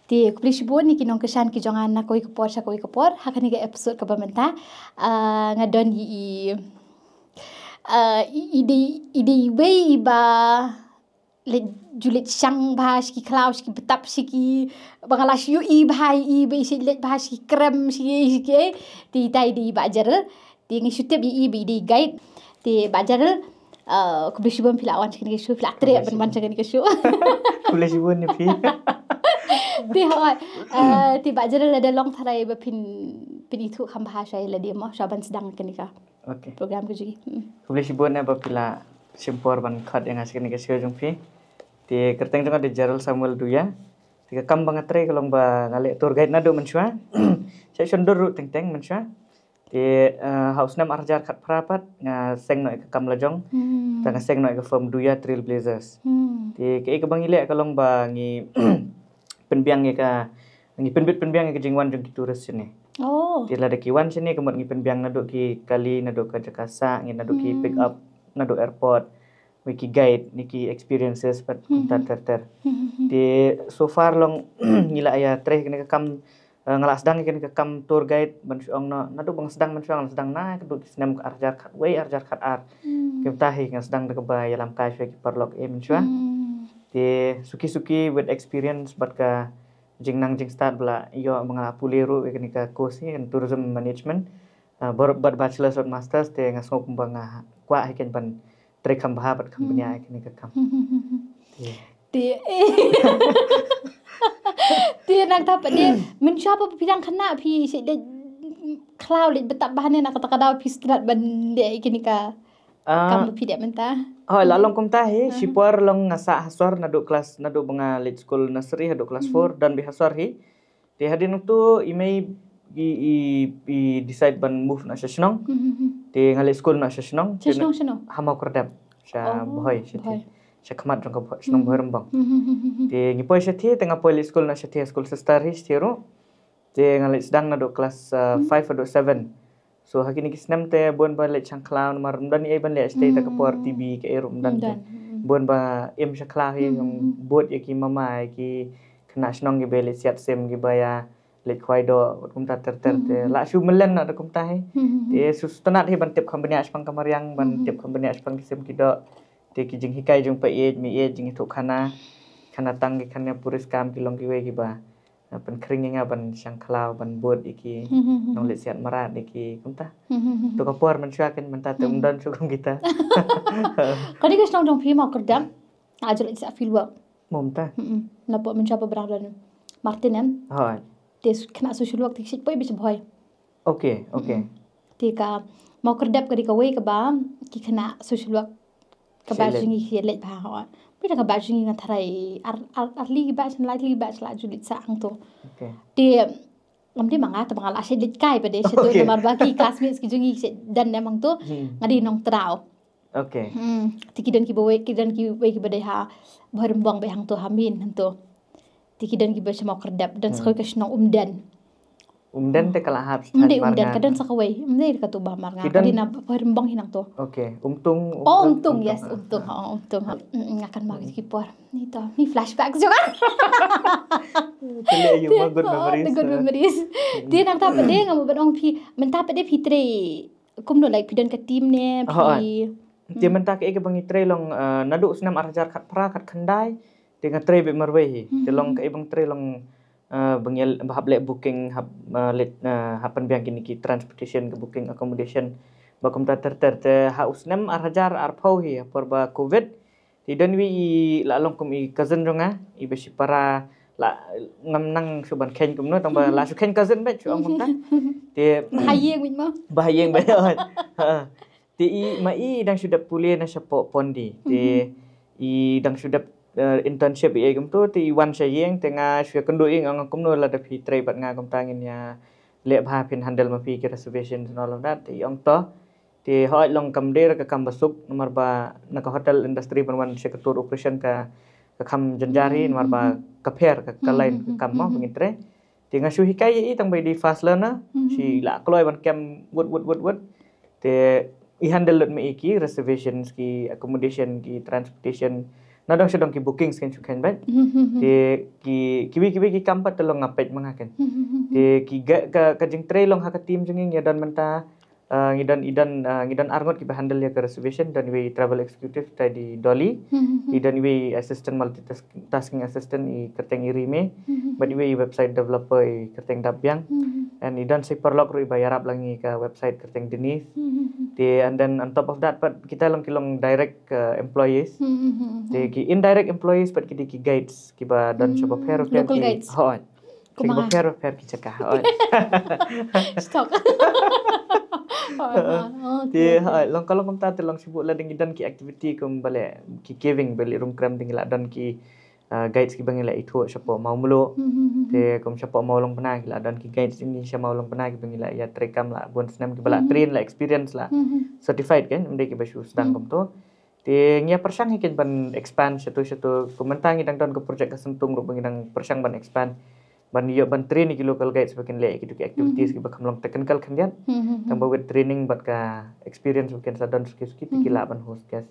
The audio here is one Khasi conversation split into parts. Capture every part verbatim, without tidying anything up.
Te khublei shibun ïa ki nongkyrshan ki jong nga na kawei ka por sha kawei ka por. Ha kane ka episode kaba mynta, ah, nga don ïa i, ah, i, i dei, i dei iwei iba leit, ju leit shang bha sha ki khlaw, sha ki btap, sha ki, ba nga la shu ïohi bha ïa i, ba i shu leit bha sha ki krem, sha ki, sha ki. Te ita i dei i Bah Jarrell. Te ngi shu tip ïa i ba i dei guide. Te Bah Jarrell, ah, khublei shibun phi la wan sha kane ka show, phi la treh ban wan sha kane ka show. Khublei shibun ïa phi. Te hooid, ah, te Bah Jarrell, lada long tharai ba phin, phin ithuh kham bha shuwa ïa lade mo, shuwa ban sdang kane ka Okay. program ka jong ngi. Hmm. Khublei shibun eh ba phi la shim por ban khot ïa nga sha kane ka show jong phi. Te kyrteng jong nga dei Jarrell Samuel Duia. Te ka kam ba nga trei ka long ba nga leh tour guide naduh mynshuwa. Sha shon dur ruh teng teng mynshuwa. Te, eh, ha u snem ar hajar khatphra pat nga seng noh ïa ka kam la jong. Hmm. Te nga seng noh ïa ka firm Duia Trailblazers. Hmm. Te kaei kaba ngi leh ka long ba ngi pynbiang ïa ka, ngi pynbit pynbiang ïa ka jingwan jong ki tourist shane. Oh. Te lada ki wan shane ka mut ngi pynbiang naduh ki kali, naduh ka jaka sah, ngi naduh ki Hmm. pick up naduh airport, wei ki guide, ne ki experiences pat Hmm. kumta ter ter. Hmm. Te so far long ngi la ïa trei kane ka kam, eh, nga la sdang ïa kane ka kam tour guide ban shu ong noh, naduh ba nga sdang mynshuwa nga la sdang na ka duh ki snem ar hajar khatwei, ar hajar khatar. Hmm. Kumta hi nga sdang da kaba ïalam kai shuwa ki paralok eh mynshuwa. Hmm. Te suki suki with experience bad ka jingnang jingstad ba la ïoh ba nga la pule ruh ïa kane ka course hi, kan tourism management, ah, bad, bad bachelors bad masters, te nga sngew kumba nga kwah hi kan ban trei kham bha bad kham Hmm. bniah ïa kane ka kam. Hmm. Te Te, te nangta pat de, mynshuwa ba phi dang khynnah phi shu leit khlaw leit btap bha ne, na kata ka daw phi start ban leh ïa kine ki Ah, kam ba phi dep mynta? Hooid, la Hmm. long kumta hi, Hmm. shipor long nga sah ha sor naduh klas, naduh ba nga leit skul nursery haduh klas Hmm. four, don beit ha sor hi. Te hadien nangtu i mei i, i, i decide ban move noh sha shnong. Hmm. Te nga leit skul noh sha shnong. Sha Te shnong, sha shnong? Ha Mawkyrdep. Sha Oh, Bhoi, sha Bhoi. Sha khmat jong ka Bhoi, shnong Hmm. Bhoirymbong. Hmm. Te ngi poi shatei, te nga poi leit skul noh shatei, skul sister hi shatei ruh. Te nga leit sdang naduh klas, uh, Hmm. five haduh seven. So ha kine ki snem te bun ba leit shang khlaw namar ym don ei ban leh shatei, ta ka por Hmm. T V kaei ruh ym don Hmm, te. don. Hmm. Bun ba im sha khlaw hi, Hmm. bud ïa ki mama, ïa ki khynnah shnong kiba leit siat sim, kiba ïa leit khwai doh, wat kumta ter ter te. Hmm. La shu mlien noh da kumta hi. Hmm. Te shu sngewtynnat hi ban tip kham bniah shaphang ka mariang, ban Hmm. tip kham bniah shaphang ki sim ki doh. Te ki jinghikai jong pa ïeit, mei ïeit, jingïathuh khana, khana tang ki khana puriskam ki long kiwei kiba, ah, pynkhring ïa nga ban shang khlaw, ban bud ïa ki Hmm. nongleit siat mrad ïa ki kumta. Hmm. To ka por mynshuwa kan mynta te Hmm. ym don shuh kum kita. Kane ka shnong jong phi Mawkyrdep, nga ju leit sah field work. Mo mynta? Hmm. Napoh mynshuwa ba dang don Martin em. Hooid. Te khynnah social work te ki shait poi beit sha Bhoi. Okay, okay. Hmm. Te ka Mawkyrdep ka dei kawei kaba ki khynnah social work ka Shait batch leit. Jong ngi ki leit bha, hooid. Beit ka batch jong ngi nga tharai ar, ar, ar lai ki batch, lai ki batch la ju leit sah hangto. Okay. Te ngam dei ma nga, te ma nga la shait leit kai pat de shato Okay. namar ba ki classmates ki jong ngi ki shait don em hangto. Hmm. Nga dei nongtraw. Okay. Hmm. Te ki don kiba wei, ki don kiwei kiba dei ha Bhoirymbong beit hangto ha Min hangto. Te ki don kiba sha Mawkyrdep, don sa Hmm. kawei ka shnong Umden. Umden te ka la hap Ym dei sha Umden, Marngar. Ka don sa kawei. Ym dei katu ba Marngar. Ki Ka don dei na Bhoirymbong hi nangto. Okay. Umtung, Oh, Umtung, Umtung, yes, Umtung. Oh, Umtung. Hmm, nga kynmaw Hmm. ki por. Ni to, ni flashback jong nga. Te leh ïa ma good Oh, memories, the good eh. memories. Hmm. Te nangta pat de nga mut ban ong phi, mynta pat de phi trei kumno, like, phi don ka team ne, Oh, phi ah. Te Hmm. mynta kaei kaba ngi trei long, eh, naduh snem ar hajar khatphra khatkhyndai, te nga trei beit marwei hi. Te long Hmm. kaei ba nga trei long, eh, ba ngi hap leh booking, hap, eh, leit, eh, hap pynbiang kine ki transportation, ka booking accommodation, ba kumta ter ter. Te ha u snem ar hajar arphew hi, ha por ba covid, te don iwei i la long kum i cousin jong nga, iba shipara, la ngam nang shu ban kheiñ kumno, tang ba la shu kheiñ cousin beit shu ong kumta. Te Ba ha ïing beit mo? Ba ha ïing beit. Ha. Te i, ma i dang shu dep pule na shapoh Pondi. Te Mhm. i dang shu dep, eh, internship i ei kumto, te i wan sha ïing, te nga shu ïakynduh ïa i, nga ong kumno lada phi trei bad nga kumta ngin ïa leh bha, phin handle ma phi ki reservations and all of that. Te i ong to. Te hooid long kam dei re ka kam ba suk, namar ba na ka hotel industry ban wan sha ka tour operation ka, ka kham jynjar hi, namar ba Mhm. ka pher ka, ka line ka kam mo Mhm. ba ngin trei. Te nga shu hikai ïa i tang ba i dei fast learner, Mhm. shi la kloi ban kem wut, wut, wut, wut. Te i handle lut ma i ki reservations, ki accommodation, ki transportation, Na dong sha dong ki bookings kan shu kan bad. Te ki kiwi kiwi ki kam pat te long nga peit ma nga kan. Te ki ga ka ka jingtrei long ha ka team jong ngi, ngi don mynta, ah, ngi don i don, ah, ngi don arngut kiba handle ïa ka reservation, don iwei travel executive tai di Dolly, i don iwei assistant, multitasking assistant i kyrteng i Rime, bad iwei website developer i kyrteng Dap Biang. And i don sa i paralok ruh iba ïarap lang ïa ka website kyrteng Denise. Te and then on top of that pat kita long ki long direct, uh, employees. Te ki indirect employees pat ki dei ki guides kiba don sha bapher bapher ki. Hooid. Sha bapher bapher ki jaka. Hooid. Stock. Te hooid, long ka long kumta te long shibun la dang i don ki activity kum ba leh ki caving, ba leh rung krem, dang i la don ki, uh, guides kiba ngi la ithuh shapoh Mawmluh. Te kum shapoh Mawlongpna ki la don ki guides jong ngi sha Mawlongpna kiba ngi la ïa trei kam la bun snem, kiba la train, la experience, la certified kan, ym dei kiba shu sdang kumto. Te ngi ïa pyrshang hi kan ban expand shato shato. Kum mynta ngi dang don ka project ka Sentung ruh ba ngi dang pyrshang ban expand, ban ïoh ban train ïa ki local guides ba kin leh ïa kitu ki activities kiba kham long technical khyndiat. Tang ba with training bad ka experience ba kin sa don suki suki te ki lah ban host guest.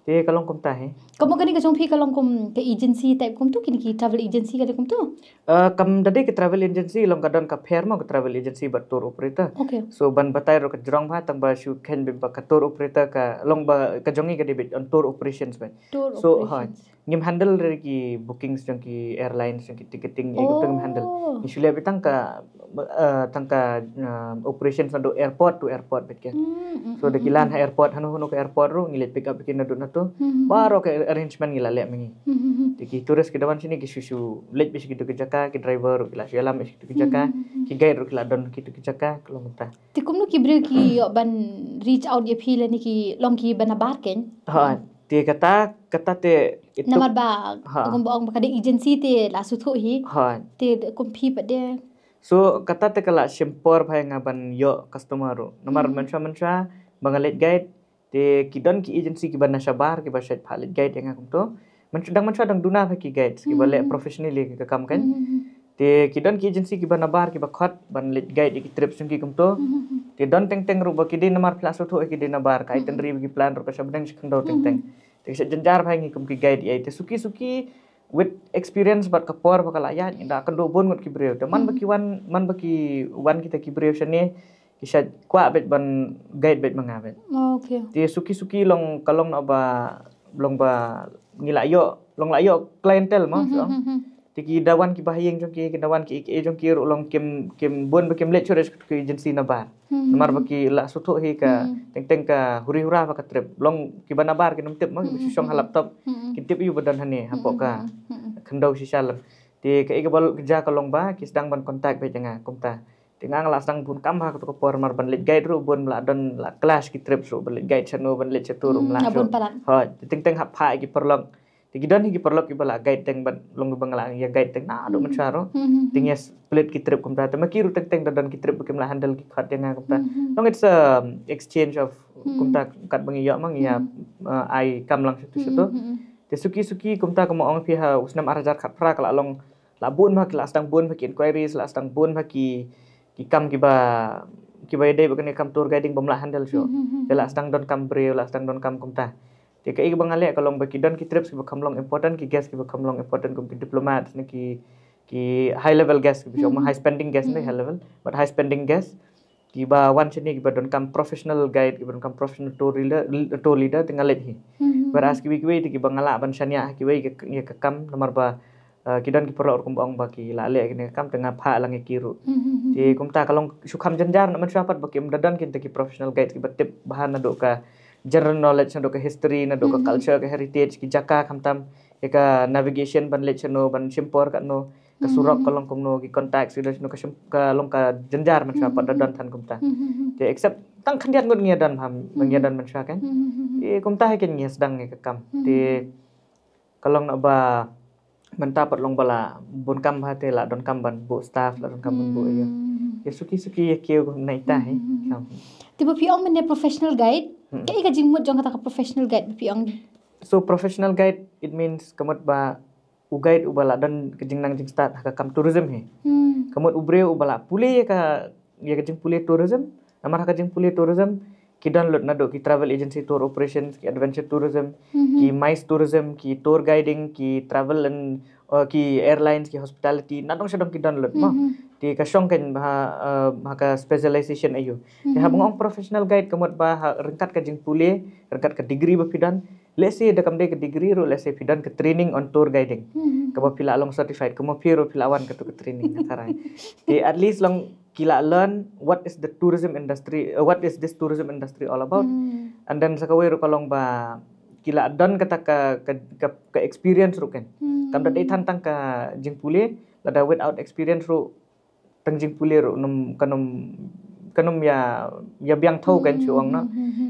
Te ka long kumta hi. Ka mut kane ka jong phi ka long kum ka agency type kumtu, kine ki travel agency ka long kumtu? Uh, kam da dei ka travel agency, long ka don ka pher mo, ka travel agency bad tour operator. Okay. So ban batai ruh ka jrong bha, tang ba shu khein beit ba ka tour operator ka long ba ka jong ngi ka dei beit on tour operations beit. Tour operations. So hooid, ngim handle re ki bookings jong ki airlines, jong ki ticketing, ïa ki ngim handle. Ngi shu leh beit tang ka, uh, tang ka, uh, operations naduh airport to airport beit kan. So da ki lan ha airport, hano hano ka airport ruh ngi leit pick up ïa ki naduh nato. Baroh ka arrangement ngi la leh ma ngi. Te ki tourist ki da wan shane ki shu shu leit beit sha kitu ki jaka, ki driver ruh ki la shu ïalam beit sha kitu ki jaka, ki guide ruh ki la don kitu ki jaka, ka long kumta. Te kumno ki briew ki ïoh ban reach out ïa phi lane ki long kiba nabar kan? Hooid. Te kata, kata te itu. Namar ba kumba ong ba ka dei agency te la shu thuh hi. Hooid. Te kum phi pat de. So kata te ka la shim por bha ïa nga ban ïoh customer ruh. Namar mynshuwa mynshuwa ba nga leit guide, te ki don ki agency kiba na shabar kiba shait phah leit guide ïa nga kumto. Mynshuwa dang mynshuwa dang duna bha ki guides kiba leh professionally ka kam kan. Te ki don ki agency kiba nabar kiba khot ban leit guide ïa ki trip jong ki kumto. Te don teng teng ruh ba ki dei namar phi la shu thuh ki dei nabar, ka itinerary ba ki plan ruh ka shu bdeng sha khyndew teng teng. Te ka shu jynjar bha ïa ngi kum ki guide ïa, te suki suki with experience bad ka por ba ka la ïaid, ngi da kynduh bun ngut ki briew. Te man ba ki wan, man ba ki wan kita ki briew shane, ki shait kwah beit ban guide beit ma nga beit. Okay. Te suki suki long ka long na ba long ba ngi la ïoh, long la ïoh clientele mo. Te ki da wan kiba ha ïing jong ki, ki da wan ki, ki jong ki ruh long kim, kim bun ba kim leit shuh shuh ki agency nabar. Namar ba ki la shu thuh hi ka teng teng ka huri hura ba ka trip. Long kiba nabar kim tip mo, kiba shu shong ha laptop. Ki tip ïa u ba don hane hapoh ka khyndew shisha lang. Te kaei kaba lut ka jia ka long ba ki sdang ban contact beit ïa nga kumta. Te nga nga la sdang bun kam ha kato ka por, namar ban leit guide ruh bun la don, la clash ki trip ruh, ban leit guide shano, ban leit shato ruh la shu. Hooid, te teng teng hap phah ïa ki paralok. Te ki don hi ki paralok kiba la guide teng bad long kiba nga la ïa guide teng naduh mynshuwa ruh. Te ngi ïa split ki trip kumta. Te ma ki ruh teng teng da don ki trip ba kim lah handle, ki khot ïa nga kumta. Long it's a exchange of kumta, katba ngi ïoh ma ngi ïa, uh, ai kam lang shato shato. Te suki suki kumta kumba ong phi ha u snem ar hajar khatphra ka la long, la bun bha ki, la sdang bun bha ki inquiries, la sdang bun bha ki, ki kam kiba, kiba ïadei bad kane ka kam tour guiding bym lah handle shuh. Te la sdang don kam briew, la sdang don kam kumta. Te kaei kaba nga leh ka long ba ki don ki trips kiba kham long important, ki guest kiba kham long important kum ki diplomats ne ki, ki high level guest kiba shong ma high spending guest ne high level, but high spending guest kiba wan shane kiba don kam professional guide, kiba don kam professional tour leader, tour leader te nga leit hi. Whereas kiwei kiwei te kiba nga lah ban shaniah ha kiwei ïa ka, ïa ka kam namar ba, uh, ki don ki paralok ruh kumba ong ba ki lah leh kane ka kam te nga phah lang ïa ki ruh. Te kumta ka long shu kham jynjar na mynshuwa pat ba kim da don kita ki professional guide kiba tip bha naduh ka general knowledge, naduh ka history, naduh ka culture, ka heritage, ki jaka, khamtam ïa ka navigation ban leit shano, ban shim por katno, ka surok ka long kumno, ki contacts ki don shano, ka shim, ka long ka jynjar mynshuwa pat da don than kumta. Te except tang khyndiat ngut ngi ïa don, ham, ba ngi ïa don mynshuwa kan. Te kumta hi kan ngi ïa sdang ïa ka kam. Te ka long na ba mynta pat long ba la bun kam bha te la don kam ban buh staff, la don kam ban buh ïa. Ïa suki suki ïa kiew na ita hi. Te ba phi ong mynne professional guide, kaei ka jingmut jong kata ka professional guide ba phi ong? So professional guide, it means ka mut ba u guide uba la don ka jingnang jingstad ha ka kam tourism hi. Ka mut u briew uba la pule ïa ka, ïa ka jingpule tourism, namar ha ka jingpule tourism ki don lut naduh ki travel agency tour operations, ki adventure tourism, ki MICE tourism, ki tour guiding, ki travel and uh, ki airlines, ki hospitality, nadong shadong ki don lut mo. Te ka shong kan ha, uh, ha ka specialization aïu. Te haba nga ong professional guide ka mut ba ha ryngkat ka jingpule, ryngkat ka degree ba phi don. Let's say da kam dei ka degree ruh, let's say phi don ka training on tour guiding. Kaba phi la long certified, kaba phi ruh phi la wan katu ka training na karai. Te at least long ki la learn what is the tourism industry, uh, what is this tourism industry all about. And then sa kawei ruh ka long ba ki la don kata ka, ka, ka, ka experience ruh kan. Kam da dei than tang ka jingpule, lada without experience ruh, tang jingpule ruh num, ka num, ka num ïa, ïa biang tho kan shu ong na.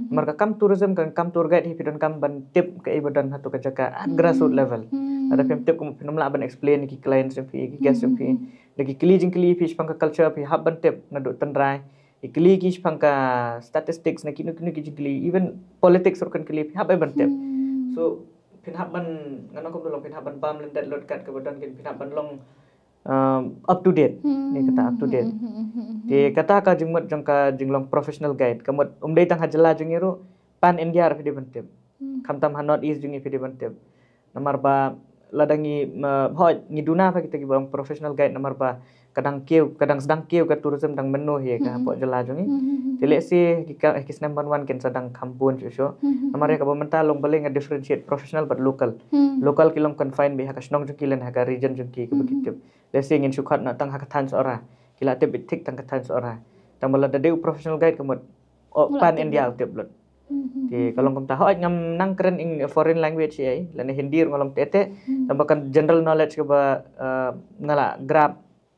Namar ka kam tourism, ka kam tour guide hi phi donkam ban tip kaei ba don hato ka jaka at grassroots level. Lada phim tip kum phin ym lah ban explain ki clients jong phi, ki guests jong phi. Da ki kylli jingkylli phi shaphang ka culture phi hap ban tip naduh tynrai. Ki kylli ki shaphang ka statistics na kino kino ki jingkylli, even politics ruh kan kylli phi hap ban tip. So phin hap ban, ngan ong kumno long, phin hap ban bam lyndet lut kat kaba don kin, phin hap ban long um, up to date. Ni kata up to date. Te kata ka jingmut jong ka jinglong professional guide ka mut um dei tang ha jylla jong ngi ruh, pan India ruh phi dei ban tip. Khamtam ha North East jong ngi phi dei ban tip. Namar ba lada ngi, uh, hoi ngi duna pha kita kiba long professional guide namar ba ka dang kiew, ka dang sdang kiew ka tourism dang mynno hi ka hapoh jylla jong ngi. Te let's say ki ka, ki snem ban wan kin sa dang kham bun shuh shuh. Namar ïa kaba mynta long balei nga differentiate professional bad local. Local ki long confine beit ha ka shnong jong ki lane ha ka region jong ki kaba ki tip. Let's say ngin shu khot na tang ha ka thaiñ Sohra. Ki la tip beit thik tang ka thaiñ Sohra. Tang ba lada dei u professional guide ka mut, oh, pan India u tip lut. Te ka long kumta, hooid ngam nang kren in foreign language ei, lane Hindi ruh nga long tete. Tang ba kan general knowledge kaba, uh, nga la grab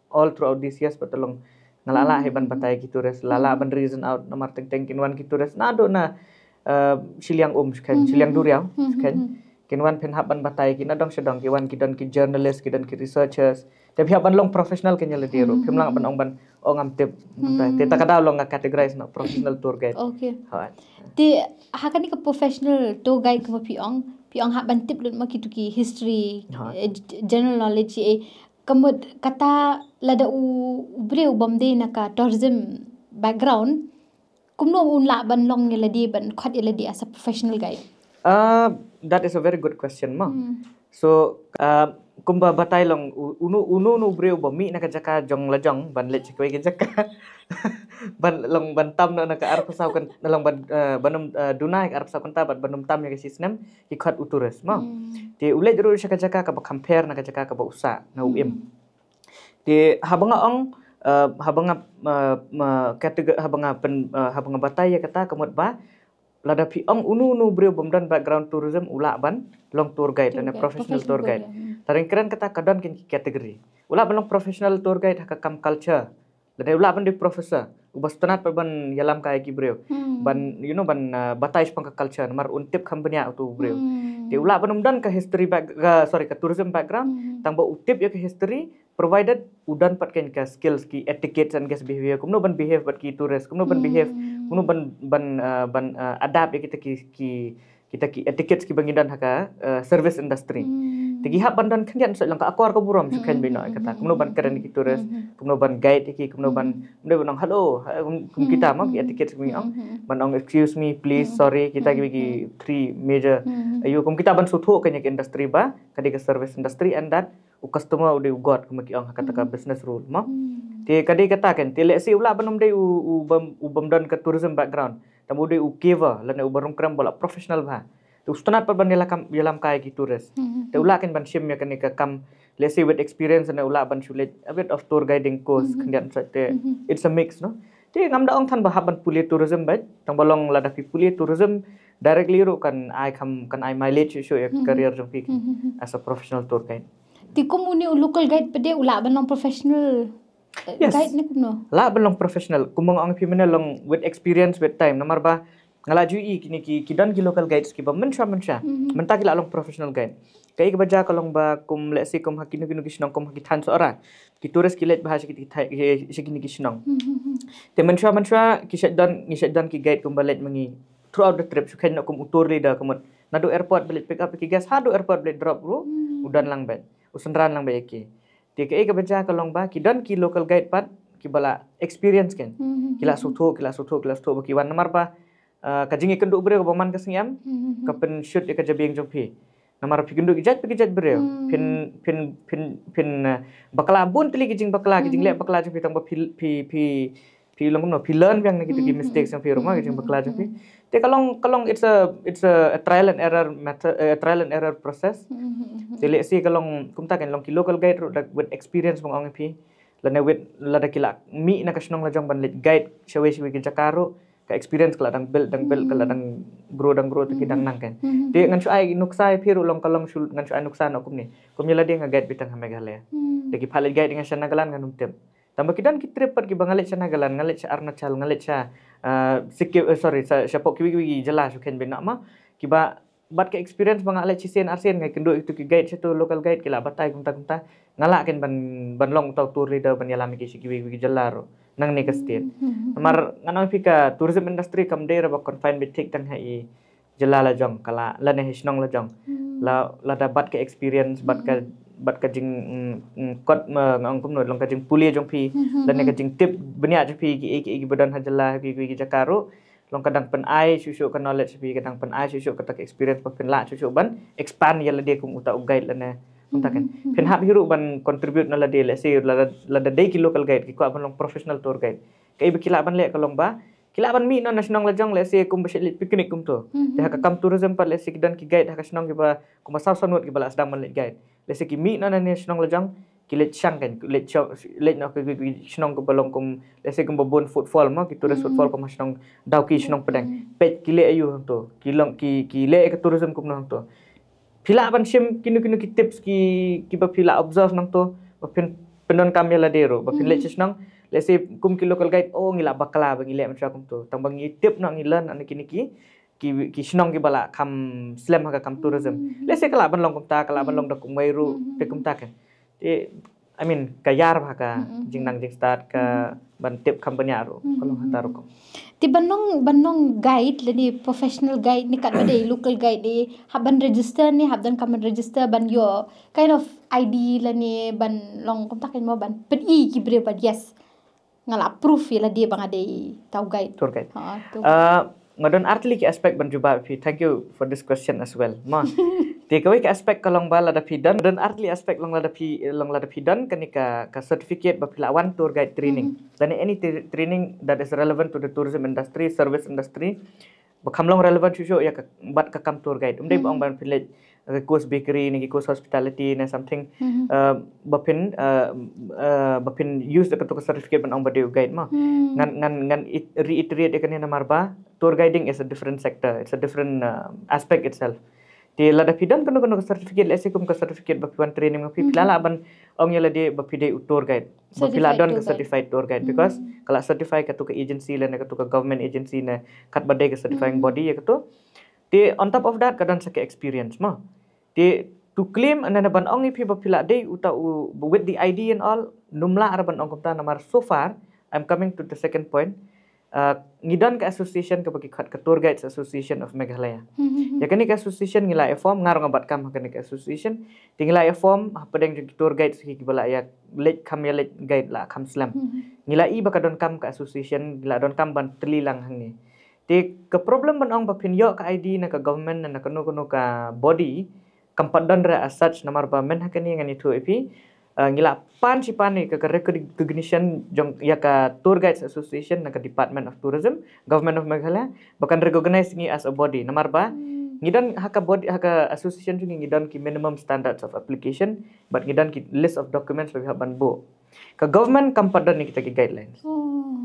all throughout these years, ba te long nga la lah hi ban batai ki tourist, la lah ban reason out namar teng teng kin wan ki tourist naduh na, uh, shiliang um shu khein, shiliang duriaw shu khein. Kin wan phin hap ban batai ki nadong shadong, ki wan ki don ki journalist, ki don ki researchers. Te phi hap ban long professional kan ïa lade ruh. Phim lah ban ong ban ong ngam tip. Te ta ka daw long nga categorize na professional tour guide. Okay. Hooid. Te ha kane ka professional tour guide kaba phi ong, phi ong hap ban tip lut ma kitu ki history, eh, general knowledge, eh, ka mut kata lada u, u briew bym dei na ka tourism background, kumno un lah ban long ïa lade, ban khot ïa lade as a professional guide? Uh, that is a very good question, ma. So, uh, kumba batai long u-, unu, unu, unu briew ba mih na ka jaka jong la jong ban leit sha kawei ka jaka. Ban long ban tam na, na ka arphew saw kyn-, long ban, uh, ban ym, uh, duna ka arphew saw kynta bad ban ym tam ïa ka shisnem, ki khot u tourist, ma. Te u leit ruh sha ka jaka kaba kham pher na ka jaka kaba u sah, na u im. Te haba nga ong, uh, haba nga, uh, ma, category, haba nga pen, uh, haba nga batai ïa kata ka mut ba lada phi ong unu unu briew bym don background tourism u lah ban long tour guide, lane professional tour guide. Tang kren kata ka don kin ki category. U lah ban long professional tour guide ha ka kam culture. Lane u lah ban dei professor uba sngewtynnat pat ban ïalam kai ki briew. Ban, you know, ban, uh, batai shaphang ka culture namar un tip kham bniah utu u briew. Te u lah ban ym don ka history back, ka, sorry, ka tourism background, tang ba u tip ïa ka history, provided u don pat kein ka skills, ki etiquettes and guest behavior, kumno ban behave bad ki tourist, kumno ban behave, kumno ban, ban, uh, ban, uh, adapt ïa kita ki, ki, kita ki etiquettes kiba ngi don ha ka, uh, service industry. Te ki hap ban don khyndiat shuh lang ka akor ka burom shu khein beit noh ïa kata, kumno ban kren ki tourist, kumno ban guide ïa ki, kumno ban, kumno ban ong hello, ha, kum, kum kita mo ki etiquettes kiba ngi ong, ban ong excuse me, please, sorry, kita kiba ki three major. Aïu, kum kita ban sngewthuh kein ïa ka industry ba ka dei ka service industry and that u customer u dei u god, kumba ki ong ha kata ka business rule mo. Te ka dei kata kein, te let's say u lah ban ym dei u, u bym, u bym don ka tourism background, tang ba u dei u caver lane uba rung krem ba la professional bha. Te u sngewtynnat pat ban ïalam, ïalam kai ki tourist. Te u lah kein ban shim ïa kane ka kam, let's say with experience, lane u lah ban shu leit a bit of tour guiding course khyndiat shuh te. It's a mix, no. Te ngam da ong than ba hap ban pule tourism beit, tang ba long lada phi pule tourism directly ruh kan ai kham, kan ai mileage shuh shuh ïa ka career jong phi as a professional tour guide. Te kum une u local guide pat de u lah ban long professional, eh, guide ne kumno? Lah ban long professional. Kumba nga ong phi mynne long with experience, with time. Namar ba nga la ju ïohi kine ki, ki don ki local guides kiba mynshuwa mynshuwa mynta ki la long professional guide. Kaei kaba jia ka long ba kum let's say kum ha kino kino ki shnong kum ha ki thaiñ Sohra, ki tourist ki leit bha sha kine ki thaiñ, sha kine ki shnong. Te mynshuwa mynshuwa ki shait don, ngi shait don ki guide kumba leit ma ngi throughout the trip, shu khein noh kum u tour leader ka mut. Naduh airport ba leit pick up ïa ki guest, haduh airport ba leit drop ruh u don lang beit, u synran lang beit ïa ki. Te kaei kaba jia ka long ba ki don ki local guide pat kiba la experience kein. Ki la sngewthuh, ki la sngewthuh, ki la sngewthuh ba ki wan namar ba Uh, ka jingïakynduh briew kaba man ka sngi em, ka pynshut ïa ka jabieng jong phi. Namar phi kynduh ki jait, phi ki jait briew. Phin, phin, phin, phin, uh, bakla bun tylli ki jingbakla, ki jingleh bakla jong phi tang ba phi, phi, phi, phi long kumno, phi learn biang na kito ki mistakes jong phi ruh ma, ki jingbakla jong phi. Te ka long, ka long, it's a, it's a, a trial and error method, a trial and error process. Te lehse ka long, kumta kan long ki local guide ruh da with experience ba nga ong ïa phi. Lane with, lada ki la mih na ka shnong lajong ban leit guide shawei shawei ki jaka ruh, ka experience ka la dang build, dang build, ka la dang grow, dang grow, te ki dang nang kan. Te ngan shu ai nuksa ïa phi ruh long ka long shu, ngan shu ai nuksa noh kumne. Kum ïa lade nga guide beit tang ha Meghalaya. Da ki phah leit guide ïa nga sha Nagaland ngan ym tip. Tang ba ki don ki trip pat kiba nga leit sha Nagaland, nga leit sha Arunachal, nga leit sha, uh, Sikkim, uh, sorry, sha, shapoh kiwei kiwei ki jylla shu kheiñ beit noh ma. Kiba bad ka experience ba nga leit shisien arsien nga kynduh ïa kito ki guide, shato local guide ki la batai kumta kumta. Nga lah kan ban, ban long uta u tour leader ban ïalam ïa ki sha kiwei kiwei ki jylla ruh nangne ka state. Namar ngan ong ïa phi ka tourism industry kam dei ruh ba confine beit thik tang ha i jylla lajong, ka la, lane ha i shnong lajong. La, lada bad ka experience, bad ka, bad ka jing, mm, mm, kot ma nga ong kumno, long ka jingpule jong phi, lane ka jingtip bniah jong phi ki, ki, ki, kiba don ha jylla, ki, ki, ki jaka ruh. Long ka dang pynai shuh shuh ka knowledge phi, ka dang pynai shuh shuh kata ka experience ba phin lah shuh shuh ban expand ïa lade kum uta u guide lane. Kumta kan. Phin hap hi ruh ban contribute na lade, lehse lada, lada dei ki local guide ki kwah ban long professional tour guide. Kaei ba ki lah ban leh ka long ba ki lah ban mih noh na shnong lajong, lehse kumba shu leit picnic kumto. Te ha ka kam tourism pat lehse ki don ki guide ha ka shnong kiba kumba saw saw ngut kiba lah sdang ban leit guide. Lehse ki mih noh na ne shnong lajong, ki leit shang kan, ki leit sho-, leit noh ki, ki, ki shnong kiba long kum, lehse kumba bun footfall mo, ki tourist footfall kum ha shnong Dawki, shnong Pdeng. Peit ki leh aïu hangto, ki long ki, ki leh ka tourism kumno hangto. Phi lah ban shim kino kino ki tips ki, kiba phi lah observe nangto ba phin pyndonkam ïa lade ruh ba phin leit sha shnong. Lehse kum ki local guide, oh ngi lah bakla ba ngi leh mynshuwa kumto. Tang ba ngi tip noh, ngi learn na kine ki, ki, ki shnong kiba lah kham slem ha ka kam tourism. Lehse ka lah ban long kumta, ka lah ban long da kumwei ruh, te kumta kan. Te, I mean, ka ïar bha ka jingnang jingstad, ka ban tip kham bniah ruh, ka long hangta ruh kum. Te ban long, ban long guide lane professional guide ne katba dei local guide ne, hap ban register ne, hap donkam ban register ban ïoh kind of I D lane ban long kumta kan mo ban pyni ki briew ba yes, nga lah proof ïa lade ba nga dei uta u guide. Tour guide. Ha, tu. Ah, nga don artylli ki aspect ban jubab phi. Thank you for this question as well. Ma. Te kawei ka aspect ka long ba lada phi don, don artylli aspect long lada phi, long lada phi don kane ka, ka certificate ba phi lah wan tour guide training. Lane any tra-, training that is relevant to the tourism industry, service industry. Ba kham long relevant shuh shuh ïa ka, bad ka kam tour guide. Um dei ba ong ban phi leit ki course bakery ne ki course hospitality ne something. Uh, ba phin, uh, uh, ba phin use da kato ka certificate ban ong ba dei u guide ma. Ngan, ngan, ngan it-, reiterate ïa kane namar ba tour guiding is a different sector. It's a different, uh, aspect itself. Te lada phi don kano kano ka certificate, lehse kum ka certificate ba phi wan training ma phi, phi lah lah ban ong ïa lade ba phi dei u tour guide. Ba phi lah don ka certified tour guide because ka lah certify kato ka agency lane kato ka government agency ne katba dei ka certifying body ïa kato. Te on top of that ka don sa ka experience ma. Te to claim and then ban ong ïa phi ba phi lah dei uta u with the I D and all, ym lah ruh ban ong kumta namar so far, I'm coming to the second point. Uh, ngi don ka association kaba ki khot ka Tour Guides Association of Meghalaya. Ïa kane ka association ngi la ïa form, nga ruh nga bat kam ha kane ka association. Te ngi la ïa form hapdeng jong ki tour guides ki, kiba lah ïa leit kham ïa leit guide lah kham slem. Ngi la i ba ka donkam ka association, ngi la donkam ban tylli lang hangne. Te ka problem ban ong ba phin ïoh ka I D na ka government na kano kano ka body, kam pat don re as such namar ba myn ha kane ngan ïathuh ïa phi. Uh, ngi la pan shi pan ïa ka, ka recognition jong ïa ka Tour Guides Association na ka Department of Tourism, Government of Meghalaya, ba kan recognize ngi as a body. Namar ba ngi don ha ka body, ha ka association jong ngi, ngi don ki minimum standards of application, bad ngi don ki list of documents ba ngi hap ban buh. Ka government kam pat don ïa kita ki guidelines.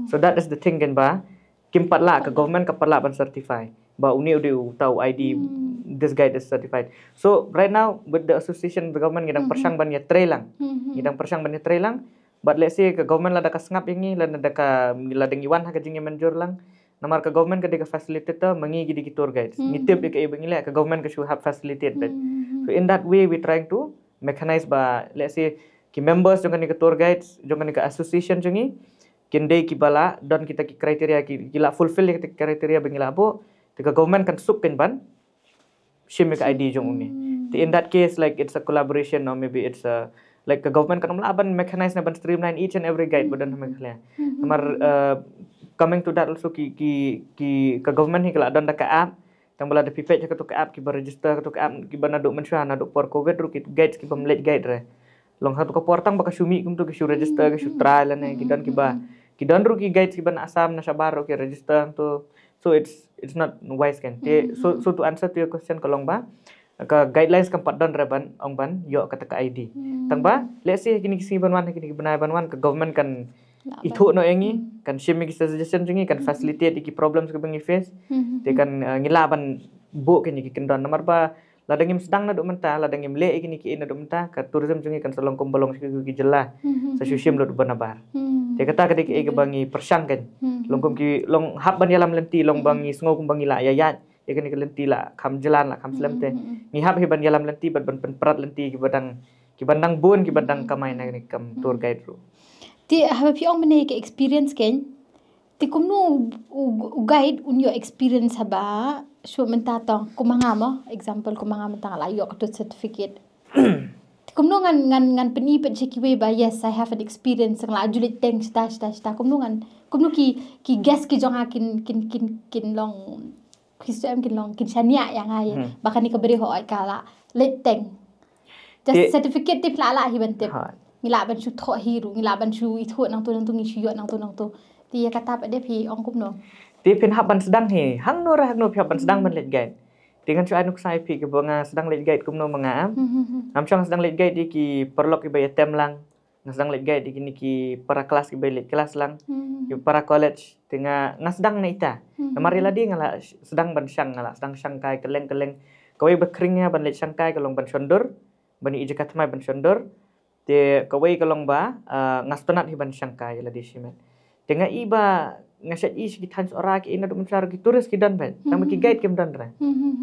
So that is the thing kan ba kim pat lah, ka government kam pat lah ban certify ba une u dei uta u I D, this guide is certified. So right now with the association, the government ngi dang pyrshang ban ïatrei lang. Ngi dang pyrshang ban ïatrei lang. But let's say ka government lada ka sngap ïa ngi, lada ka, lada ngi wan ha ka jingïamynjur lang. Namar ka government ka dei ka facilitator, ma ngi ki dei ki tour guides. Ngi tip ïa kaei ba ngi leh, ka government ka shu hap facilitate beit. So in that way we trying to mechanize ba, let's say, ki members jong kane ka tour guides, jong kane ka association jong ngi, kin dei kiba lah don kita ki criteria, ki, ki lah fulfill ïa kita ki criteria ba ngi lah buh, te ka government kan suk kan ban shim ïa ka I D jong une. Te in that case, like, it's a collaboration or maybe it's a, like, ka government kan ym lah ban mechanize ne ban streamline each and every guide ba don ha Meghalaya. Namar, uh, Coming to that also, ki ki ki ka government hi ka la don da ka app. Tang ba lada phi peit ha katu ka app, kiba register katu ka app, kiba naduh mynshuwa, naduh por covid ruh, ki guides kibym leit guide re. Long hangtu ka por tang ba ka shu mih kumtu, ki shu register, ki shu try lane, ki don kiba, ki don ruh ki guides kiba na Assam, na shabar ruh ki register hangtu. So it's it's not wise kan. Te so so to answer to your question, ka long ba ka guidelines kam pat don re ban ong ban ïoh kata ka I D. Tang ba, let's say, kine ki sngi ban wan, kine ki bnai ban wan, ka government kan ithuh noh ïa ngi, kan shim ïa ki suggestion jong ngi, kan facilitate ïa ki problems kiba ngi face. Te kan, eh, ngi lah ban buh kine ki kyndon. Namar ba lada ngim sdang naduh mynta, lada ngim leh ïa kine ki ei naduh mynta, ka tourism jong ngi kan sa long kumba long sha ki jylla, sa shu shim lut ba nabar. Te kata ka dei kaei kaba ngi pyrshang kan. Long kum ki, long hap ban ïalam lynti, long ba ngi sngew kumba ngi la ïaid ïa kane ka lynti la kham jlan, la kham slem, te ngi hap hi ban ïalam lynti bad ban pynprat lynti kiba dang, kiba dang bun, kiba dang kamai na kane ka kam tour guide ruh. Te haba phi ong mynne ka experience kan, te kumno u, u guide un ïoh experience haba shu mynta tang, kum ma nga mo, example, kum ma nga mynta nga la ïoh katu certificate. Te kumno ngan, ngan, ngan pyni pat sha kiwei ba yes, I have an experience, nga la ju leit teng shata shata shata. Kumno ngan, kumno ki, ki guest ki jong nga kin, kin, kin, kin long, ki shu em, kin long, kin shaniah ïa nga ïa ba kane ka briew hooid ka la leit teng. Just certificate te phi la lah hi ban tip. Ngi lah ban shu thoh hi ruh, ngi lah ban shu ithuh nangtu nangtu, ngi shu ïoh nangtu nangtu. Te ïa kata pat de phi ong kumno? Te phin hap ban sdang hi, hangno re hangno phi hap ban sdang ban leit guide. Te ngan shu ai nuksa ïa phi kaba nga sdang leit guide kumno ma nga. Ngam shong sdang leit guide ïa ki paralok kiba ïatem lang. Nga sdang leit guide ïa kine ki para klas kiba leit klas lang, ki para college. Te nga, nga sdang na ita. Namar ïa lade nga la sdang ban shang, nga la sdang shangkai kylleng kylleng. Kawei ba khring ïa ban leit shangkai ka long ban shon dur, ban ïa i jaka thymmai ban shon dur. Te kawei ka long ba, ah, nga sngewtynnat hi ban shangkai ïa lade shimet. Te nga i ba nga shait i sha ki thaiñ Sohra, ki i naduh mynshuwa ruh ki tourist ki don beit. Tang ba ki guide kim don re.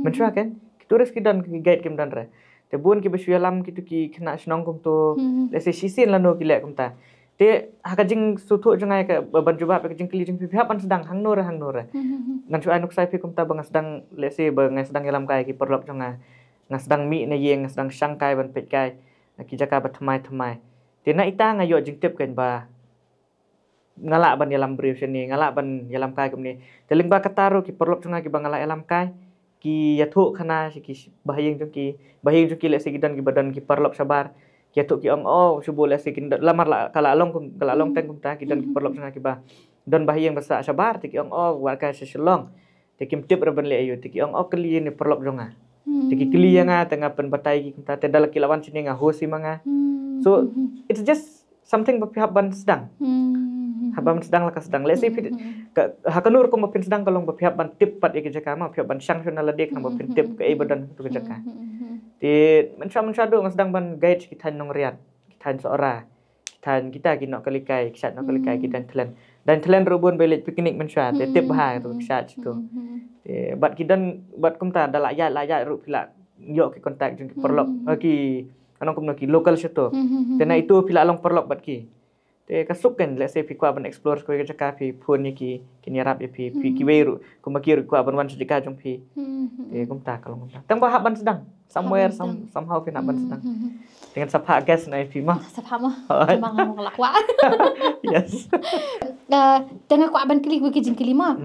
Mynshuwa kan? Ki tourist ki don, ki guide kim don re. Te bun kiba shu ïalam kitu ki khynnah shnong kumtu. Let's say shisien lano ki leh kumta. Te ha ka jingsngewthuh jong nga ïa ka ba-, ban jubab ïa ka jingkylli jong phi, phi hap ban sdang hangno re hangno re. Ngan shu ai nuksa ïa phi kumta ba nga sdang, let's say ba nga sdang ïalam kai ki paralok jong nga. Nga sdang mih na ïing, nga sdang shangkai ban peitkai na ki jaka ba thymmai thymmai. Te na ita nga ïoh jingtip kan ba nga lah ban ïalam briew shane, nga lah ban ïalam kai kumne. Te lyngba kata ruh ki paralok jong nga kiba nga lah ïalam kai, ki ïathuh khana sha ki sh-, bahaïing jong ki, bahaïing jong ki, let's say ki don kiba don ki paralok shabar, ki ïathuh ki ong, oh, shu buh, let's say ki don, lamar la, ka la long kum, ka la long teng kumta, ki don ki paralok jong nga kiba don bahaïing ba sah shabar, te ki ong, oh, wat kai sha Shillong. Te kim tip re ban leh aïu, te ki ong, oh, kylli ïa ine paralok jong nga. Te ki kylli ïa nga, te nga pynbatai ki kumta, te da la ki la wan shane nga host hi ma nga. So it's just something ba phi hap ban sdang. Hap ban sdang la ka sdang. Let's say phi, ka, ha kano rukom ba phin sdang ka long ba phi hap ban tip pat ïa ka jaka ma, phi hap ban shang shon na lade khnang ba phin tip kaei ba don ha ka jaka. Te mynshuwa mynshuwa duh nga sdang ban guide sha ki thaiñ Nongriat, ki thaiñ Sohra, ki thaiñ kita ki Nohkalikai, ki shait Nohkalikai, ki Dainthlien. Dainthlien ruh bun ba leit picnic mynshuwa, te tip bha tu ki shait tu. Te bad ki don, bad kumta da la ïaid la ïaid ruh phi la ïoh ki contact jong ki paralok, eh, ki, ano kumno, ki local sha tu. Te na itu phi la long paralok bad ki. Te ka suk kan, let's say phi kwah ban explore kawei ka jaka, phi phone ïa ki, kin ïarap ïa phi, phi kiwei ruh, kumba ki ruh kwah ban wan sha jaka jong phi. Te kumta ka long kumta. Tang ba hap ban sdang somewhere, some, somehow phin hap ban sdang. Te ngan sa phah guest na ïa phi ma. Sa phah ma. Alright. Tang ba nga la kwah. Yes. Eh, te nga kwah ban kylli kawei ka jingkylli ma.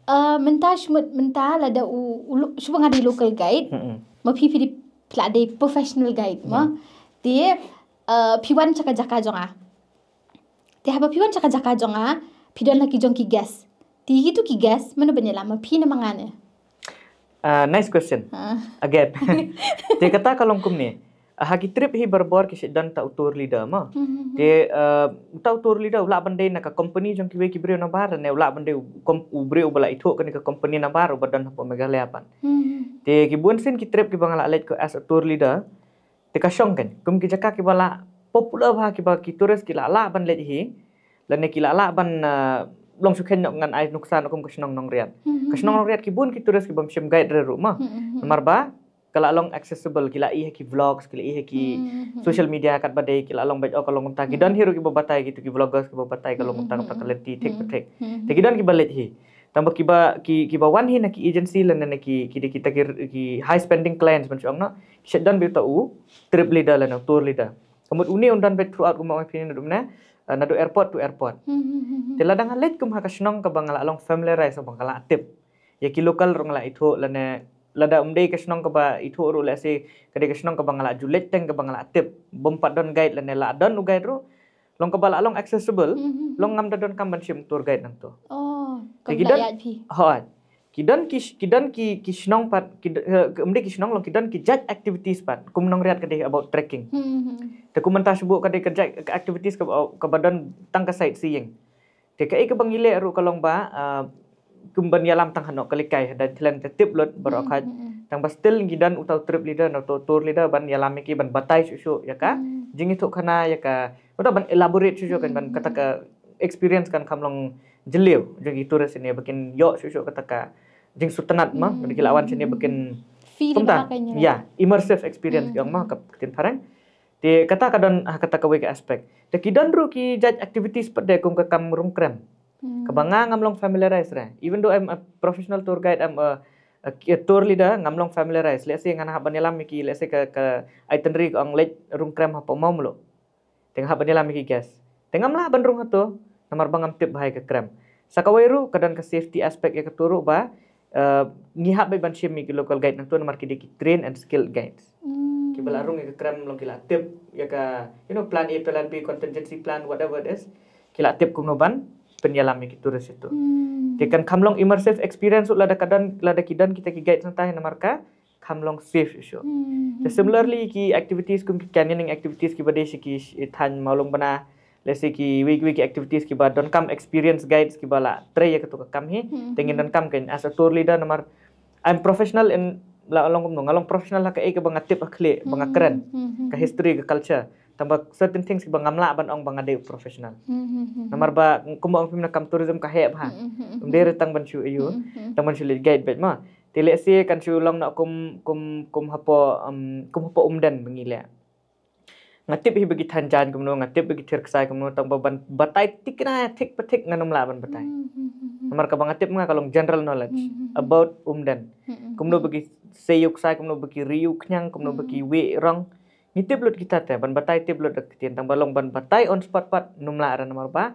Eh, mynta shmut mynta lada u, u lo-, shu ba nga dei local guide. Ma phi phi dei, phi la dei professional guide ma. Te, eh, phi wan sha ka jaka jong nga. Te haba phi wan sha ka jaka jong nga, phi don la ki jong ki guest. Te kitu ki guest, mano ban ïalam, ma phi ne ma nga ne? Ah, nice question. Again. Te kata ka long kumne. Ah, ha ki trip hi barabor ki shait don ta u tour leader ma. Te, ah, ta u tour leader u lah ban dei na ka company jong kiwei ki briew nabar, ne u lah ban dei u kom-, u briew uba la ithuh kane ka company nabar, uba don hapoh Meghalaya pat. Te ki bun sien ki trip kiba nga la leit ko as a tour leader, te ka shong kan, kum ki jaka kiba la popular bha, kiba ki tourist ki la lah ban leit hi, lane ki la lah ban, ah, long shu kheiñ noh, ngan ai nuksa noh kum ka shnong Nongriat. Ka shnong Nongriat ki bun ki tourist kibym shym guide re ruh ma. Namar ba ka la long accessible, ki la ïohi ha ki vlogs, ki la ïohi ha ki social media katba dei, ki la long beit, oh, ka long kumta. Ki don hi ruh kiba batai, kitu ki vloggers kiba batai ka long kumta, kumta ka lynti thik pa thik. Te ki don kiba leit hi. Tang ba kiba, ki, kiba wan hi na ki agency lane na ki, ki, ki, kita ki, ki high spending clients ban shu ong noh, ki shait don beit uta u trip leader lane u tour leader. Ka mut une un don beit throughout, kumba ong ïa phi ne, dum ne. Uh, naduh airport to airport. Te lada nga leit kum ha ka shnong kaba nga la long familiarize, ba nga la tip ïa ki local ruh nga la ithuh, lane lada ym dei ka shnong kaba ithuh ruh, let's say ka dei ka shnong kaba nga la ju leit teng, kaba nga la tip, bym pat don guide lane la don u guide ruh, long kaba la long accessible, long ngam da donkam ban shim tour guide nangto. Oh, Te ka ki la don ïaid phi. Hooid. Ki don ki ki don ki ki shnong pat, ki d- eh, ym dei ki shnong, long ki don ki jait activities pat. Kum nongriat ka dei about trekking. Hmm, hmm. Te kum mynta shu buh ka dei ka jait activities kaba kaba don tang ka sightseeing. Te kaei kaba ngi leh ruh ka long ba, uh, kum ban ïalam tang hano ka likai da thlen te tip lut baroh Hmm, khat. hmm, hmm. Tang ba still ngi don uta u trip leader na uta u tour leader ban ïalam ïa ki, ban batai shuh shuh ïa ka. Hmm. Jingithuhkhana ïa ka. Uta ban elaborate shuh shuh kan, ban Hmm. kata ka experience kan kham long jylliew jong ki tourist ne, ba kin ïoh shuh shuh kata ka jingsngewtynnat ma, Hmm. ba ki la wan shane ba kin Feel kumta. ba ka ïa. Ya, immersive experience Hmm. ki ong ma ka ktien phareng. Te kata ka don ha kata kawei ka aspect. Te ki don ruh ki jait activities pat de kum ka kam rung krem. Hmm. Kaba nga ngam long familiarize re. Even though I'm a professional tour guide, I'm a, a, a tour leader, ngam long familiarize. Let's say ngan hap ban ïalam ïa ki, let's say ka ka itinerary ka ong leit rung krem hapoh Mawmluh. Te nga hap ban ïalam ïa ki guest. Te ngam lah ban rung hato, namar ba ngam tip bha ïa ka krem. Sa kawei ruh ka don ka safety aspect ïa kato ruh ba, uh, ngi hap beit ban shim ïa ki local guide nangto namar ki dei ki trained and skilled guides. Hmm. Kiba la rung ïa ka krem long ki la tip ïa ka, you know, plan A, plan B, contingency plan, whatever it is. Ki la tip kumno ban pynïalam ïa ki tourist ïa to. Hmm. Te kan kham long immersive experience ruh lada ka don, lada ki don kita ki guide nangta hi namar ka kham long safe shuh shuh. Hmm. Te similarly ki activities kum ki canyoning activities kiba dei sha ki sh- thaiñ Mawlyngbna, let's say kiwei kiwei ki activities kiba donkam experienced guides kiba la trei ïa kato ka kam hi. Hmm. Te ngin donkam kan as a tour leader namar I'm professional in, la long kumno, nga long professional ha kaei kaba nga tip ha khlieh, ba nga kren, Hmm. ka history, ka culture. Tang ba certain things kiba ngam lah ban ong ba nga dei professional. Hmm. Namar ba kumba ong phim na kam tourism ka heh bha. Hmm. Ym dei re tang ban shu aiu, Hmm. tang ban shu leit guide beit ma. Te let's say kan shu long noh kum kum kum hapoh, um, kum hapoh Umden ba ngi leh. Nga tip hi ba ki thaiñ jaiñ kumno, nga tip ba ki thir ksai kumno, tang ba ban batai thikna thik pa thik ngan ym lah ban batai. Hmm. Namar kaba nga tip nga ka long general knowledge Hmm. about Umden. Hmm. Kumno ba ki seiu ksai, kumno ba ki riu khñiang, kumno ba ki wei rong. Ngi tip lut kita te, ban batai tip lut da ka ktien, tang ba long ban batai on spot pat ym lah re namar ba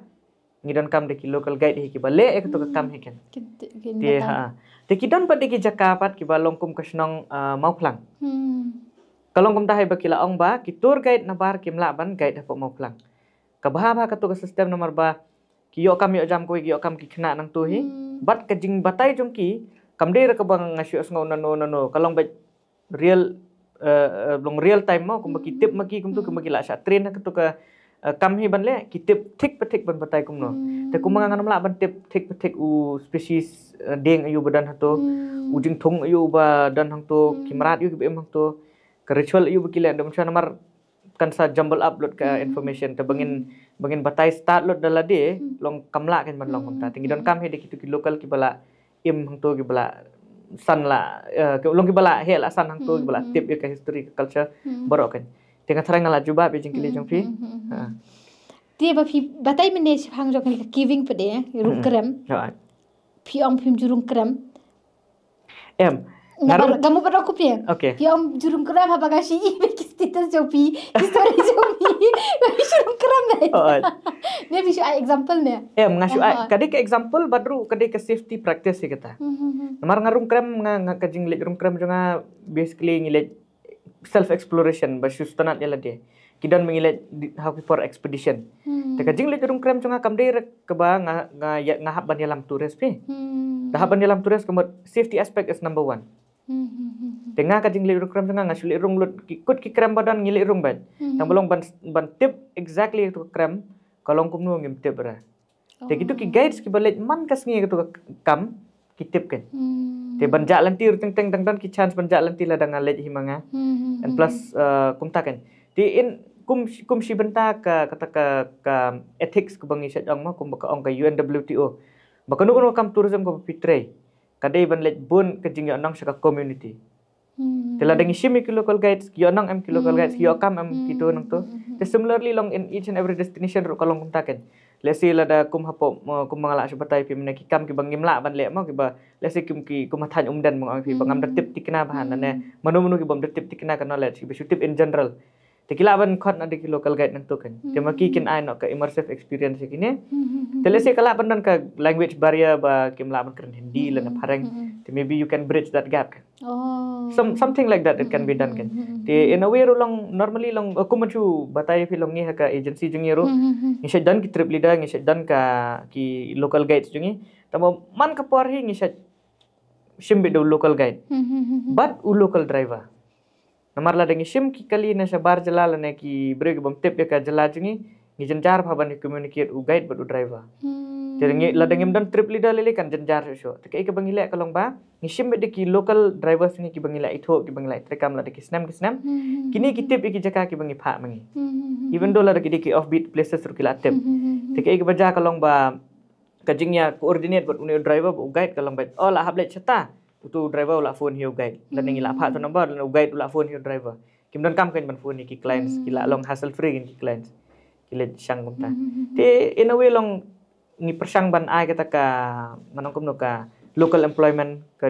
ngi donkam da ki local guide hi kiba leh ïa kato ka kam hi kan. Kin ti- kin Te batai. Ha. Te ki don pat de ki jaka pat kiba long kum ka shnong, uh, Mawphlang. Hmm. Ka long kumta hi ba ki la ong ba ki tour guide na bar kim lah ban guide hapoh Mawphlang. Ka bha bha kato ka system namar ba ki ïoh kam ïoh jam kawei, ki ïoh kam ki khynnah nangto hi. Hmm. Bad ka jingbatai jong ki kam dei re kaba nga shu sngew nano nano, ka long beit real, uh, uh, long real time mo, kumba ki tip ma ki kumto, kumba ki la shah train ha kato ka, uh, kam hi ban leh, ki tip thik pa thik ban batai kumno. Hmm. Te kumba nga ngam lah ban tip thik pa thik u species, uh, dieng aiu ba don hato, Hmm. u jingthung aiu ba don hangto, ki Hmm. mrad aiu kiba im hangto, ka ritual aiu ba ki leh, dum sha namar kan sa jumble up lut ka Hmm. information. Te ba ngin, ba ngin batai start lut da lade, long kam lah kan ban long kumta. Te ngi donkam hi da kito ki local kiba la im hangto, kiba la san la, eh, ki long kiba la heh la san hangto, kiba la tip ïa ka history, ka culture baroh kan. Te nga tharai nga la jubab ïa jingkylli jong phi. Hmm. Hmm. Ha. Te ba phi batai mynne shaphang jong ka caving pat de, rung krem. Ha. Phi ong phim ju rung krem. Em. Nga Nga ba rung- ka mu ba rong ku phi. Okay. Phi ong ju rung krem haba nga shu i ba ki status jong phi, ki story jong phi. Ba phi ju rung krem ne. Oh, oh. Ne phi shu ai example ne. Em, nga shu ai, Aha. Ka dei ka example bad ruh ka dei ka safety practice hi kata. Hmm, hmm, hmm. Namar nga rung krem, nga, nga ka jingleit rung krem jong nga basically ngi leit self exploration, ba shu sngewtynnat ïa lade. Ki don ba ngi leit di- ha ki por expedition. Hmm. Te ka jingleit rung krem jong nga kam dei re kaba nga, nga, ïa- nga hap ban ïalam tourist phi. Hmm. Da hap ban ïalam tourist ka mut safety aspect is number one. Hmm, hmm, hmm, hmm. Te nga ka jingleit rung krem jong nga, nga shu leit rung lut ki, kut ki krem ba don ngi leit rung beit. Hmm. Tang ba long ban, ban tip exactly tu krem, ka long kumno ngim tip re. Te kito ki guides kiba leit man ka sngi kato ka kam, ki tip kan. Hmm. Te ban jah lynti ruh teng teng dang don ki chance ban jah lynti lada nga leit hi ma nga. Hmm, hmm, And hmm. Plus, uh, kumta kan. Te in kum, kum shi bynta ka, kata ka, ka ethics kaba ngi shait ong ma, kumba ka ong ka U N W T O. Ba kano kano kam tourism kaba phi trei, ka dei ban leit bun ka jingïohnong sha ka community. Hmm. Te lada ngi shim ïa ki local guides, ki ïohnong em ki local guides, ki ïoh kam em kito nangto. Hmm. Te similarly long in each and every destination ruh ka long kumta kan. Let's say lada kum hapoh, uh, kum ba nga la shu batai phi mynne ki kam kiba ngim lah ban leh mo, kiba, let's say kum ki, kum ha thaiñ Umden mo, kiba ngam da tip thikna bha ne. Mano mano kibym da tip thikna ka knowledge, kiba shu tip in general. Te ki lah ban khot na da ki local guide nangtu kan. Te ma ki kin ai noh ka immersive experience ïa kine. Te lehse ka lah ban don ka language barrier ba kim lah ban kren Hindi lane phareng. Te maybe you can bridge that gap kan. Oh. Some, something like that, it can be done kan. Te in a way ruh long, normally long, uh, kum ban shu batai phi long ngi ha ka agency jong ngi ruh. Ngi shait don ki trip leader, ngi shait don ka ki local guides jong ngi. Tangba man ka por hi ngi shait shim beit da u local guide. Bad u local driver. Namar lada ngi shim ki kali na shabar jylla lane ki briew ki bym tip ïa ka jylla jong ngi, ngi jynjar bha ban communicate u guide bad u driver. Te ngi, lada ngim don trip leader lei lei kan jynjar shuh shuh. Te kaei kaba ngi leh ka long ba ngi shim beit da ki local drivers ngi kiba ngi la ithuh, kiba ngi la treikam lada ki snem ki snem. Kine ki tip ïa ki jaka kiba ngi phah ma ngi. Even though lada ki dei ki offbeat places ruh ki la tip. Te kaei kaba jia ka long ba ka jingïa coordinate bad une u driver bad u guide ka long ba, oh, la hap leit shata, utu u driver u la phone hi u guide. Lane ngi la phah tu number, lane u guide u la phone hi u driver. Kim donkam kein ban phone ïa ki clients, ki la long hassle free kein ki clients. Ki leit shang kumta. Te in a way long ngi pyrshang ban ai kata ka, man ong kumno, ka local employment, ka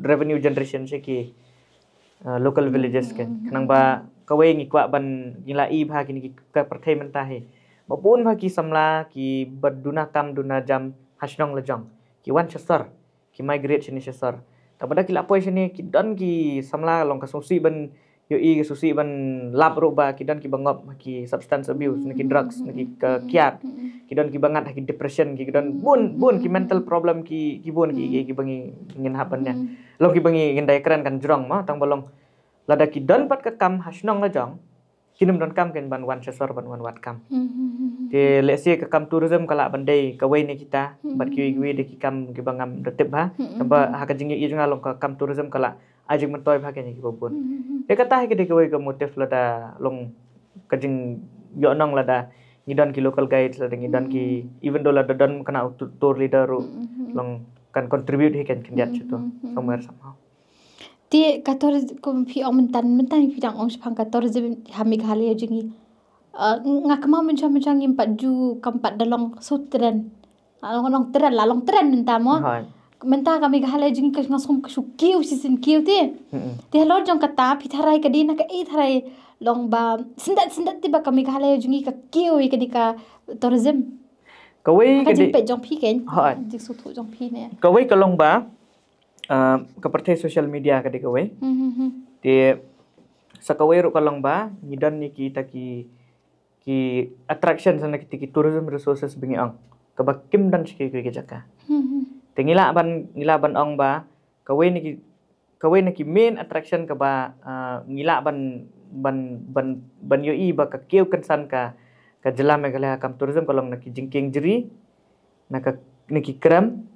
revenue generation sha ki, uh, local villages kein. Khnang ba kawei ngi kwah ban, ngi la i bha kine ki, ka pyrthei mynta hi ba bun bha ki samla kiba duna kam duna jam ha shnong la jong, ki wan sha sor, ki migrate shane sha sor. Tangba da ki la poi shane ki don ki samla, long ka sngewsih ban ïohi, ka sngewsih ban lap ruh ba ki don kiba ngop ha ki substance abuse, na ki drugs, na ki ka kiad. Ki don kiba ngat ha ki depression, ki don bun, bun ki mental problem, ki, ki bun ki, ki, kiba ngi, ngin hap ban ïa. Long kiba ngi, ngin da ïakren kan jrong mo, tangba long lada ki don pat ka kam ha shnong la jong, kin ym donkam kein ban wan sha sor ban wan wad kam. Te lehse ka kam tourism ka lah ban dei kawei na kita bad kiwei kiwei de ki kam kiba ngam da tip bha. Tangba ha ka jingïohi jong nga long ka kam tourism ka lah ai jingmyntoi bha kein ïa kiba bun. Te kata hi ka dei kawei ka motive lada long ka jingïohnong lada ngi don ki local guides, lada ngi don ki, even though lada don kane u tu-, tour leader ruh, long kan contribute hi kein khyndiat sha tu somewhere somehow. Te ka tourism, kum phi ong mynta, mynta phi dang ong shaphang ka tourism ha Meghalaya jong ngi. Uh, nga kynmaw mynshwa mynshwa ngim pat ju, kam pat da long shu trend. La long, long trend, la long trend mynta mo. Mynta ka Meghalaya jong ngi ka nga sngew ka shu kiew shisien kiew te. Te halor jong kata phi tharai ka dei na kaei tharai long ba syndet syndet te ba ka Meghalaya jong ngi ka kiew ïa kane ka tourism. Kawei ka dei, jingpeit jong phi kein. Jingsngewthuh jong phi ne. Kawei ka long ba uh, ka pyrthei social media ka dei kawei. Te sa kawei ruh ka long ba ngi don ïa kita ki, ki attractions na kita ki tourism resources ba ngi ong kaba kim don sha kiwei ki jaka. Te ngi lah ban, ngi lah ban ong ba kawei na ki, kawei na ki main attraction kaba, uh, ngi lah ban, ban, ban, ban ïohi ba ka kiew kynsan ka, ka jylla Meghalaya ha kam tourism ka long na ki jingkieng jri, na ka, na ki krem,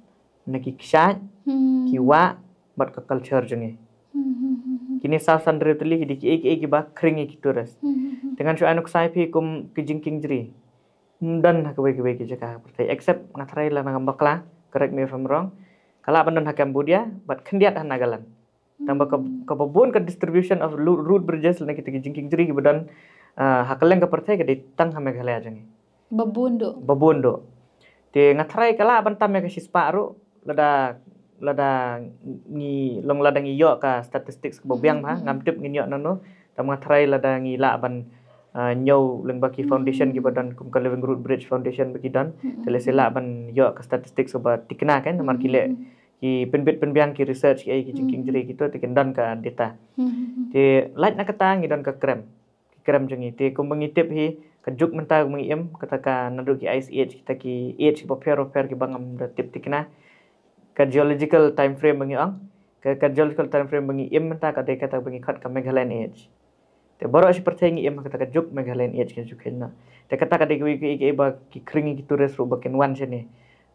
na ki kshaid, ki wah, bad ka culture jong ngi. Kine saw san hynriew tylli ki dei kiei kiei kiba khring ïa ki tourist. Te ngan shu ai nuksa ïa phi kum ki jingkieng jri, ym don ha kawei kawei ki jaka ha ka pyrthei, except nga tharai lada ngam bakla, correct me if I'm wrong, ka lah ban don ha Cambodia bad khyndiat ha Nagaland. Tangba ka, kaba bun ka distribution of lu-, root bridges lane kita ki jingkieng jri kiba don, uh, ha kylleng ka pyrthei ka dei tang ha Meghalaya jong ngi. Ba bun duh. Ba bun duh. Te nga tharai ka lah ban tam ïa ka shispah ruh lada, lada ngi long, lada ngi ïoh ka statistics kaba biang bha, ngam tip ngin ïoh nangno. Tangba nga tharai lada ngi lah ban, uh, ñiew lyngba ki foundation kiba don kum ka Living Root Bridge Foundation ba ki don. Te lehse lah ban ïoh ka statistics kaba tikna kein namar ki leh ki pynbit pynbiang ki research ki, ki jingkieng jri kito te kin don ka data. Te lait na kata ngi don ka krem. Ki krem jong ngi te kumba ngi tip hi ka juk mynta kumba ngi im, kata ka naduh ki ice age, kita ki age kiba pher bapher kiba ngam da tip tikna. Ka geological time frame ba ngi ong, ka, ka geological time frame ba ngi im mynta ka dei kata ba ngi khot ka Meghalayan age. Te baroh shi pyrthei ngi im ha kata ka juk Meghalayan age, ka juk khein na. Te kata ka dei kiwei kiei kiei ba ki khring ïa ki tourist ruh ba kin wan shane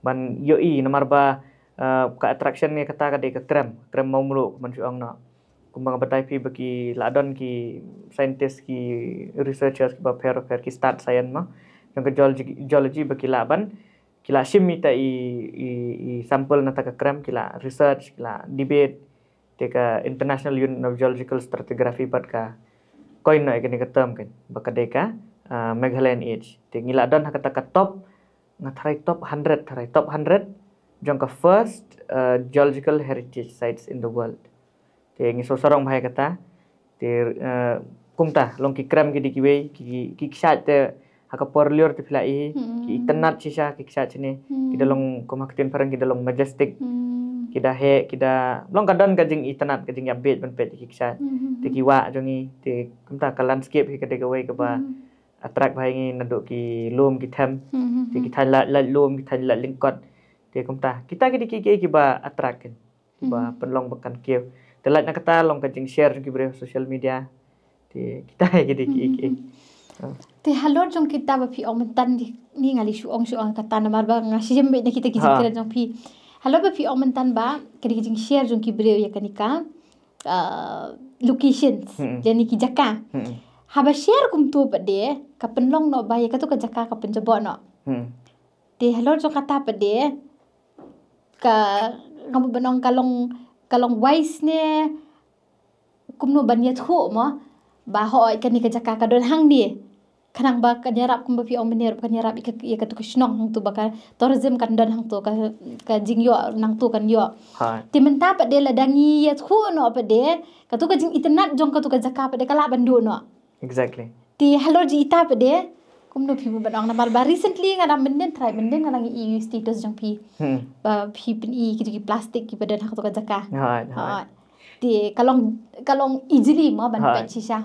ban ïohi namar ba, uh, ka attraction ïa kata ka dei ka krem, krem Mawmluh kumba shu ong noh. Kumba nga batai phi ba ki la don ki scientist, ki researchers kiba pher bapher, ki stad science mo jong ka geology, geology ba ki lah ban, ki la shim ita i, i, i sample na kata ka krem, ki la research, ki la debate. Te ka International Union of Geological Stratigraphy pat ka coin noh ïa kane ka term kein ba ka dei ka, uh, Meghalayan age. Te ngi la don ha kata ka top, nga tharai top hundred, tharai top hundred jong ka first, uh, geological heritage sites in the world. Te ngi sngewsarong bha ïa kata. Te, uh, kumta, long ki krem ki dei kiwei, ki, ki kshaid te ha ka por lyiur te phi lah i, ki itynnad shisha ki kshaid shane, ki da long kum ha ka ktien phareng ki da long majestic, ki da heh, ki da long ka don ka jingitynnad, ka jingïabeit ban peit ki kshaid. Te ki wah jong ngi, te kumta ka landscape hi ka dei kawei kaba attract bha ïa ngi naduh ki lum ki them, te ki thaiñ lait, lait lum, ki thaiñ lait lyngkot. Te kumta kita ki dei ki, ki, kiba attract kan, kiba pynlong ba kan kiew. Te lait na kata long ka jingshare jong ki briew social media. Te kita hi ki dei ki, ki. Te halor jong kita ba phi ong mynta, ni nga la shu ong shu ong kata namar ba nga shim beit na kita ki jingkren jong phi. Halor ba phi ong mynta ba ka dei ka jingshare jong ki briew ïa kane ka, uh, locations, jani ki jaka. Haba share kumtu pat de ka pynlong noh ba ïa katu ka jaka ka pynjaboh noh. Te halor jong kata pat de ka, ngam, ba nong ka long, ka long wise ne kumno ban ïathuh mo ba hooid kane ka jaka ka don hangne. Khnang ba kan ïarap, kumba phi ong mynne ruh, kan ïarap ïa ka, ïa katu ka shnong hangtu ba ka tourism kan don hangtu, ka, ka jingïoh nangtu kan ïoh. Te mynta pat de lada ngi ïathuh noh pat de, katu ka jingitynnad jong katu ka jaka pat de ka lah ban duh noh. Exactly. Te halor jong ita pat de kumno phi mut ban ong, namar ba recently nga dang mynnin, trai mynnin nga dang i status jong phi ba phi pyn-i kito ki plastic kiba don ha katu ka jaka. Te ka long, ka long easily mo ban peit shisha.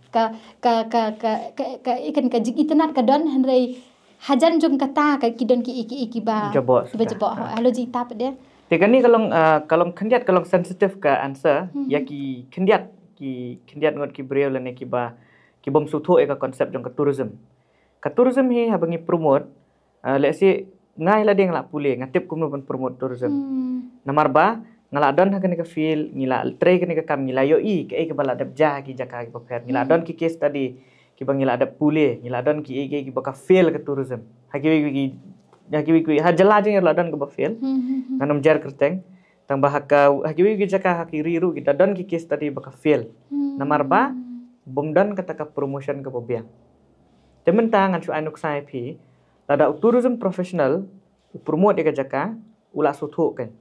Ka, ka, ka, ka, ka, ka, ikan ka jingitynnad ka don, hynrei hajan jong kata ka ki don ki, ki, kiba jaboh, kiba jaboh. Halor jong ita pat de. Te kane ka long, uh, ka long khyndiat, ka long sensitive ka answer ïa ki khyndiat, ki khyndiat ngut ki briew lane kiba, ki bym sngewthuh ïa ka concept jong ka tourism. Ka tourism hi haba ngi promote, uh, let's say nga hi lade nga lah pule, nga tip kumno ban promote tourism. Namar ba nga lah don ha kane ka field, ngi lah trei kane ka kam, ngi lah ïohi kaei kaba lah dep jia ha ki jaka kiba pher. Ngi lah don ki case study kiba ngi lah dep pule, ngi lah don ki, ki, kiba ka fail ka tourism. Ha kiwei kiwei, ha kiwei kiwei, ha jylla jong ngi lah don kaba fail. Ngan ym jer kyrteng. Tang ba ha ka, ha kiwei ki jaka ha ki ri ruh ki da don ki case study ba ka fail. Namar ba bym don kata ka promotion kaba biang. Te mynta ngan shu ai nuksa ïa phi, lada u tourism professional u promote ïa ka jaka, u lah sngewthuh kan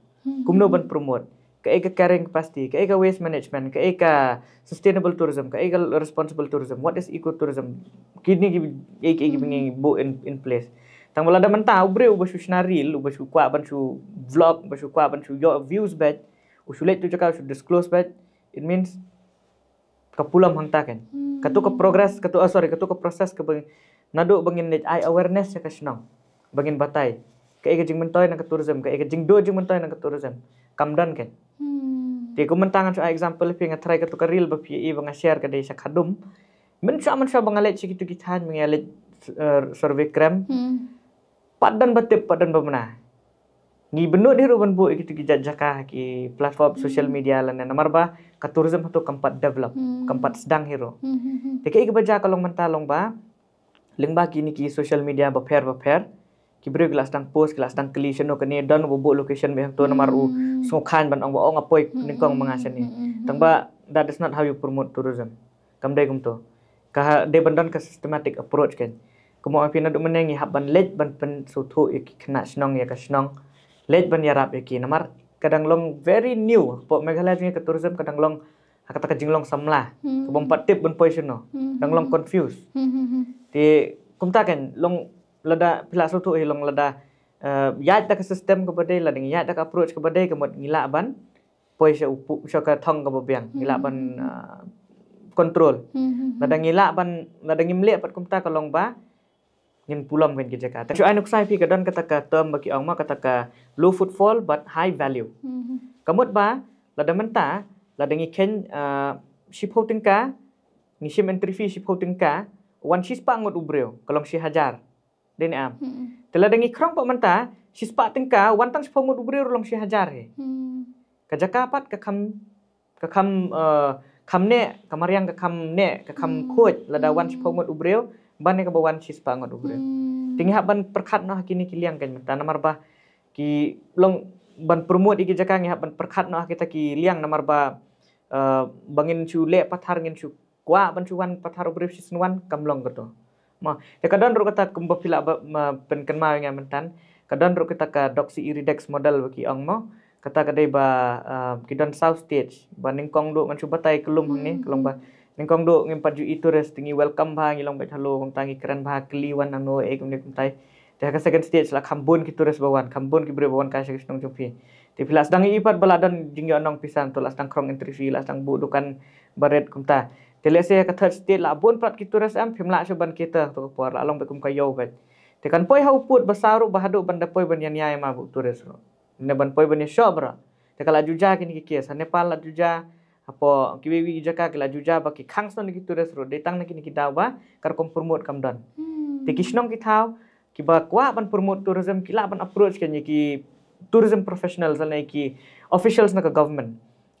kumno ban promote, kaei ka carrying capacity, kaei ka waste management, kaei ka sustainable tourism, kaei ka responsible tourism, what is ecotourism. Kine ki, ki, ki, ki ngi buh in, in place. Tang ba lada mynta u briew uba shu shna reel, uba shu kwah ban shu vlog, uba shu kwah ban shu ïoh views bad, u shu leit tu jaka, u shu disclose bad, it means ka pulom hangta kan. Katu ka progress, katu, oh, sorry, katu ka process kaba naduh ba ngin leit ai awareness ïa ka shnong, ba ngin batai kaei ka jingmyntoi na ka tourism, kaei ka jingduh jingmyntoi na ka tourism, kam don kan. Te kum mynta ngan shu ai example ïa phi, nga tharai katu ka reel ba phi ïohi ba nga share ka dei sha Khadum. Mynshuwa, mynshuwa ba nga leit sha kitu ki thaiñ, ba nga leit, eh, survey krem, pat don ba tip, pat don ba mane. Ngi bynnud hi ruh ban buh ïa kitu ki jaka ha ki platform social media lane, namar ba ka tourism hato kam pat develop, kam pat sdang hi ruh. Te kaei kaba jia ka long mynta long ba lyngba kine ki social media bapher bapher, ki briew ki la sdang post, ki la sdang kylli shano kane don uba buh location beit hangto, namar u sngewkhlaiñ ban ong ba ong, nga poi nyngkong ma nga shane. Tang ba that is not how you promote tourism. Kam dei kumto. Ka dei ban don ka systematic approach kan. Kumba ong phi, naduh mynne ngi hap ban leit ban pynsngewthuh ïa ki khynnah shnong ïa ka shnong. Leit ban ïarap ïa ki, namar ka dang long very new. Hapoh Meghalaya jong ngi ka tourism ka dang long ha kata ka jinglong samla, ka bym pat tip ban poi shano. Dang long confuse. Te kumta kan long, lada phi lah sngewthuh hi long, lada, eh, ïaid da ka system kaba dei, lada ngi ïaid da ka approach kaba dei, ka mut ngi lah ban poi sha u pu-, sha ka thong kaba biang, ngi lah ban, ah, control. Lada ngi lah ban, lada ngim leh pat kumta ka long ba ngin pulom kan ki jaka. Te shu ai nuksa ïa phi, ka don kata ka term ba ki ong ma, kata ka low footfall but high value. Ka mut ba lada mynta, lada ngi kheiñ, ah, shiphew tyngka, ngi shim entry fee shiphew tyngka, wan shispah ngut u briew, ka long shi hajar. Dei ne em? Te lada ngi khrong pat mynta, shispah tyngka, wan tang shiphew ngut u briew ruh long shi hajar hi. Ka jaka pat ka kham, ka kham, eh, kham neh, ka mariang ka kham neh, ka kham khuid, lada wan shiphew ngut u briew ban ïa kaba wan shispah ngut u briew. Te ngi hap ban pyrkhat noh ha kine ki liang kan mynta, namar ba ki long ban promote ïa ki jaka, ngi hap ban pyrkhat noh ha kita ki liang, namar ba, eh, ba ngin shu leh pathar, ngin shu kwah ban shu wan pathar u briew shisien wan, kam long kato. Ma, te ka don ruh kata kumba phi lah ba, ma, pynkynmaw ïa nga mynta, ka don ruh kata ka Doxy Iridex model ba ki ong mo. Kata ka dei ba, ah, ki don saw stage ba nyngkong duh ngan shu batai kyllum hangne, ka long ba Nyngkong duh ngim pat ju i tourist, te ngi welcome bha, ngi long beit hello, kumta ngi kren bha, kylli wan nangno, eh, kumne kumtai. Te ha ka second stage la kham bun ki tourist ba wan, kham bun ki briew ba wan kai sha ka shnong jong phi. Te phi la sdang i pat ba la don jingïoh nong pisa, to la sdang krong entry fee, la sdang buh dukan barit kumta. Te lehse ha ka third stage la bun pat ki tourist em, phim lah shuh ban cater to ka por, la long beit kum ka ïew beit. Te kan poi ha u pud ba saw ruh ba haduh ban da poi ban ïa nia ma u tourist ruh. Ne ban poi ban ïa shoh baroh. Te ka la ju jia kine ki case, ha Nepal la ju jia, hapoh kiwei kiwei ki jaka ki la ju jia ba ki khang snoh na ki tourist ruh, dei tang na kine ki daw ba ka rukom promote kam don. Te ki shnong ki thaw kiba kwah ban promote tourism ki lah ban approach kane ki tourism professionals lane ki officials na ka government.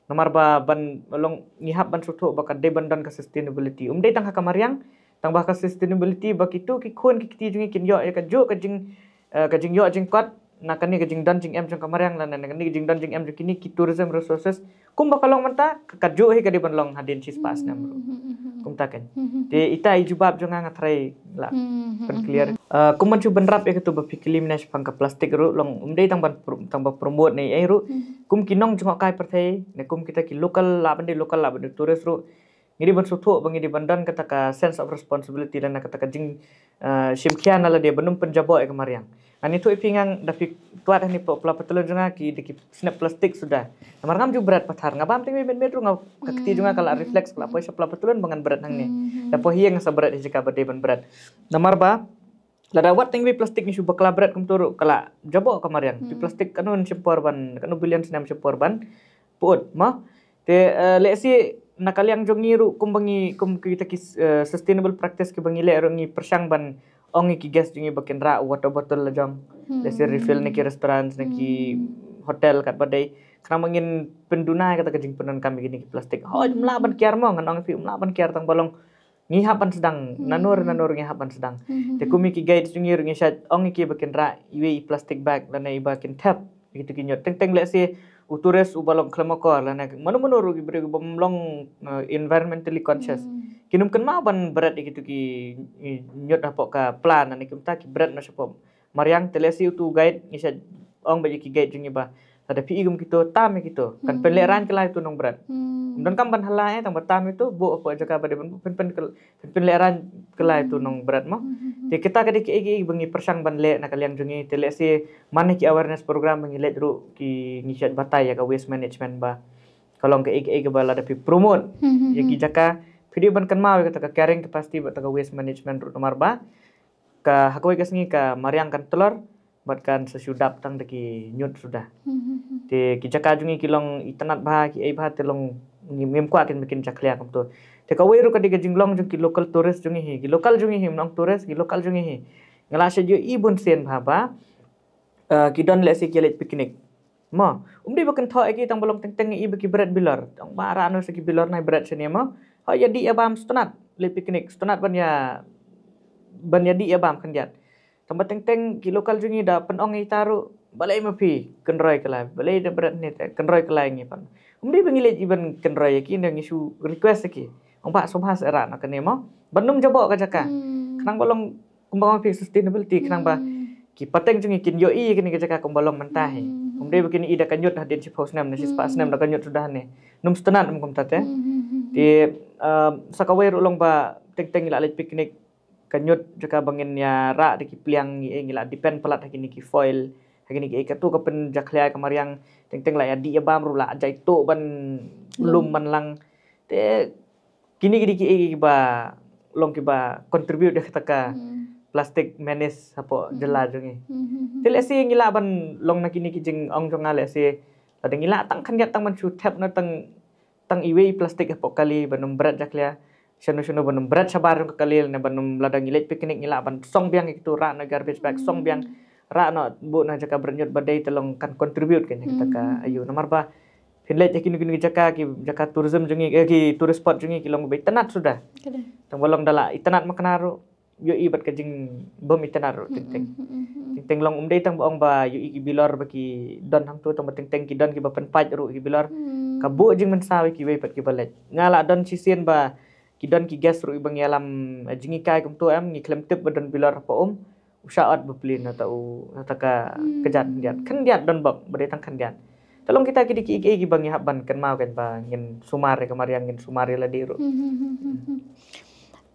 Namar ba ban long ngi hap ban sngewthuh ba ka dei ban don ka sustainability. Um dei tang ha ka mariang, tang ba ka sustainability ba kitu ki khun ki kti jong ngi kin ïoh ïa ka juh ka jing, eh, ka jingïoh jingkot na kane ka jingdon jingem jong ka mariang lane na kane ka jingdon jingem jong kine ki tourism resources. Kumba ka long mynta, ka, ka juh hi ka dei ban long hadien shispah snem ruh. Kumta kan. Te ita i jubab jong nga nga tharai la pynclear. Uh, kum ban shu bynrap ïa katu ba phi kylli mynne shaphang ka plastik ruh, long um dei tang ban pro-, tang ba promote ne ei ruh. Kum ki nongjngohkai pyrthei ne kum kita ki local, lah ban dei local, lah ban dei tourist ruh, ngi dei ban sngewthuh ba ngi dei ban don kata ka sense of responsibility lane kata ka jing, uh, shim khia na lade ban ym pynjaboh ïa ka mariang. Ngan ïathuh ïa phi, ngan da phi twad hangne pla, pla patulun jong nga ki dei ki snep plastik suda. Namar ngam ju bret pathar, nga bam teng mynmiet ruh nga, ka kti jong nga ka la reflex, ka la poi sha pla patulun ba ngan bret hangne. Da poi hi nga sa bret hi jaka ba dei ban bret. Namar ba lada wat teng wei plastik ngi shu bakla bret kumtu ruh ka la jaboh ka mariang. Phi plastik katno shim por ban, katno billion snem shim por ban put mo. Te, eh, lehse na ka liang jong ngi ruh kumba ngi, kum kita ki, eh, sustainable practice kiba ngi leh ruh ngi pyrshang ban ong ïa ki guest jong ngi ba kin rah water bottle la jong. Lehse refill na ki restaurants, na ki hotel katba dei. Khnang ba ngin pynduna ïa kata ka jingpyndonkam ïa kine ki plastik. Hooid, um lah ban kiar mo, ngan ong ïa phi um lah ban kiar tang ba long ngi hap ban sdang, nanur nanur ngi hap ban sdang. Te kum ïa ki guide jong ngi ruh ngi shait ong ïa ki ba kin rah iwei i plastic bag lane iba kin thep ïa kitu ki ñiut. Teng teng lehse u tourist uba long khlem akor lane mano mano ruh ki briew bym long, eh, environmentally conscious, kin ym kynmaw ban bret ïa kitu ki, i, ñiut hapoh ka pla lane kumta ki bret noh shapoh mariang. Te lehse utu guide ngi shait ong beit ïa ki guide jong ngi ba lada phi i kum kitu, tam ïa kitu. Kan pynlehraiñ kylla ïa utu nongbret. Ym donkam ban halla eh, tang ba tam ïa utu, buh hapoh jaka ba dei ban buh, pyn, pyn, pyn, pynlehraiñ kylla ïa utu nongbret mo. Te kita ka dei kiei kiei ba ngi pyrshang ban leh na ka liang jong ngi. Te lehse man ki awareness program ba ngi leh ruh ki, ngi shait batai ïa ka waste management ba ka long kiei kiei ba lada phi promote ïa ki jaka, phi dei ban kynmaw ïa kata ka carrying capacity bad kata ka waste management ruh, namar ba ka ha kawei ka sngi ka mariang kan tlor bad kan sa shu dap tang da ki ñiut suda. Te ki jaka jong ngi ki long itynnad bha, kiei bha, te long ngim, ngim kwah kin ba kin jakhlia kumtu. Te kawei ruh ka dei ka jinglong jong ki local tourist jong ngi hi, ki local jong ngi hi, ym long tourist, ki local jong ngi hi. Nga la shait ïohi bunsien bha ba, eh, ki don lehse ki leit picnic. Mo, um dei ba kynthoh ïa ki tang ba long teng teng ïa i ba ki bret bilor. Tang ba rah noh sa ki bilor nai bret shane mo. Hooid, ïa dih ïa bam sngewtynnat, leit picnic sngewtynnat ban ïa, ban ïa dih ïa bam khyndiat. Tang ba teng teng ki local jong ngi da pynong ïa ita ruh, balei ma phi kynroi kylla, balei da bret ne te kynroi kylla ïa ngi pat. Um dei ba ngi leit i ban kynroi ïa ki, ne ngi shu request ïa ki. Ong ba sngewbha sa rah noh kane mo, ban ym jaboh ka jaka. Khnang ba long kumba ong phi sustainability, khnang ba ki pateng jong ngi kin ïohi ïa kane ka jaka kumba long mynta hi. Um dei ba kin i da ka ñiut hadien shiphew snem ne shispah snem da ka ñiut suda ne. Ym sngewtynnat em kumta te. Te, um, sa kawei ruh long ba teng teng ngi la leit picnic, ka ñiut jaka ba ngin ïa rah da ki pliang ngi, eh, ngi la depend palat ha kine ki foil, ha kine ki, eh, katu ka pynjakhlia ka mariang. Teng teng la ïa dih ïa bam ruh la jai tuh ban lum ban lang. Te kine ki dei kiei kiba long kiba contribute ïa kata ka plastic menace hapoh jylla jong ngi. Te lehse ngi lah ban long na kine ki jingong jong nga, lehse lada ngi lah tang khyndiat tang ban shu thep noh tang, tang iwei i plastic hapoh kali ban ym bret jakhlia. Shano shano ban ym bret shabar jong ka kali, ne ban ym, lada ngi leit picnic ngi lah ban song biang ïa kitu, rah noh garbage bag, song biang, rah noh, buh noh jaka bret ñiut ba dei, te long kan contribute kan ïa kata ka aiu. Namar ba phin leit ha kino kino ki jaka, ki jaka tourism jong ngi, eh, ki tourist spot jong ngi ki long ba itynnad suda. Tang ba long da la itynnad makna ruh ïohi bad ka jingbym itynnad ruh teng teng. Teng teng long um dei tang ba ong ba ïohi ki bilor ba ki don hangtu, tang ba teng teng ki don kiba pynpait ruh ki bilor. Ka buh jingmynsaw ïa kiwei pat kiba leit. Nga la don shisien ba ki don ki guest ruh iba ngi ïalam, eh, jinghikai kumtu em, ngi khlem tip ba don bilor hapoh um. U shah ot bapli na ta u, na ta ka kjat khyndiat. Khyndiat don bok, ba dei tang khyndiat. Ka long kita ki dei ki, ki, ki ba ngi hap ban kynmaw kan ba ngin sumar ïa ka mariang, ngin sumar ïa lade ruh. Hmm, hmm, hmm, hmm, hmm.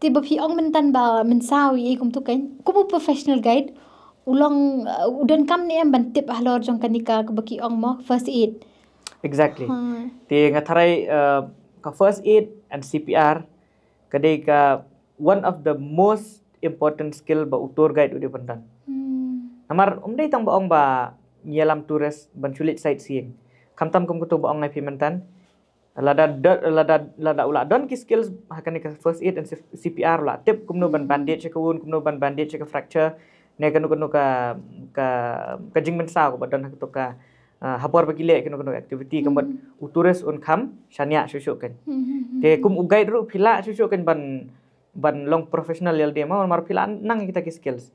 Te ba phi ong mynta ba mynsaw ïa kumtu kan, kum u professional guide, u long, uh, u donkam ne em ban tip halor jong kane ka, kaba ki ong mo, first aid. Exactly. Ha. Te nga tharai, uh, ka first aid and C P R ka dei ka one of the most important skill ba u tour guide u dei ban don. Hmm. Namar um dei tang ba ong ba ngi ïalam tourist ban shu leit sightseeing. Khamtam kum kumtu ba ong ngai phi mynta. Lada, lada, lada u la don ki skills ha kane ka first aid and C P R, u la tip kumno ban bandage ïa ka wound, kumno ban bandage ïa ka fracture, ne kano kano ka, ka, ka jingmynsaw kaba don ha kato ka, ah, ha por ba ki leh kano kano ka activity, ka mut u tourist un kham shaniah shuh shuh kan. Hmm, hmm, hmm. Te kum u guide ruh phi lah shuh shuh kan ban, ban long professional ïa lade mo, namar phi lah nang kita ki skills.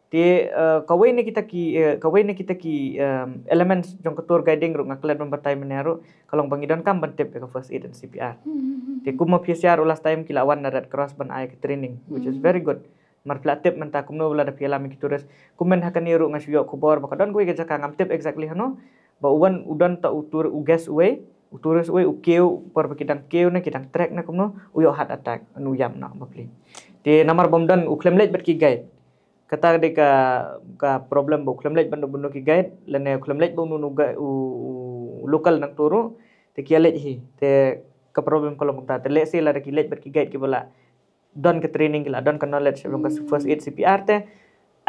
Te, eh, kawei na kita ki, eh, kawei na kita ki, em, elements jong ka tour guiding ruh nga klet ban batai mynne ruh, ka long ba ngi donkam ban tip ïa ka first aid and C P R. Hmm, hmm, hmm. Te kum ma phi sha ruh last time ki la wan na Red Cross ban ai ka training, which is very good. Mar phi la tip mynta kumno lada phi ïalam ïa ki tourist. Kum mynta ha kane ruh nga shu ïoh khubor ba ka don kawei ka jaka ngam tip exactly hano, ba u wan u don ta u tour, u guest uwei, u tourist uwei, u kiew, por ba ki dang kiew ne ki dang trek ne kumno, u ïoh heart attack, u ïap noh bapli. Te namar bym don, u khlem leit bad ki guide. Kata dei ka, ka problem ba u khlem leit bad uno uno ki guide, lane u khlem leit bad uno uno ga-, u, u local nangto ruh, te ki ïa leit hi. Te ka problem ka long kumta, te lehse lada ki leit bad ki guide kiba la don ka training, ki la don ka knowledge jong ka first aid, C P R te,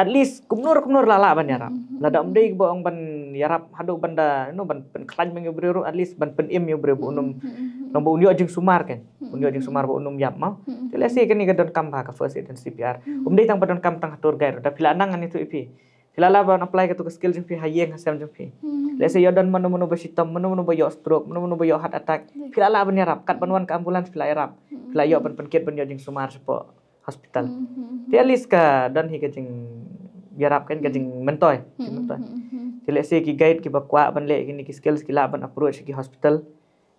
at least kumno ruh kumno ruh la lah ban ïarap. Hmm, hmm, hmm. Lada um dei ba ong ban ïarap haduh ban da, you know, ban pynkhlaiñ ïa u briew ruh, at least ban pynim ïa u briew ba un ym, hmm, hmm, hmm, hmm, long ba un ïoh jingsumar kan. Hmm, hmm, hmm. Un ïoh jingsumar ba un ym ïap mo. Hmm, hmm. Te lehse kane ka donkam bha ka first aid and C P R. Hmm. Um dei tang ba donkam tang ha tour guide ruh, da phi la nang ani tu ïa phi. Phi la lah ban apply kato ka skill jong phi ha ïing ha sem jong phi. Hmm. Lehse ïoh don mano mano ba shitom, mano mano ba ïoh stroke, mano mano ba ïoh heart attack. Phi la lah ban ïarap, kat ban wan ka ambulance phi la ïarap. Hmm. Phi la ïoh ban pynkit ban ïoh jingsumar shapoh hospital. Hmm, hmm, hmm. Te at least ka don hi ka jingïarap kan, ka jingmyntoi, hmm, jingmyntoi. Hmm, hmm, hmm. Te lehse ki guide kiba kwah ban leh kine ki skills ki lah ban approach ki hospital.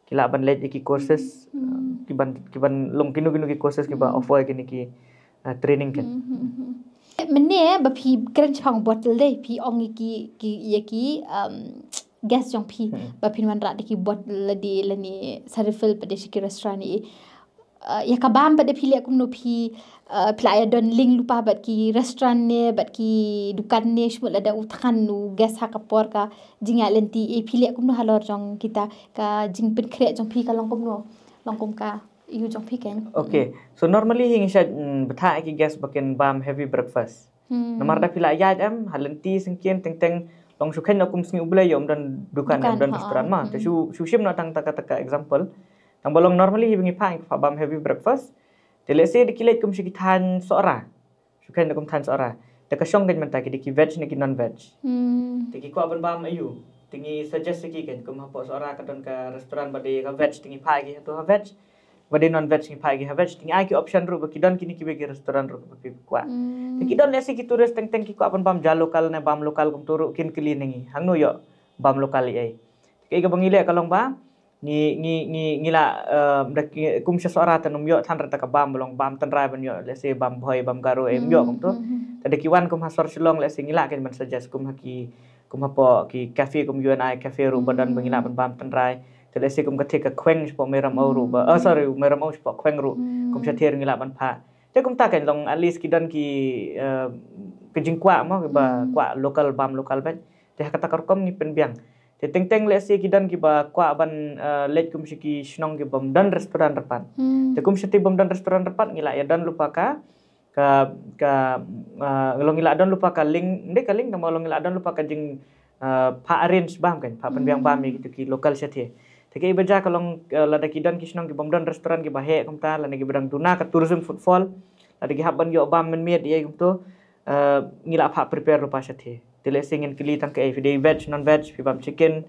Ki lah ban leit ïa ki courses, hmm, uh, ki ban, ki ban long kino kino ki courses kiba, hmm, offer kine ki, uh, training kan. Hmm, hmm, hmm. Mynne ba phi kren shaphang bottle dei, phi ong ïa ki, ki, ïa ki, um, guest jong phi, hmm, ba phin wanrah da ki bottle lade lane sa refill pat da sha ki restaurant ïa. Uh, ïa ka bam pat da phi leh kumno phi, uh, phi la ïa don link lypa bad ki restaurant ne bad ki dukan ne, shmut lada u thngan u guest ha ka por ka jingïaid lynti, eh, phi leh kumno halor jong kita, ka jingpynkhreh jong phi ka long kumno, long kum ka ïa u jong phi kan. Okay. So normally hi ngi shait, mm, bthah ïa ki guest ba kin bam heavy breakfast. Hmm. Namar da phi la ïaid em ha lynti syngkien teng teng, long shu kheiñ noh kum sngi U Blei ïoh ym don dukan, dukan, ym don, ha, restaurant ma. Hmm. Te shu, shu shim noh tang ta ka, ta ka example. Tang ba long normally hi ba ngi phah, ngi phah bam heavy breakfast. Te lehse da ki leit kum sha ki thaiñ Sohra. Shu kheiñ noh kum thaiñ Sohra. Te ka shong kan mynta ki dei ki veg ne ki non veg. Hmm. Te ki kwah ban bam aïu. Te ngi suggest ïa ki kan kum hapoh Sohra ka don ka restaurant ba dei ka veg, te ngi phah ïa ki hato ha veg. Ba dei non veg ngi phah ïa ki ha veg, te ngi ai ki option ruh ba ki don kine kiwei ki restaurant ruh ba phi kwah. Hmm. Te ki don lehse ki tourist teng teng ki kwah ban bam ja local ne bam local kumto ruh kin kylli na ngi. Hangno ïoh bam local ïa ei. Te kaei kaba ngi leh ka long ba ngi, ngi, ngi, ngi la, eh, da ki, kum sha Sohra te ym ïoh than re ta ka bam ba long bam tynrai ban ïoh, lehse bam Bhoi, bam Garo, eh, ym ïoh kumto. Hmm, hmm, hmm. Te da ki wan kum ha sor Shillong lehse ngi lah kan ban suggest kum ha ki, kum hapoh ki cafe kum U N I cafe ruh ba don ba ngi lah ban bam tynrai. Te lehse kum ka thik ka khweng shapoh Meiram Au ruh ba, oh, sorry, Meiram Au shapoh khweng ruh. Hmm. Kum shatei ruh ngi lah ban phah. Te kumta kan long at least ki don ki, eh, ka jingkwah mo, kiba kwah local bam local bad. Te ha kata ka rukom ngi pynbiang. Te teng teng lehse ki don kiba kwah ban, eh, leit kum sha ki shnong kiba ym don restaurant re pat. Hmm. Te kum shatei bym don restaurant re pat ngi lah ïa don lypa ka, ka, ka, eh, long ngi lah don lypa ka link, ym dei ka link, namar long ngi lah don lypa ka jing, eh, phah arrange bam kan, phah pynbiang bam ïa kito ki local shatei. Te kaei ba jia ka long, eh, lada ki don ki shnong kiba ym don restaurant kiba heh kumta, lane kiba dang duna ka tourism footfall, lada ki hap ban ïoh bam mynmiet ïa kumto, eh, ngi lah phah prepare lypa shatei. Te lehse ngin kylli tang kaei, phi dei veg, non veg, phi bam chicken,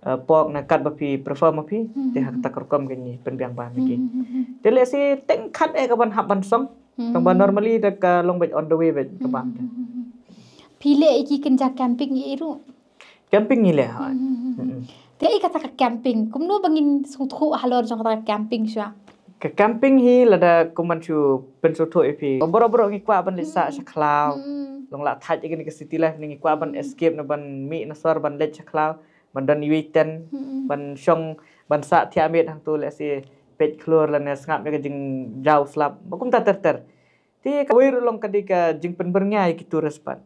eh, pork, ne katba phi prefer ma phi. Hmm. Te ha kata ka rukom kan ngi pynbiang bam ïa ki. Hmm, hmm, hmm, hmm. Te lehse teng khat eh ka ban hap ban song. Hmm. Tang ba normally da ka long beit on the way beit ka bam te. Hmm, hmm, hmm, hmm. Phi leh ïa ki kynja camping ïa ei ruh? Camping ngi leh, ha. Hmm, hmm, hmm, hmm. Hmm, hmm. Te ïa kata ka camping, kumno ba ngin sngewthuh halor jong kata ka camping shuwa? Ka camping hi lada kum ban shu pynsngewthuh ïa phi. Baroh baroh ngi kwah ban leit sah sha khlaw. Hmm. Long la thait ïa kane ka city life ne ngi kwah ban escape ne ban mih na sor ban leit sha khlaw. ban don iwei i tent, ban shong, ban sah thiah miet hangto, lehse peit khlur lane sngap ïa ka jingjaw slap, ba kumta ter ter. Te kawei ruh long ka dei ka jingpynbyrngia ïa ki tourist pat.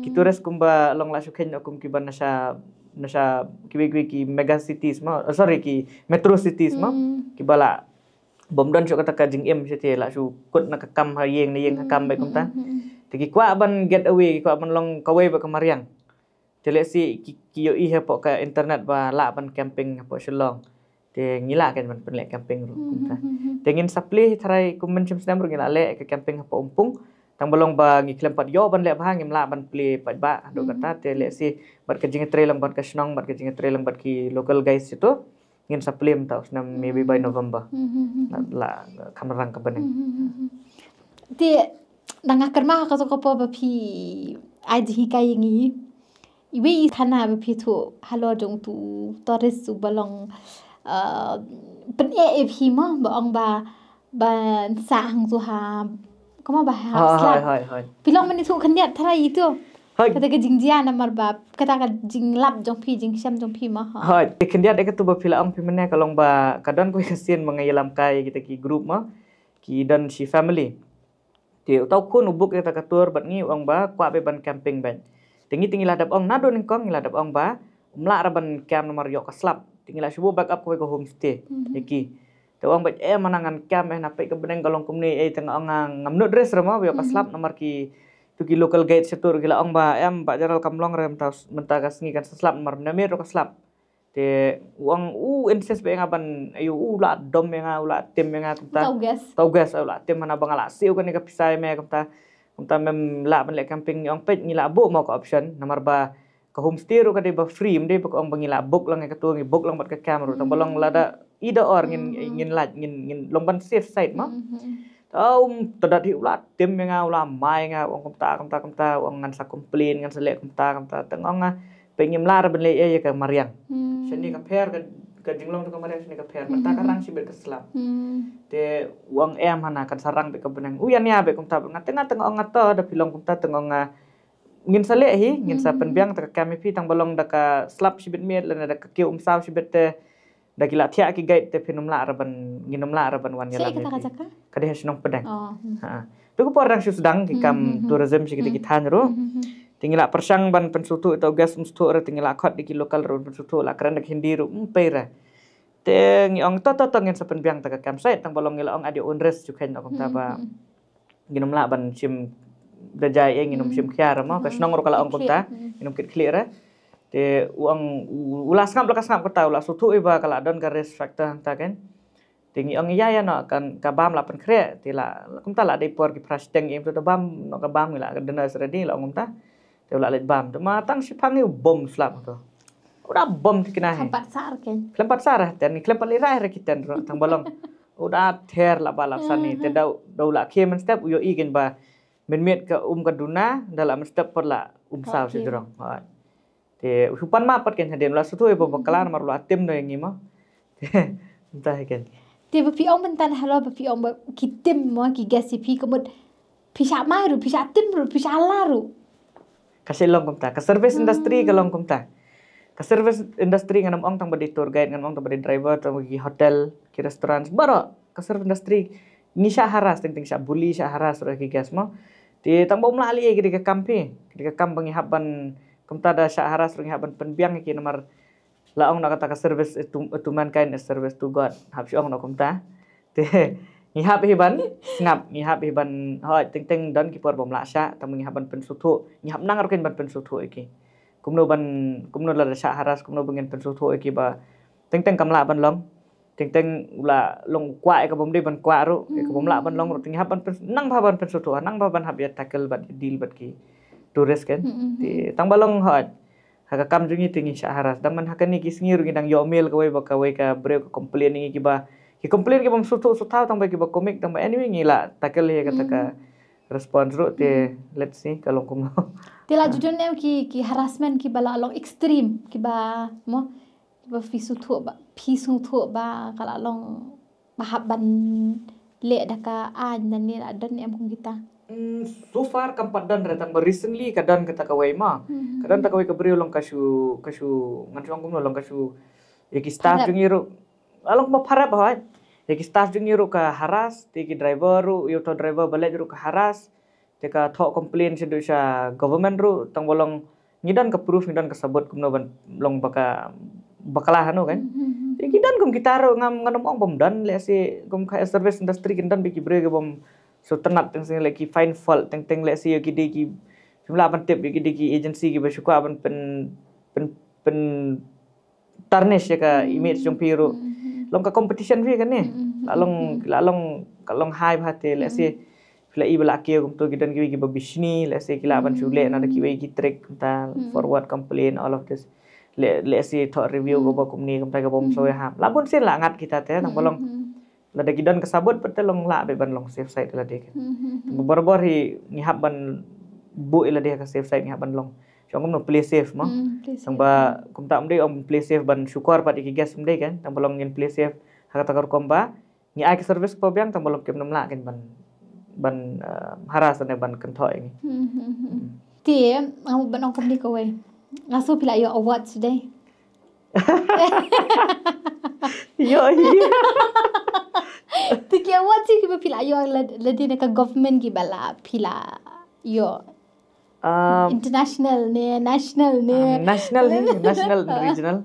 Ki tourist kumba long la shu kheiñ noh kum kiba na sha, na sha kiwei kiwei ki mega cities mo, oh, sorry, ki metro cities mo. Kiba la bym don shuh kata ka jingim shuh te, la shu kut na ka kam ha ïing na ïing ha kam bad kumta. Te ki kwah ban get away, ki kwah ban long kawei bad ka mariang. Te lehse ki, ki ïohi hapoh ka internet ba lah ban camping hapoh Shillong. Te ngi lah kein ban pynleh camping ruh kumta. Te ngin sa plie hi tharai kum mynshem snem ruh ngi lah leh ka camping hapoh Umpung. Tang ba long ba ngi khlem pat ïoh ban leh bha, ngim lah ban plie pat ba haduh kata. Te lehse bad ka jingïatrei lang bad ka shnong, bad ka jingïatrei lang bad ki local guides ïa to, ngin sa plie mynta u snem, maybe by November. Lah, lah kham rang ka bneng. Te da nga kyrmen ha kato ka por ba phi ai jinghikai ïa ngi, iwei i khana ba phi thuh halor jong uto u tourist uba long, uh, pyneh ïa phi mo, ba ong ba, ban sah hangto ha, kumno ba ha slap. Phi long mynne thuh khyndiat tharai ïa to. Kata ka jingjia namar ba kata ka jinglap jong phi, jingshem jong phi mo. Hooid, khyndiat ïa kato ba phi la ong phi mynne ka long ba ka don kawei ka sien ba nga ïalam kai kita ki group mo, ki don shi family. Te uta u khun u book ïa kata ka tour bad ngi, u ong ba kwah beit ban camping beit. Te ngi te ngi la dep ong naduh nyngkong, ngi la dep ong ba um lah re ban camp namar ïoh ka slap. Te ngi la shu buh backup kawei ka homestay ïa ki. Te u ong beit, eh, mana ngan camp eh, na peit ka bneng ka long kumne, eh. Te nga ong nga, ngam nud risk re mo ba ïoh ka slap namar ki, to ki local guide sha tour ki la ong ba em, Bah Jeral, kam long re mynta, mynta ka sngi kan sa slap namar mynmiet ruh ka slap. Te u ong u insist beit ïa nga ban, aïu, u la dom ïa nga, u la tim ïa nga kumta. Uta u guest, u la tim, hana ba nga la siew kane ka pisa ïa me kumta. Kumta mem lah ban leh camping, ngi ong peit ngi la buh mo ka option namar ba ka homestay ruh ka dei ba free, ym dei ba ka ong ba ngi la book lang ïa kato, ngi book lang bad ka camp ruh. Tang ba long lada either or ngin, ngin lait, ngin, ngin long ban safe side mo. Te um, te dat hi u la tim ïa nga, u la mai ïa nga, u ong kumta kumta kumta, u ong ngan sa complain, ngan sa leh kumta kumta. Te nga ong nga, peit ngim lah re ban leh ïa ka mariang. Shane ka pher ka, ka jinglong to ka mariang, shane ka pher. Mynta ka rang shibit ka slap. Te u ong em, hana kan sa rang beit ka bneng. U ïania beit kumta bad nga, te nga te nga ong nga to, da phi long kumta te nga ong nga ngin sa leh hi, ngin sa pynbiang ta ka camp ïa phi, tang ba long da ka slap shibit miet lane da ka kiew um saw shibit te da ki la thiah ki guide te phin ym lah re ban, ngin ym lah re ban wan ïalam ïa phi. Ka dei ha shnong Pdeng. Ha. Te ka por dang shu sdang ki kam tourism sha kita ki thaiñ ruh. Te ngi la pyrshang ban pynsngewthuh ïa uta u guest, um sngewthuh re, te ngi la khot da ki local ruh ban pynsngewthuh, la kren da ka Hindi ruh, ym pei re. Te ngi ong to to to ngin sa pynbiang ta ka campsite, tang ba long ngi la ong adio un rest shu kheiñ noh kumta ba ngin ym lah ban shim da jai eh, ngin ym shim khia re mo, ka shnong ruh ka la ong kumta, ngin ym kit khlieh re. Te u ong u, u la sngap, la ka sngap kata, u la sngewthuh ïa ba ka la don ka risk factor hangta kein. Te ngi ong ïa ïa noh, kan ka bam la pynkhreh, te la kumta la dei por ki phra shiteng, ym to da bam noh ka bam, ngi la ka dinner ready, la ong kumta. Te u la leit bam, te ma tang shiphang ïa u bom slap to. U da bom te kine hi. Khlem pat sah re kein. Khlem pat sah re tent, khlem pat leit rai re ki tent ruh, tang ba long u da ther la ba la sani, te da, da u la khie mynstep, u ïohi kein ba mynmiet ka um ka duna, da la mynstep pat la um saw shi jrong. Te u shu pan map pat kein hadien, u la sngewthuh ïa ba bakla namar u la tim noh ïa ngi mo. Te mynta hi kein. Te ba phi ong mynta halor ba phi ong ba ki tim mo ki guest ïa phi, ka mut phi shah mai ruh, phi shah tim ruh, phi shah la ruh. Ka shah long kumta, ka service industry ka long kumta. Ka service industry, ngan ym ong tang ba dei tour guide, ngan ym ong tang ba dei driver, tang ba ki hotel, ki restaurant, baroh ka service industry ngi shah harass, teng teng shah bully, shah harass ruh ki guest mo. Te tang ba um lah leh ei, ka dei ka kam phi, ka dei ka kam ba ngi hap ban, kumta da shah harass ruh ngi hap ban pynbiang ïa ki namar la ong noh kata ka service to, to mankind is service to God. Hap shu ong noh kumta. Te ngi hap hi ban sngap, ngi hap hi ban, hooid, teng teng don ki por bym lah shah, tang ba ngi hap ban pynsngewthuh, ngi hap nang ruh kein ban pynsngewthuh ïa ki. Kumno ban, kumno lada shah harass, kumno ba ngin pynsngewthuh ïa ki ba teng teng kam lah ban long. Teng teng u la long u kwah ïa ka bym dei ban kwah ruh, ïa ka bym lah ban long ruh, te ngi hap ban pyns-, nang bha ban pynsngewthuh, nang bha ban hap ïa tackle bad ïa deal bad ki tourist kein. Te tang ba long hooid ha ka kam jong ngi te ngi shah harass. Dang man ha kane ki sngi ruh ngi dang ïoh mail kawei ba kawei ka briew ka complain ïa ngi, kiba ki complain ki bym sngewthuh sngewthaw, tang ba kiba comic, tang ba anyway ngi la tackle ïa kata ka response ruh, te let's see ka long kumno. Te la ju don em ki, ki harassment kiba la long extreme, kiba mo, kiba phi sngewthuh ba, phi sngewthuh ba ka la long ba hap ban leh da ka aiñ ne, la don em kum kita? Mm, so far kam pat don re, tang ba recently ka don kata kawei ma. Ka don kata kawei ka briew long ka shu, ka shu, ngan shu ong kumno, long ka shu, ïa ki staff jong ngi ruh. Along ma pharap hoi. Ïa ki staff jong ngi ruh ka harass, te ki driver ruh, ïa uto driver ba leit ruh ka harass. Te ka thoh complain sha, sha government ruh, tang ba long ngi don ka proof, ngi don ka sabut kumno ban long ba ka, ba ka la hano kan. Te ki don kum kita ruh, ngam, ngan ym ong bym don, lehse kum ka service industry kin don bad ki briew ki bym sngewtynnat teng seng, lehse ki find fault teng teng, lehse ïa ki dei ki, phim lah ban tip, ïa ki dei ki agency kiba shu kwah ban pyn, pyn, pyn tarnish ïa ka image jong phi ruh. Long ka competition phi kane. La long, la long, ka long high bha te, lehse phi la i ba la kiew kumto, ki don kiwei kiba bishni, lehse ki lah ban shu leh na da kiwei ki trick kumta, forward complain, all of this. Leh, lehse thoh review kaba kumne kumta, kaba ym soi ha. La bun sien la ngat kita te, tang ba long lada ki don ka sabut pat te long lah beit ban long safe side lade kan. Barabor hi ngi hap ban buh ïa lade ha ka safe side, ngi hap ban long, shu ong kumno, play safe mo. Tang ba kumta ym dei ong play safe ban shukor pat ïa ki guest, ym dei kan. Tang ba long ngin play safe ha kata ka rukom ba ngi ai ka service kaba biang, tang ba long kim nym lah kan ban, ban, eh, harass ne ban kynthoh ïa ngi. Te nga ban ong kumne kawei, nga sngew phi la ïoh awards dei. Ïoh hi. Te ki award hi kiba phi la ïoh la, lade na ka government kiba la phi la ïoh? Um, international ne, national ne? Um, national hi, national and regional.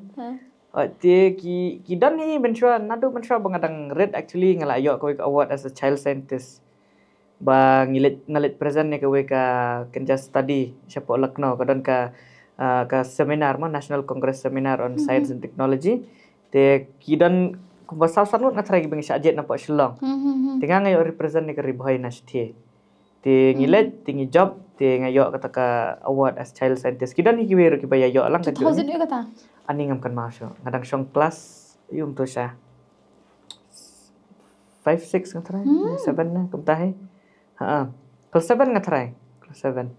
Oh, te ki, ki don hi mynshuwa, naduh mynshuwa ba nga dang rit actually nga la ïoh kawei ka award as a child scientist. Ba ngi leit, nga leit present ïa kawei ka khyndiat study shapoh Lucknow, ka don ka, ah, ka seminar mo, National Congress Seminar on Science and Technology. Te ki don kumba saw san ngut nga tharai kiba ngi shah jied napoh Shillong. Te nga, nga ïoh represent ïa ka Ri Bhoi University. Te ngi leit, te ngi jop, te nga ïoh kata ka award as child scientist. Ki don hi kiwei ruh kiba ïa ïoh lang ka jong ngi. Two thousand ïoh kata? Ani ngam kynmaw shuh. Nga dang shong class, ïoh to sha five, six nga tharai, seven na, kumta hi. Ha. Class seven nga tharai, class seven.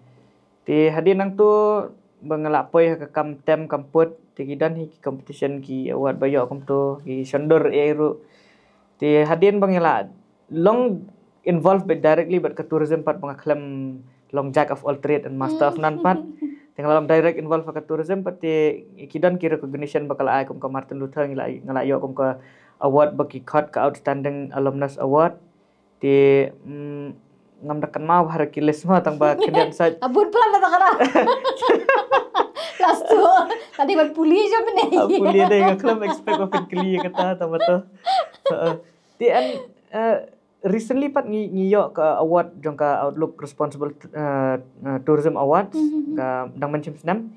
Te hadien nangto ba nga la poi ha ka kam tem kam put, te ki don hi ki competition, ki award ba ïoh kumto, ki shon dur ei ruh. Te hadien ba nga la long involved bad directly bad ka tourism pat, ba nga khlem long jack of all trade and master of none pat. Te nga la long direct involved ha ka tourism pat, te ki don ki recognition ba ka la ai kum ka Martin Luther, nga la, nga la ïoh kum ka award ba ki khot ka Outstanding Alumnus Award. Te, mm, ngam da kynmaw bha ki list mo, tang ba khyndiat sait. A bun plan da ka. Last tu. Tadi ban puli je mene. Ah, puli dei, nga khlem expect ba phin kylli kata, tang ba to. Heeh. Te and, eh, recently pat ngi, ngi ïoh ka award jong ka Outlook Responsible, eh, eh, Tourism Award. Ka dang mynshim snem.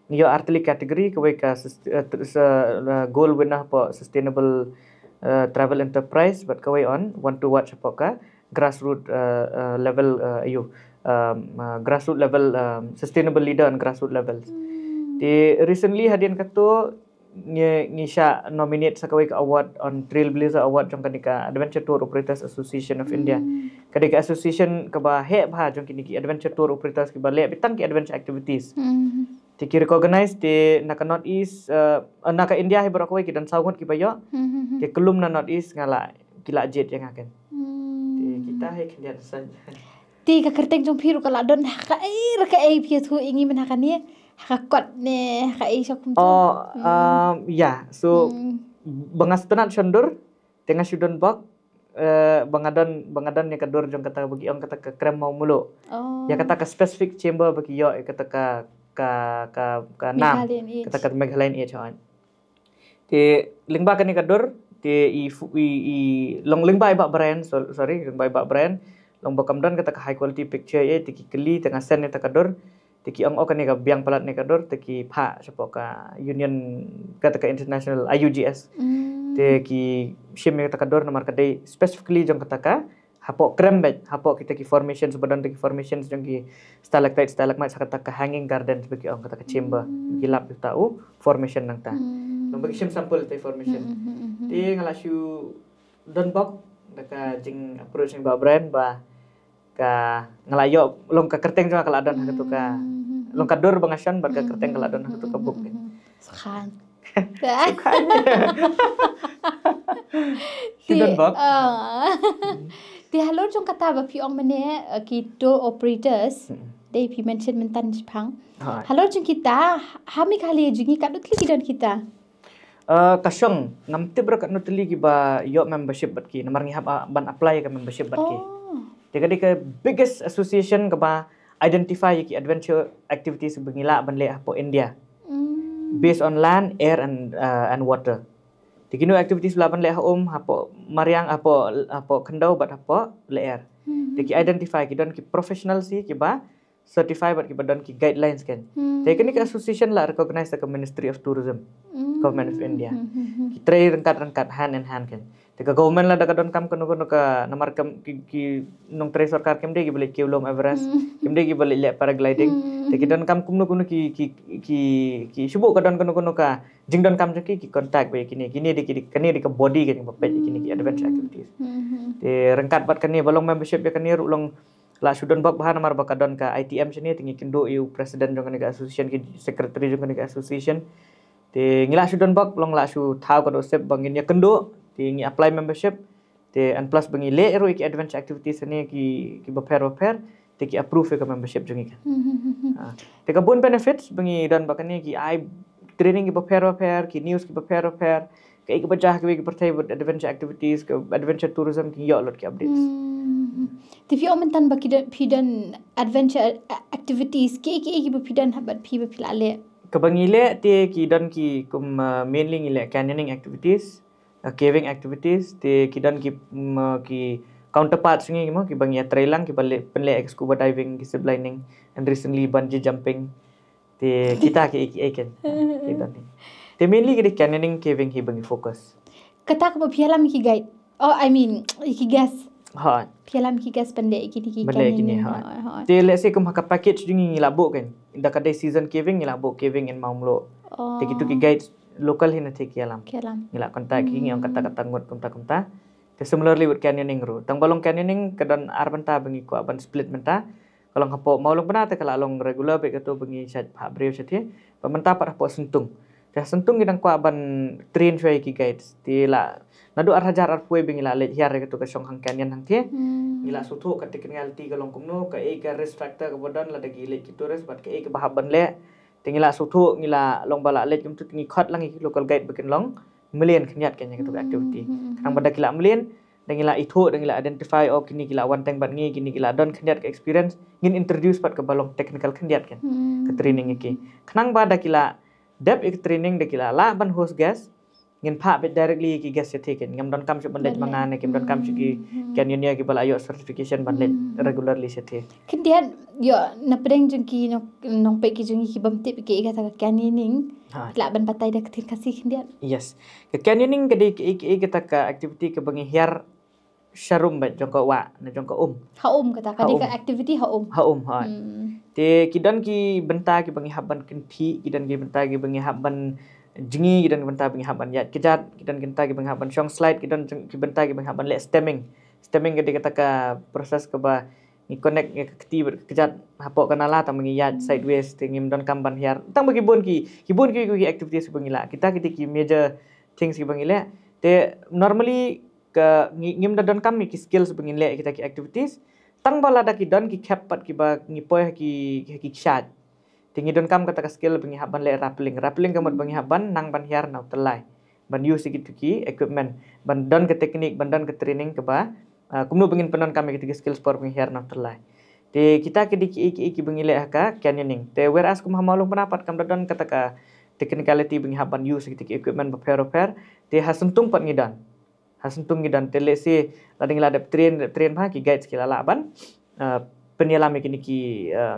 Ngi ïoh artylli category, kawei ka sus-, eh, tr-, sa, eh, gold winner hapoh sustainable, eh, travel enterprise, bad kawei on, one to watch hapoh ka grassroot, eh, eh, level, eh, ayu, um, eh, grassroot level, um, sustainable leader on grassroot levels. Te recently hadien kato ngi, ngi shah nominate sa kawei ka award on Trailblazer Award jong kane ka Adventure Tour Operators Association of India. Ka dei ka association kaba heh bha jong kine ki adventure tour operators kiba leh beit tang ki adventure activities. Te ki recognize te na ka North East, eh, na ka India hi baroh kawei ki don saw ngut kiba ïoh. Te kyllum na North East nga la, ki la jied ïa nga kan. Te kita hi khyndiat sait. Te ka kyrteng jong phi ruh ka la don ha kaei re kaei, phi ïathuh ïa ngi mynta ha kane, ha ka kot ne ha kaei sha kumto? Oh, um, yeah. So ba nga sngewtynnat shon dur, te nga shu don bok, eh, ba nga don, ba nga don ïa ka dur jong kata ba ki ong kata ka krem maw mluh. Ïa kata ka specific chamber ba ki ïoh ïa kata ka, ka, ka, ka nam, kata ka Meghalayan Age. Te lyngba kane ka dur te i, i, i long lyngba i Bah Brian, so-, sorry, lyngba i Bah Brian, long ba kam don kata ka high quality picture ïa, te ki kylli, te nga send ïa kata ka dur. Te ki ong, oh, kane ka biang palat ne ka dur, te ki phah shapoh ka union, kata ka international I U G S. Te ki shim ïa kata ka dur namar ka dei specifically jong kata ka hapoh krem beit, hapoh kita ki formations ba don, kita ki formations jong ki stalactite, stalagmite, sa kata ka hanging gardens ba ki ong, kata ka chamber. Ki lap ïa uta u formation nangta. Long ba ki shim sample te formation. Te nga la shu don bok da ka jing approach jong Bah Brian ba ka nga la ïoh, long ka kyrteng jong nga ka la don ha katu ka, long ka dur ba nga shon bad ka kyrteng ka la don ha katu ka book. Sukhan. Sukhan. Shu don bok. Halor jong kata ba phi ong mynne, eh, ki tour operators. Hmm. Dei phi mention myntan shipang. Ha. Halor jong kita, ha Meghalaya jong ngi katno tylli ki don kita? Uh, ka shong, ngam tip ruh katno tylli kiba ïoh membership bad ki, namar ngi hap, uh, ban apply ka membership bad ki. Oh. Te ka dei ka biggest association kaba identify ïa ki adventure activities ba ngi lah ban leh hapoh India. Mm. Based on land, air and, uh, and water. Te kino activities ba lah ban leh ha um, hapoh mariang, hapoh, hapoh khyndew bad hapoh lyer. Mm. Te ki identify, ki don ki professional shi kiba certify bad kiba don ki guidelines kan. Hmm. Te kane ka association la recognize da ka Ministry of Tourism, hmm, Government of India. Hmm, hmm, hmm. Ki trei ryngkat ryngkat, hand in hand kan. Te ka government la da ka don kam kano kano ka, namar kam ki, ki nongtrei sorkar kim dei kiba leit kiew lum Everest, hmm, kim dei kiba leit leh paragliding. Hmm. Te ki don kam kumno kumno ki, ki, ki, ki shu buh ka don kano kano ka jingdonkam jong ki, ki contact bad kine, kine dei ki, kane dei ka body kan ba peit kine ki adventure activities. Hmm, hmm. Te ryngkat bad kane ba long membership ïa kane ruh long la shu don bok bha namar ba ka don ka I T M shane, te ngi kynduh ïa u president jong kane ka association, ki secretary jong kane ka association. Te ngi la shu don bok, long la shu thaw ka dohsep ba ngin ïa kynduh, te ngi apply membership. Te and plus ba ngi leh ruh ïa ki adventure activities shane ki, ki bapher bapher, te ki approve ïa ka membership jong ngi kan. Hmm, hmm, hmm, hmm. Ah. Te ka bun benefits ba ngi don ba kane, ki ai training ki bapher bapher, ki news ki bapher bapher, kaei kaba jia ha kiwei ki pyrthei bad adventure activities, ka adventure tourism, ki ïoh lut ki updates. Hmm. Te phi ong myntan ba ki don, phi don adventure, uh, activities, kiei kiei kiba phi don ha bad phi ba phi la leh? Kaba ngi leh te ki don ki kum, uh, mainly ngi leh canyoning activities, uh, caving activities, te ki don ki, mm, uh, ki counterparts ngi mo, kiba ngi ïa trei lang, kiba leh, pynleh scuba diving, ki zip lining, and recently bungee jumping. Te kita kiei kiei kan. Kita ni. Te mainly ki dei canyoning, caving hi ba ngi focus. Kata kaba phi ïalam ki guide. Oh, I mean, ki guest. Ha. Phi ïalam ki guest ban leh kine ki canyoning. Ban leh kine, ha. Ha, ha. Te let's say kum ha ka package jong ngi, ngi la buh kan. Da ka dei season caving, ngi la buh caving in Mawmluh. Oh. Te kitu ki guides local hi na te ki ïalam. Ki ïalam. Ngi la contact ki, ngi ong kata kata ngut kumta kumta. Te similarly with canyoning ruh. Tang ba long canyoning ka don ar bynta ba ngi kwah ban split mynta. Ka long hapoh Mawlong Bna te ka la long regular bad kato ba ngi shait phah briew shathie. Bad mynta pat hapoh Syntung. Te ha Syntung ngi dang kwah ban train shwa ïa ki guides. Te la naduh ar hajar arphew ba ngi la leit hiar ïa kato ka shong hang canyon hangthie. Hmm. Ngi la sngewthuh ka technicality ka long kumno, kaei ka risk factor kaba don lada ki leit ki tourist bad kaei kaba hap ban leh. Te ngi la sngewthuh, ngi la long ba la leit kumtu, te ngi khot lang ïa ki local guide ba kin long mlien khyndiat kan ïa kato ka activity. Hmm, hmm, hmm. Khnang ba da ki la mlien, da ngi la ithuh, da ngi la identify, oh, kine ki la wan teng bad ngi, kine ki la don khyndiat ka experience, ngin introduce pat kaba long technical khyndiat kan. Hmm. Ka training ïa ki. Khnang ba da ki la dep ïa ka training, da ki la lah ban host guest, ngin phah beit directly ïa ki guest shathie kan. Ngim donkam shuh ban leit ma nga ne kim donkam shuh ki, hmm, canyoneer kiba la ïoh certification ban leit, hmm, regularly shathie. Khyndiat, ïoh, na pdeng jong ki nong, nongpeit ki jong ngi ki bym tip ïa kata ka canyoning. Ha. Lah ban batai da ka ktien Khasi khyndiat. Yes. Ka canyoning ka dei ka, ka, kata ka activity kaba ngi hiar sharum beit jong ka wah, na jong ka um. Ha um kata, ka dei ka activity ha um. Ha um, ha. Hmm. Te ki don ki bynta kiba ngi hap ban kynthih, ki don ki bynta kiba ngi hap ban jngi, ki don ki bynta ba ngi hap ban ïaid kjat, ki don ki bynta kiba ngi hap ban shong slide, ki don ki bynta kiba ngi hap ban leh stemming. Stemming ka dei kata ka process kaba ngi connect ïa ka kti bad ka kjat hapoh ka nala, tang ba ngi ïaid sideways, te ngim donkam ban hiar. Tang ba ki bun ki, ki bun ki, ki activities ba ngi lah. Kita ki dei ki major things kiba ngi leh. Te normally ka ngi, ngim da donkam ïa ki skills ba ngin leh kita ki activities. Tang ba lada ki don ki khep pat kiba ngi poi ha ki, ha ki kshaid. Te ngi donkam kata ka skill ba ngi hap ban leh rappelling. Rappelling ka mut ba ngi hap ban nang ban hiar na u tyllai. Ban use ïa kitu ki equipment. Ban don ka technique, ban don ka training kaba, ah, kumno ba ngin pyndonkam ïa kitu ki skills por ba ngi hiar na u tyllai. Te kita ki dei kiei kiei kiba ngi leh ha ka canyoning. Te whereas kum ha Mawlong Bna pat kam da don kata ka technicality ba ngi hap ban use ïa kitu ki equipment bapher bapher. Te ha Syntung pat ngi don. Ha Syntung ngi don, te let's say lada ngi la dep train, dep train bha, ki guides ki la lah ban, uh, pynïalam ïa kine ki, uh,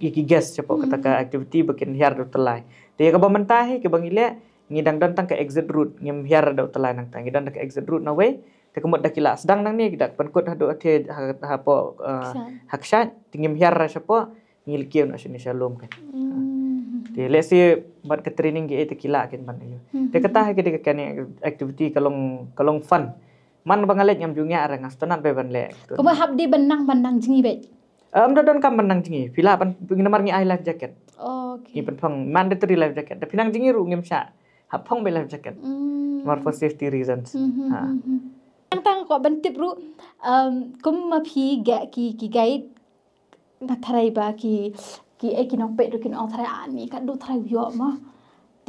ïa ki guest shapoh kata ka activity ba kin hiar da u tyllai. Te ïa kaba mynta hi kaba ngi leh, ngi dang don tang ka exit route, ngim hiar da u tyllai nangta, ngi don da ka exit route na wei. Te ka mut da ki la sdang nangne, ki da pynkut haduh hathie ha, hapoh, uh, ha kshaid, te ngim hiar shapoh, ngi la kiew noh shane sha lum kan. Hmm. Te let's say bad ka training kiei te ki lah kin ban ïoh. Hmm. Te kata ha ki dei ka canyoning activity ka long, ka long fun. Man ba nga leit ngam ju ngiah re, nga sngewtynnat bha ban leh. Kumba hap dei ban nang, ban nang jngi beit. Em, da donkam ban nang jngi. Phi lah ban, namar ngi ai life jacket. Okay. Ngi pynphong mandatory life jacket. Da phi nang jngi ruh ngim shah. Hap phong beit life jacket. Hmm. Namar for safety reasons. Hmm, hmm, ha. Hmm, hmm. Tang tang ko ban tip ruh, um, kum ma phi ga ki, ki guide, nga tharai ba ki, ki, eh, ki nongpeit ruh kin ong tharai ani ka du tharai ïoh ma.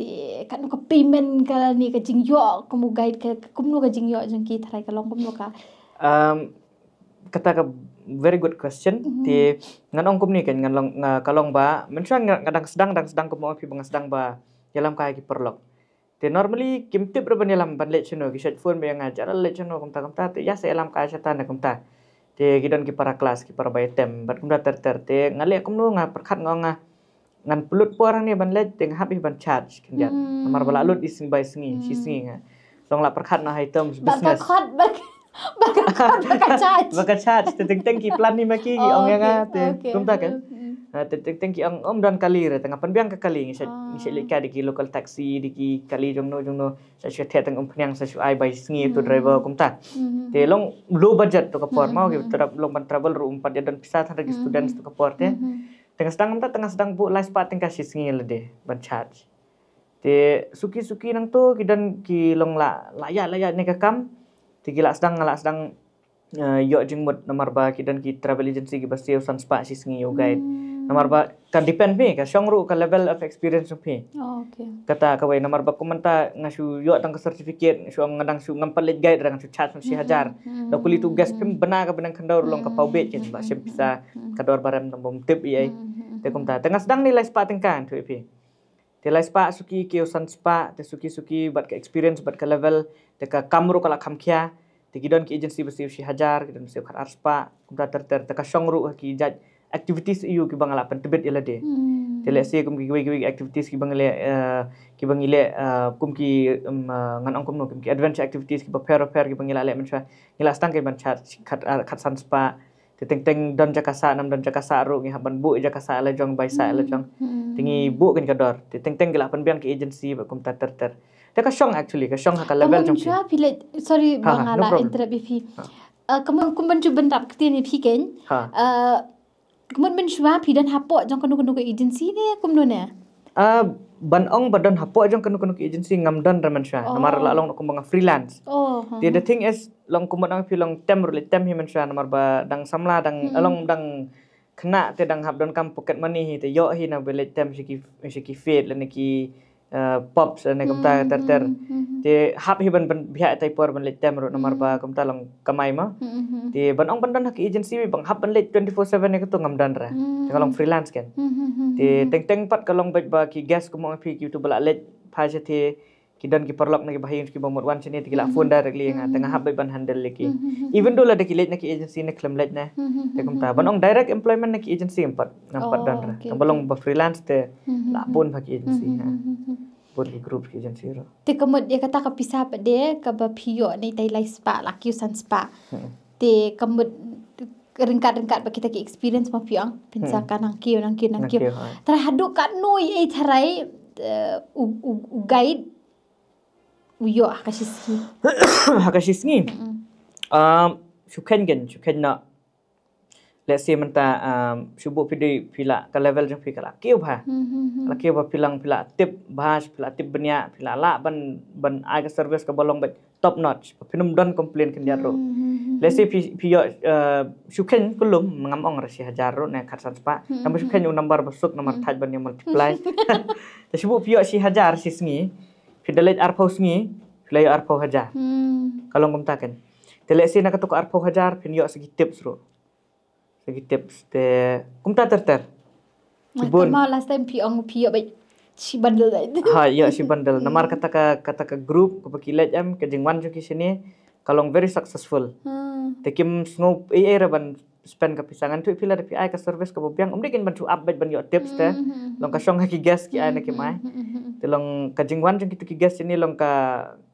Te ka nu ka payment ka ni ka jingïoh, kum u guide ka, kumno ka jingïoh jong ki, tharai ka long kumno ka. Um, kata ka very good question. Mhm. Te ngan ong kumne kan, ngan long, nga, ka long ba, mynshuwa nga, nga dang sdang, dang sdang kum ma phi ba nga sdang ba ïalam kai ki paralok. Te normally kim tip ruh ban ïalam ban leit shano, ki shait phone ba ïa nga, "Jar leit shano kumta kumta." Te ïa sa ïalam kai shata ne kumta. Te ki don ki para klas, ki para ba ïatem bad kumta ter ter. Te nga leh kumno, nga pyrkhat, nga ong nga, ngan pynlut por hangne ban leit, te nga hap hi ban charge khyndiat. Hmm. Namar ba la lut i sngi bai sngi, shi sngi nga. Long la pyrkhat na high terms business. Ba ka khot, ba ka, ba ka khot, ba ka charge. Ba ka charge, te teng teng ki plan ni ma ki, ki ong ïa nga, te kumta kan. Hmm. Ah, te teng teng ki ong, "Ym don kali re," te nga pynbiang ka kali, ngi shait, ngi shait leit kai da ki local taxi, da ki kali jongno jongno, sa shu theh tang umphniang, sa shu ai bai sngi tu driver kumta. Hmm. Te long low budget tu ka por, ma ki tra-, long ban travel ruh ym pat ïa don pisa than ki students tu ka por te. Hmm. Te nga sdang kumta, te nga sdang buh lai spah tyngka shi sngi lade ban charge. Te suki suki nangto ki don ki long la, la ïa, la ïa ne ka kam. Te ki la sdang, la sdang, eh, ïoh jingmut namar ba ki don ki travel agency kiba siew san spah shi sngi ïa u guide. Hmm. Namar ba ka depend phi, ka shong ruh ka level of experience jong phi. Oh, okay. Kata kawei, namar ba kum mynta nga shu ïoh tang ka certificate, shu ong nga dang shu, ngam pat leit guide re, nga shu charge shi hajar. Hmm. Da kuli tu guest phim bna ka bneng khyndew ruh long ka paw beit kan, ba shim pisa ka dor ba rem, nang bym tip ei ei. Hmm. Te kumta, te nga sdang ni lai spah tyngka tu phi. Te lai spah suki, kiew san spah, te suki suki bad ka experience bad ka level, te ka kam ruh ka la kham khia. Te ki don ki agency ba siew shi hajar, ki don ba siew khat ar spah, kumta ter ter, te ka shong ruh ha ki jait activities aiu kiba nga la pyntbit ïa lade. Hmm. Te lehse kum ki kiwei kiwei activities kiba ngi leh, eh, kiba ngi leh, eh, kum ki, em, eh, ngan ong kumno, kum ki adventure activities kiba pher pher kiba ngi la leh mynshuwa, ngi la sdang ki ban charge khat, eh, khat san spah. Te teng teng don jaka sah, nam don jaka sah ruh, ngi hap ban buh jaka sah la jong, bai sah la jong. Hmm. Te ngi buh kan ka dor. Te teng teng ki la pynbiang ki agency ba kumta ter ter. Te ka shong actually, ka shong ha ka level jong phi. Ka mut mynshwa phi leh, sorry, ha, ba ha, nga no la problem. Interrupt ïa phi. Ha. Eh, ka mut, kum ban ju bynrap ktien ïa phi kan. Ha. Eh, ka mut mynshwa phi don hapoh jong kano kano ka agency ne kumno ne? Ah, ban ong ba don hapoh jong kano kano ka agency ngam don re mynshwa. Oh. Namar la long kumba nga freelance. Oh, ha, ha. Te the thing is, long kumba ong phi long tem ruh leit tem hi mynshwa namar ba dang samla dang, hmm, long dang khynnah te dang hap donkam pocket money hi, te ïoh hi na ba leit tem sha ki, sha ki fete lane ki, eh, pubs lane kumta ter ter. Hmm, hmm, hmm. Te hap hi ban, ban bhiah tai por ban leit tem ruh namar ba kumta long kamai ma. Hmm, hmm, hmm. Te ban ong ban don ha ki agency ba nga hap ban leit twenty-four seven ne, kato ngam don re. Hmm. Te nga long freelance kan. Hmm, hmm, hmm, hmm. Te teng teng pat ka long beit ba ki guest kum ma phi kitu ba la leit phai shatei, ki don ki paralok na kiba ha ïing kiba mut wan shane, te ki la phone directly ïa nga, te nga hap beit ban handle ïa ki. Hmm, hmm, hmm. Even though lada ki leit na ki agency ne khlem leit ne. Hmm, hmm, hmm. Te kumta ban ong direct employment na ki agency ngam pat, ngam pat don re. Oh, okay, okay. Tang ba long ba freelance te la bun bha ki agency, ha. Hmm, hmm, hmm. Bun ki group ki agency ruh. Te ka mut ïa kata ka pisa pat de kaba phi ïoh na itai lai spah, la kiew san spah. Hmm. Te ka mut ryngkat ryngkat bad kita ki experience ma phi ong, pynsa ka nang kiew, nang kiew, nang kiew. Nang kiew, ha. Tharai haduh katno ei tharai, eh, u, u, u guide u ïoh ha ka shi sngi. Ha ka shi sngi. Mm-mm. Um, shu kheiñ kan, shu kheiñ noh. Let's say mynta, um, shu buh phi dei phi la, ka level jong phi ka la kiew bha. Hmm, hmm, hmm. La kiew bha, phi la, phi la tip bha, phi la tip bniah, phi la lah ban, ban ai ka service kaba long beit top notch. Phin ym don complain khyndiat ruh. Hmm, hmm, hmm. Let's say phi, phi ïoh, uh, shu kheiñ khlem, ngam ong re shi hajar ruh ne khatsan spah. Hmm, hmm. Tang ba shu kheiñ u number ba suk, number thait ban ïa multiply. Te shu buh phi ïoh shi hajar shi sngi. Phi da leit arphew sngi, phi la ïoh arphew hajar. Hmm. Ka long kumta kan. Te let's say na kato ka arphew hajar, phin ïoh sa ki tips ruh. Sa ki tips te kumta ter ter. Ki bun. Te ma last time phi ong phi ïoh beit shi bundle beit. Ha, ïoh shi bundle. Hmm. Namar kata ka, kata ka group kaba ki leit em, ka jingwan jong ki shane ka long very successful. Hmm. Te kim sngew ei ei re ban spend ka pisa. Ngan tip phi lada phi ai ka service kaba biang, ym dei kin ban shu ap beit ban ïoh tips te. Hmm, hmm, hmm. Long ka shong ha ki guest ki ai ne kim ai. Hmm, hmm, hmm, hmm. Te long ka jingwan jong kitu ki guest shane long ka,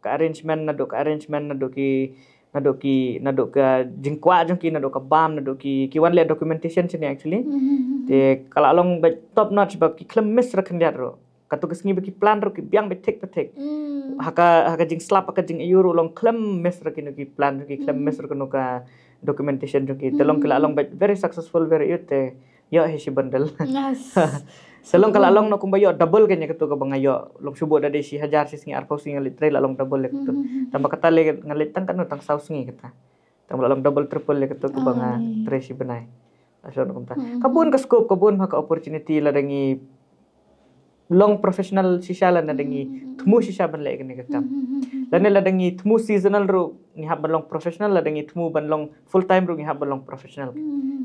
ka arrangement naduh, ka arrangement naduh ki, naduh ki, naduh ka jingkwah jong ki, naduh ka bam, naduh ki, ki wan leh documentation shane actually. Hmm, hmm, hmm, hmm. Te ka la long beit top notch ba ki khlem miss re khyndiat ruh. Kato ka sngi ba ki plan ruh ki biang beit thik beit thik. Hmm. Ha ka, ha ka jingslap, ha ka jingaiu ruh long khlem miss re kino ki plan jong ki, khlem miss re kino ka documentation jong ki. Te long ki la long beit very successful, very ïoh te. Ïoh hi shi bundle. Yes. Sa long ka la long na kumba ïoh double ka ïa katu kaba nga ïoh long shu bud da dei shi hajar shi sngi arphew sngi nga leit trei la long double ïa katu. Tang ba kata le nga leit tang katno tang saw sngi kata. Tang ba la long double triple ïa katu kaba nga trei shi bnai. Sa long kumta. Ka bun ka scope ka bun ha ka opportunity lada ngi long professional shisha lada ngi thmu shisha ban leh kane ka kam. Lane lada ngi thmu seasonal ruh ngi hap ban long professional, lada ngi thmu ban long full time ruh ngi hap ban long professional.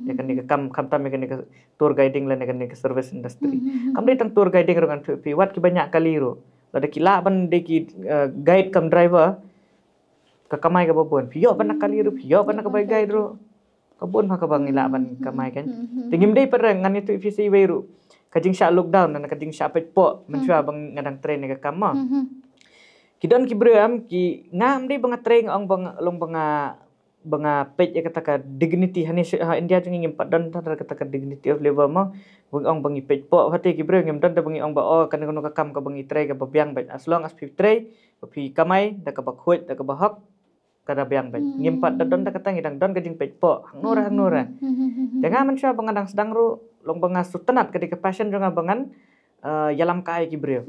Ïa kane ka kam khamtam ïa kane ka tour guiding lane kane ka service industry. Kam dei tang tour guiding ruh ngan ïathuh phi wat kiba ñiah kali ruh. Lada ki lah ban dei ki eh, guide kam driver ka kamai kaba bun. Phi ïoh ban na kali ruh, phi ïoh ban na ka bai guide ruh. Ka bun ha kaba ngi lah ban kamai kan. Te ngim dei pat re ngan ïathuh phi sa iwei ruh. Ka jingshah lockdown na ka jingshah peit poh mynshuwa ba nga dang trei ne ka kam ma. Ki don ki briew em ki ngam dei ba nga trei nga ong ba nga long ba nga ba nga peit ïa kata ka dignity hani ha India jong ngi ngim pat don tang kata ka dignity of labor ma. Ba nga ong ba ngi peit poh hate ki briew ngim don da ba ngi ong ba oh kane kano ka kam kaba ngi trei kaba biang bad as long as phi trei ba phi kamai da kaba khuid da kaba hok. Ka da biang bad ngim pat da don da kata ngi dang don ka jingpeit poh hangno re hangno re. Te nga mynshuwa ba nga dang sdang ruh long ba nga sngewtynnat ka dei ka passion jong nga ba ngan eh, ïalam kai ki briew.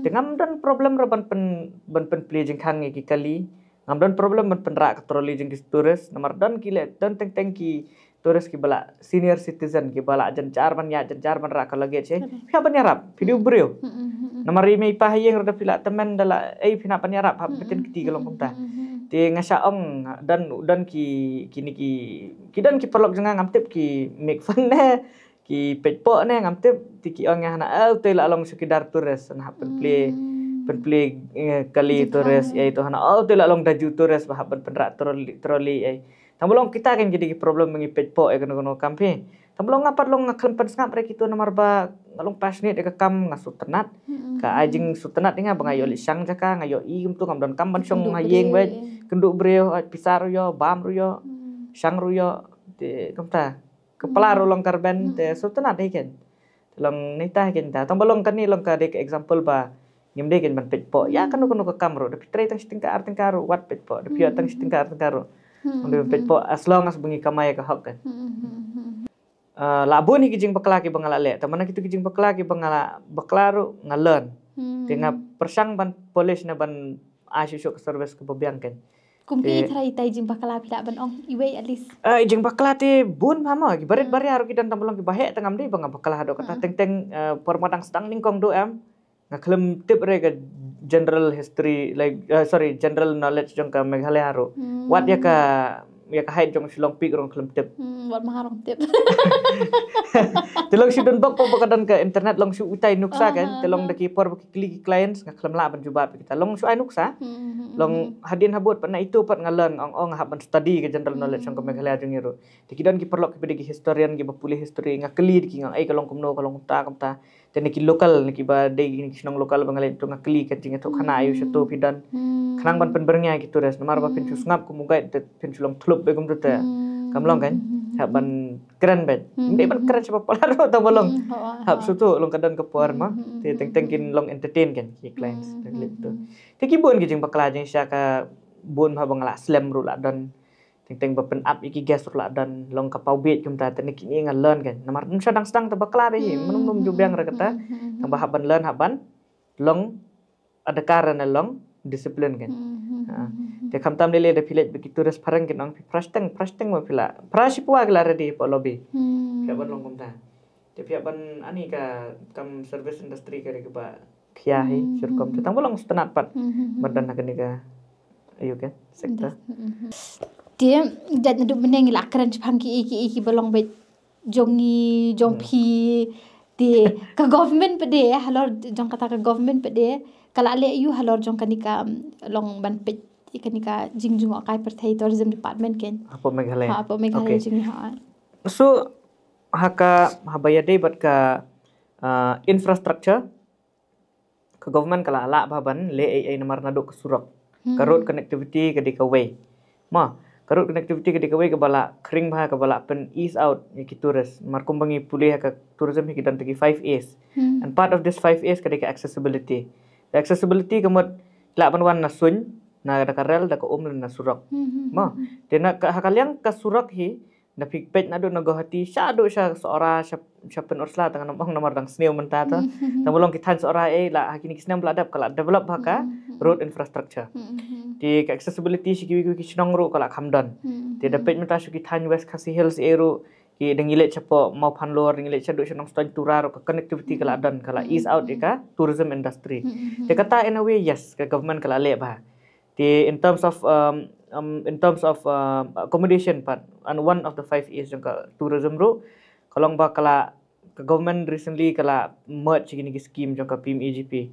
Te ngam don problem ruh ban pyn ban pynplie jingkhang ïa ki kali. Ngam don problem ban pynrah ka trolley jong ki tourist namar don ki le don teng teng ki tourist kiba la senior citizen kiba la jynjar ban ïa jynjar ban rah ka luggage eh. Phi hap ban ïarap phi dei u briew. Namar i mei pa ha ïing ruh da phi la tymmen da la ei phi hap ban ïarap hap beten kti ka long kumta. Te nga sha ong don don ki kini ki ki don ki paralok jong nga ngam tip ki make fun ne ki peit poh ne ngam tip te ki ong ïa hana au te la long chowkidar tourist na hap pynplie pynplie eh, kali tourist eh to hana au te la long daju tourist ba hap pynrah trolley trolley eh. Tang ba long kita kan ki dei ki problem ngi peit poh eh kano kano kam phi. Tang ba long nga pat long nga khlem pynsngap re kitu namar ba nga long passionate ïa ka kam nga sngewtynnat. Ka ai jingsngewtynnat ïa nga ba nga ïoh leit shang jaka nga ïoh i kumtu ngam don kam ban shong ha ïing bad kynduh briew pisa ruh ïoh bam ruh ïoh shang ruh ïoh te kumta. Ka pla ruh long kar ben te sngewtynnat dei ken. Te long nita ken ta tang ba long kane long ka dei ka example ba ngim dei ken ban peit poh ïa kano kano ka kam ruh da phi trei tang shi tyngka ar tyngka ruh wat peit poh da phi ïoh tang shi tyngka ar tyngka ruh. Ngim dei ban peit poh as long as ba ngi kamai ka hok kan. Ah, la bun hi ki jingbakla kiba nga la leh tang ba na kitu ki jingbakla kiba nga la bakla ruh nga learn. Te nga pyrshang ban polish na ban ai shuh shuh ka service kaba biang ken. Kum ki i trai i tai jingbakla phi lah ban ong iwei at least. Ah, i jingbakla te bun ma ma ki barit baria ruh ki don tang ba long kiba heh tang ngam dei ba nga bakla haduh kata teng teng eh, por ma dang sdang nyngkong duh em. Nga khlem tip re ka general history like eh, sorry general knowledge jong ka Meghalaya ruh. Wat ïa ka ïa ka height jong Shillong Peak ruh nga khlem tip. Hmm, wat ma rong tip. Te long shu don bok bok ka don ka internet long shu utai nuksa kan. Te long da ki por ba ki kli ki clients nga khlem lah ban jubab kita long shu ai nuksa. Long hadien habud pat na itu pat nga learn ong ong hap ban study ka general knowledge jong ka Meghalaya jong ngi ruh. Te ki don ki paralok kiba dei ki historian kiba pule history nga kli da ki nga ai ka long kumno ka long kumta kumta. Te ne ki local ne kiba dei ne ki shnong local ba nga leit tu nga kli ka jingïathuh khana ayu shatu phi don. Khnang ban pynbyrngia ki tourist namar ba phin shu sngap kum u guide te phin shu long thlup be kum tu te. Kam long kan hap ban kren bet. Dei ban kren shaba palat ruh ta ba long. Hap shatu long ka don ka por ma. Te teng teng kin long entertain kan ki clients. Te ki bun ki jingbakla jingshisha ka bun ma ba nga la slem ruh la don. Teng teng ba pyn ap ïa ki guest ruh la don long ka paw bieit kumta te ne kine nga learn kan. Namar dang sha dang sdang te bakla dei hi mynum num ju biang ra kata. Tang ba hap ban learn hap ban long adakar na long discipline kan. Te khamtam lele da phi leit ba ki tourist phareng kin ong phi prasteng prasteng ma phi la prashi pwa ki la ready pa lobby. Phi hap ban long kumta. Te phi hap ban ani ka kam service industry ka dei kaba khia hi shirkom te tang ba long sngewtynnat pat. Ba don ha kane ka ayu ka sector. Te jait naduh mynne ngi la kren shaphang ki i ki i kiba long beit jong ngi jong phi te ka government pat de halor jong kata ka government pat de ka la leh ayu halor jong kane ka long ban peit kane ka jingjngohkai pyrthei tourism department ken. Hapoh Meghalaya. Hapoh Meghalaya jong ngi ha. So ha ka haba ïadei bad ka ah, infrastructure ka government ka la lah ba ban leh ei ei namar naduh ka surok ka road connectivity ka dei kawei. Ma ka road connectivity ka dei kawei kaba la khring ba kaba la pyn ease out ïa ki tourist namar kumba ngi pule ha ka tourism hi ki don ta ki five A's. And part of this five A's ka dei ka accessibility. Ka accessibility ka mut lah ban wan na suiñ na da ka rel da ka um na surok. Ma te na ka ha ka liang ka surok hi Na phi peit naduh na Guwahati shaduh sha Sohra, sha, sha Pynursla, tang nam ong namar dang sniew mynta ta. Tang ba long ki thaiñ Sohra, eh, la ha kine ki snem ba la dep ka la develop bha ka road infrastructure. Te ka accessibility sha kiwei kiwei ki shnong ruh ka la kham don. Te da peit mynta sha ki thaiñ West Khasi Hills, eh, ruh ki dang ïaleit shapoh Mawphanlur, dang ïaleit shaduh sha Nongstoiñ Tura ruh ka connectivity ka la don, ka la ease out ïa ka tourism industry. Te kata, in a way, yes, ka government ka la leh bha. Te in terms of, um, um, in terms of, um, accommodation pat, and one of the five A's jong ka tourism ruh, ka long ba ka la, ka government recently ka la merge kine ki scheme jong ka P M E G P,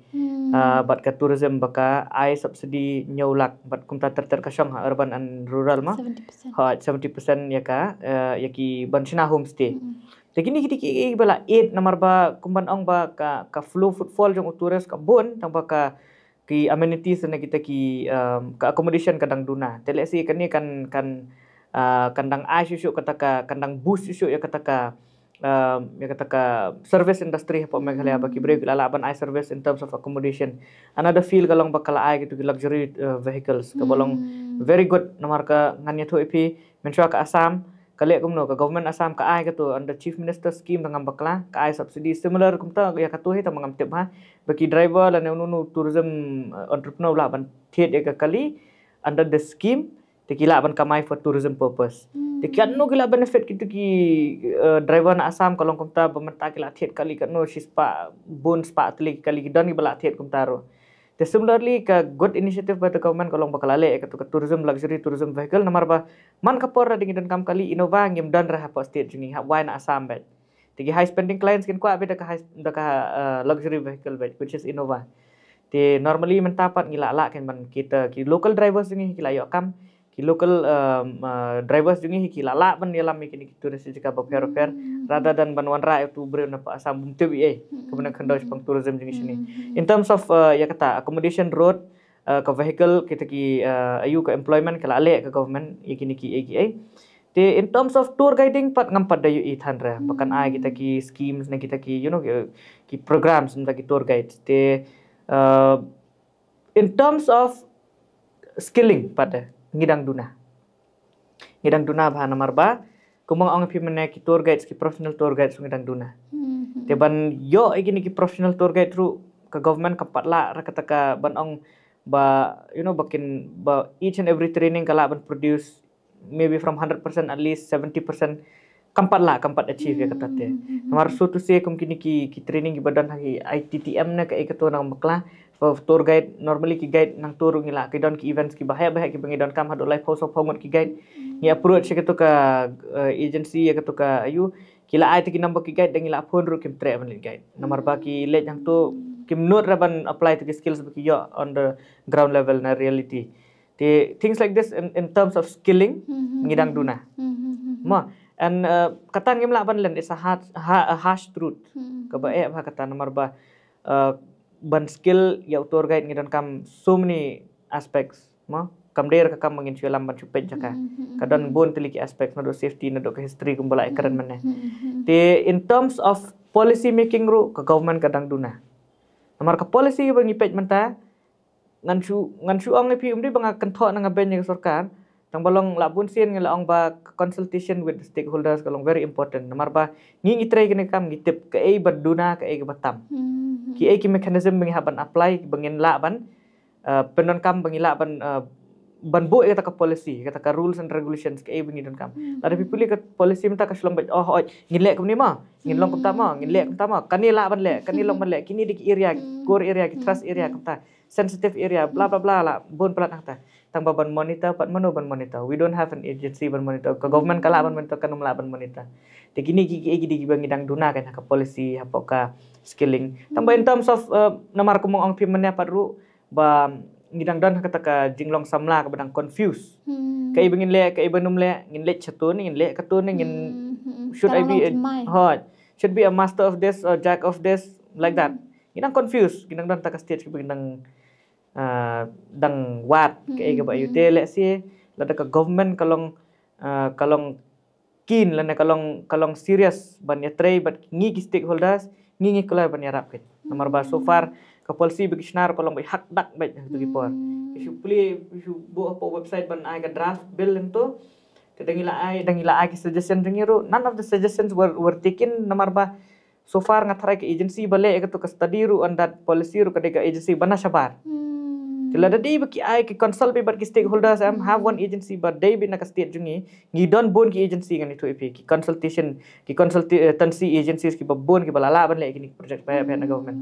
uh, bad ka tourism, ba ka ai subsidy hynñiew lak, bad kumta ter ter ka shong ha urban and rural ma. Seventy percent. Ha, seventy percent ïa ka, uh, ïa ki ban shna homestay. Te kine ki dei ki, ki ba la aid, namar ba kum ban ong ba ka, ka flow footfall jong u tourist ka bun, tang ba ka ki amenities na kita ki, um, ka accommodation ka dang duna. Te lehse kane kan, kan, uh, kan dang ai shuh shuh kata ka, kan dang boost shuh shuh ïa kata ka, um, ïa kata ka service industry hapoh Meghalaya, ba ki briew ki la lah ban ai service in terms of accommodation. Another field ka long ba ka la ai kito ki luxury, uh, vehicles, ka ba long very good, namar ka ngan ïathuh ïa phi, mynshuwa ka Assam ka leh kumno, ka government Assam ka ai kato under Chief Minister scheme da ngam bakla, ka ai subsidy similar kumta ïa kato hi, tang ba ngam tip bha ba ki driver lane uno uno tourism, uh, entrepreneur u lah ban thied ïa ka kali under the scheme, te ki lah ban kamai for tourism purpose. Te katno ki lah benefit kito ki, uh, driver na Assam, ka long kumta ba mynta ki lah thied kali katno, shispah, bun spah tylli ki kali ki don kiba lah thied kumta ruh. Te similarly, ka good initiative by the government ka long ba ka la leh ïa kato ka tourism, luxury tourism vehicle, namar ba man ka por da ngi donkam kali Innova ngim don re hapoh state jong ngi, hap wai na Assam beit. Te ki high spending clients kin kwah beit da ka high, da ka, uh, luxury vehicle beit, which is Innova. Te normally mynta pat ngi lah lah kin ban kita ki local drivers jong ngi ki lah ïoh kam, ki local, um, uh, drivers jong ngi hi ki lah lah ban ïalam ïa kine ki tourist jaka bapher bapher, rather than ban wanrah ïa uto u briew na Assam bym tip ei ei kaba nang khyndew shaphang tourism jong ngi shane. In terms of, uh, ïa kata accommodation, road, uh, ka vehicle, kita ki, uh, aïu ka employment ka la leh ka government ïa kine ki ei ki ei. Te in terms of tour guiding pat ngam pat da ïohi than re ba kan ai kita ki schemes ne kita ki, you know, ki, ki programs na kita ki tour guides. Te, uh, in terms of skilling pat, eh, ngi dang duna. Ngi dang duna bha namar ba kumba nga ong ïa phi mynne, ki tour guides, ki professional tour guides ngi dang duna. Te ban ïoh ïa kine ki professional tour guide ruh ka government kam pat lah re kata ka ban ong ba, you know, ba kin, ba each and every training ka lah ban produce maybe from hundred percent at least seventy percent kam pat lah, kam pat achieve ïa kata te. Namar so to say kum kine ki, ki training kiba don ha ki I T T M ne kaei kato nang bakla. For tour guide, normally ki guide nangto ruh ngi lah, ki don ki events kiba heh ba heh kiba ngi donkam haduh laiphew sawphew ngut ki guide. Ngi approach ïa kato ka, uh, agency, ïa kato ka aïu, ki la ai ïa ki number ki guide, da ngi la phone ruh kim treh ban leit guide. Namar ba ki leit hangto kim nud re ban apply ïa ki skills ba ki ïoh on the ground level na reality. Te things like this in, in terms of skilling, ngi dang duna. Mo, and, uh, kata ngim lah ban len, it's a hard, ha-, a harsh truth. Kaba eh bha kata namar ba, uh, ban skill ïa u tour guide ngi donkam so many aspects. Mo, kam dei re ka kam ba ngin shu ïalam ban shu peit jaka. Ka don bun tylli ki aspects, naduh safety, naduh ka history kumba la ïakren mynne. Te in terms of policy making ruh ka government ka dang duna. Namar ka policy ba ngi peit mynta, ngan shu, ngan shu ong ïa phi, ym dei ba nga kynthoh ne nga beiñ ïa ka sorkar, tang ba long la bun sien ngi la ong ba consultation with the stakeholders ka long very important. Namar ba ngi, ngi trei kane ka kam ngi tip kaei ba duna, kaei kaba tam. Kiei ki mechanism ba ngi hap ban apply ba ngin lah ban, uh, pyndonkam, ba ngi lah ban, uh, ban buh ïa kata ka policy, kata ka rules and regulations, kaei ba ngi donkam. Lada phi pule ka policy mynta ka shu long beit, oh, hooid, ngin leh kumne mo, ngin long kumta mo, ngin leh kumta mo, kane lah ban leh, kane long ban leh, kine dei ki area, core area, ki thrust area kumta, sensitive area, bla bla bla, la bun palat hangta. Tang ba ban monitor pat mano ban monitor? We don't have an agency ban monitor. Ka government ka lah ban monitor, kan ym lah ban monitor. Te kine ki, ki, ki dei kiba ngi dang duna kan ha ka policy, hapoh ka skilling. Tang ba in terms of, uh, namar kumba nga ong phi mynne pat ruh, ba ngi dang don ha kata ka jinglong samla kaba dang confuse. Kaei ba ngin leh, kaei ba ngin ym leh, ngin leh shato ne, ngin leh kato ne, ngin, should I be a, hooid, should be a master of this or jack of this, like that. Ngi dang confuse, ngi dang don ha ka stage kaba ngi dang, ah, dang wad kaei kaba ïoh te lehse lada ka government ka long, ah, ka long keen lane ka long, ka long serious ban ïatrei bad ngi ki stakeholders, ngi, ngi kloi ban ïarap kit. Namar ba so far ka policy ba ki shna ruh ka long ba hak dak bad ha kito ki por. Ki shu plie, ki shu buh hapoh website ban ai ka draft bill hangto. Da ngi la ai, da ngi la ai ki suggestion jong ngi ruh, none of the suggestions were, were taken, namar ba so far nga tharai ka agency ba leh ïa kato ka study ruh on that policy ruh ka dei ka agency ba na shabar. Te lada dei ba ki ai, ki consult beit bad ki stakeholders, em, have one agency ba dei beit na ka state jong ngi. Ngi don bun ki agency, ngan ïathuh ïa phi, ki consultation, ki consultancy agencies kiba bun kiba la lah ban leh kine ki project ba heh na government.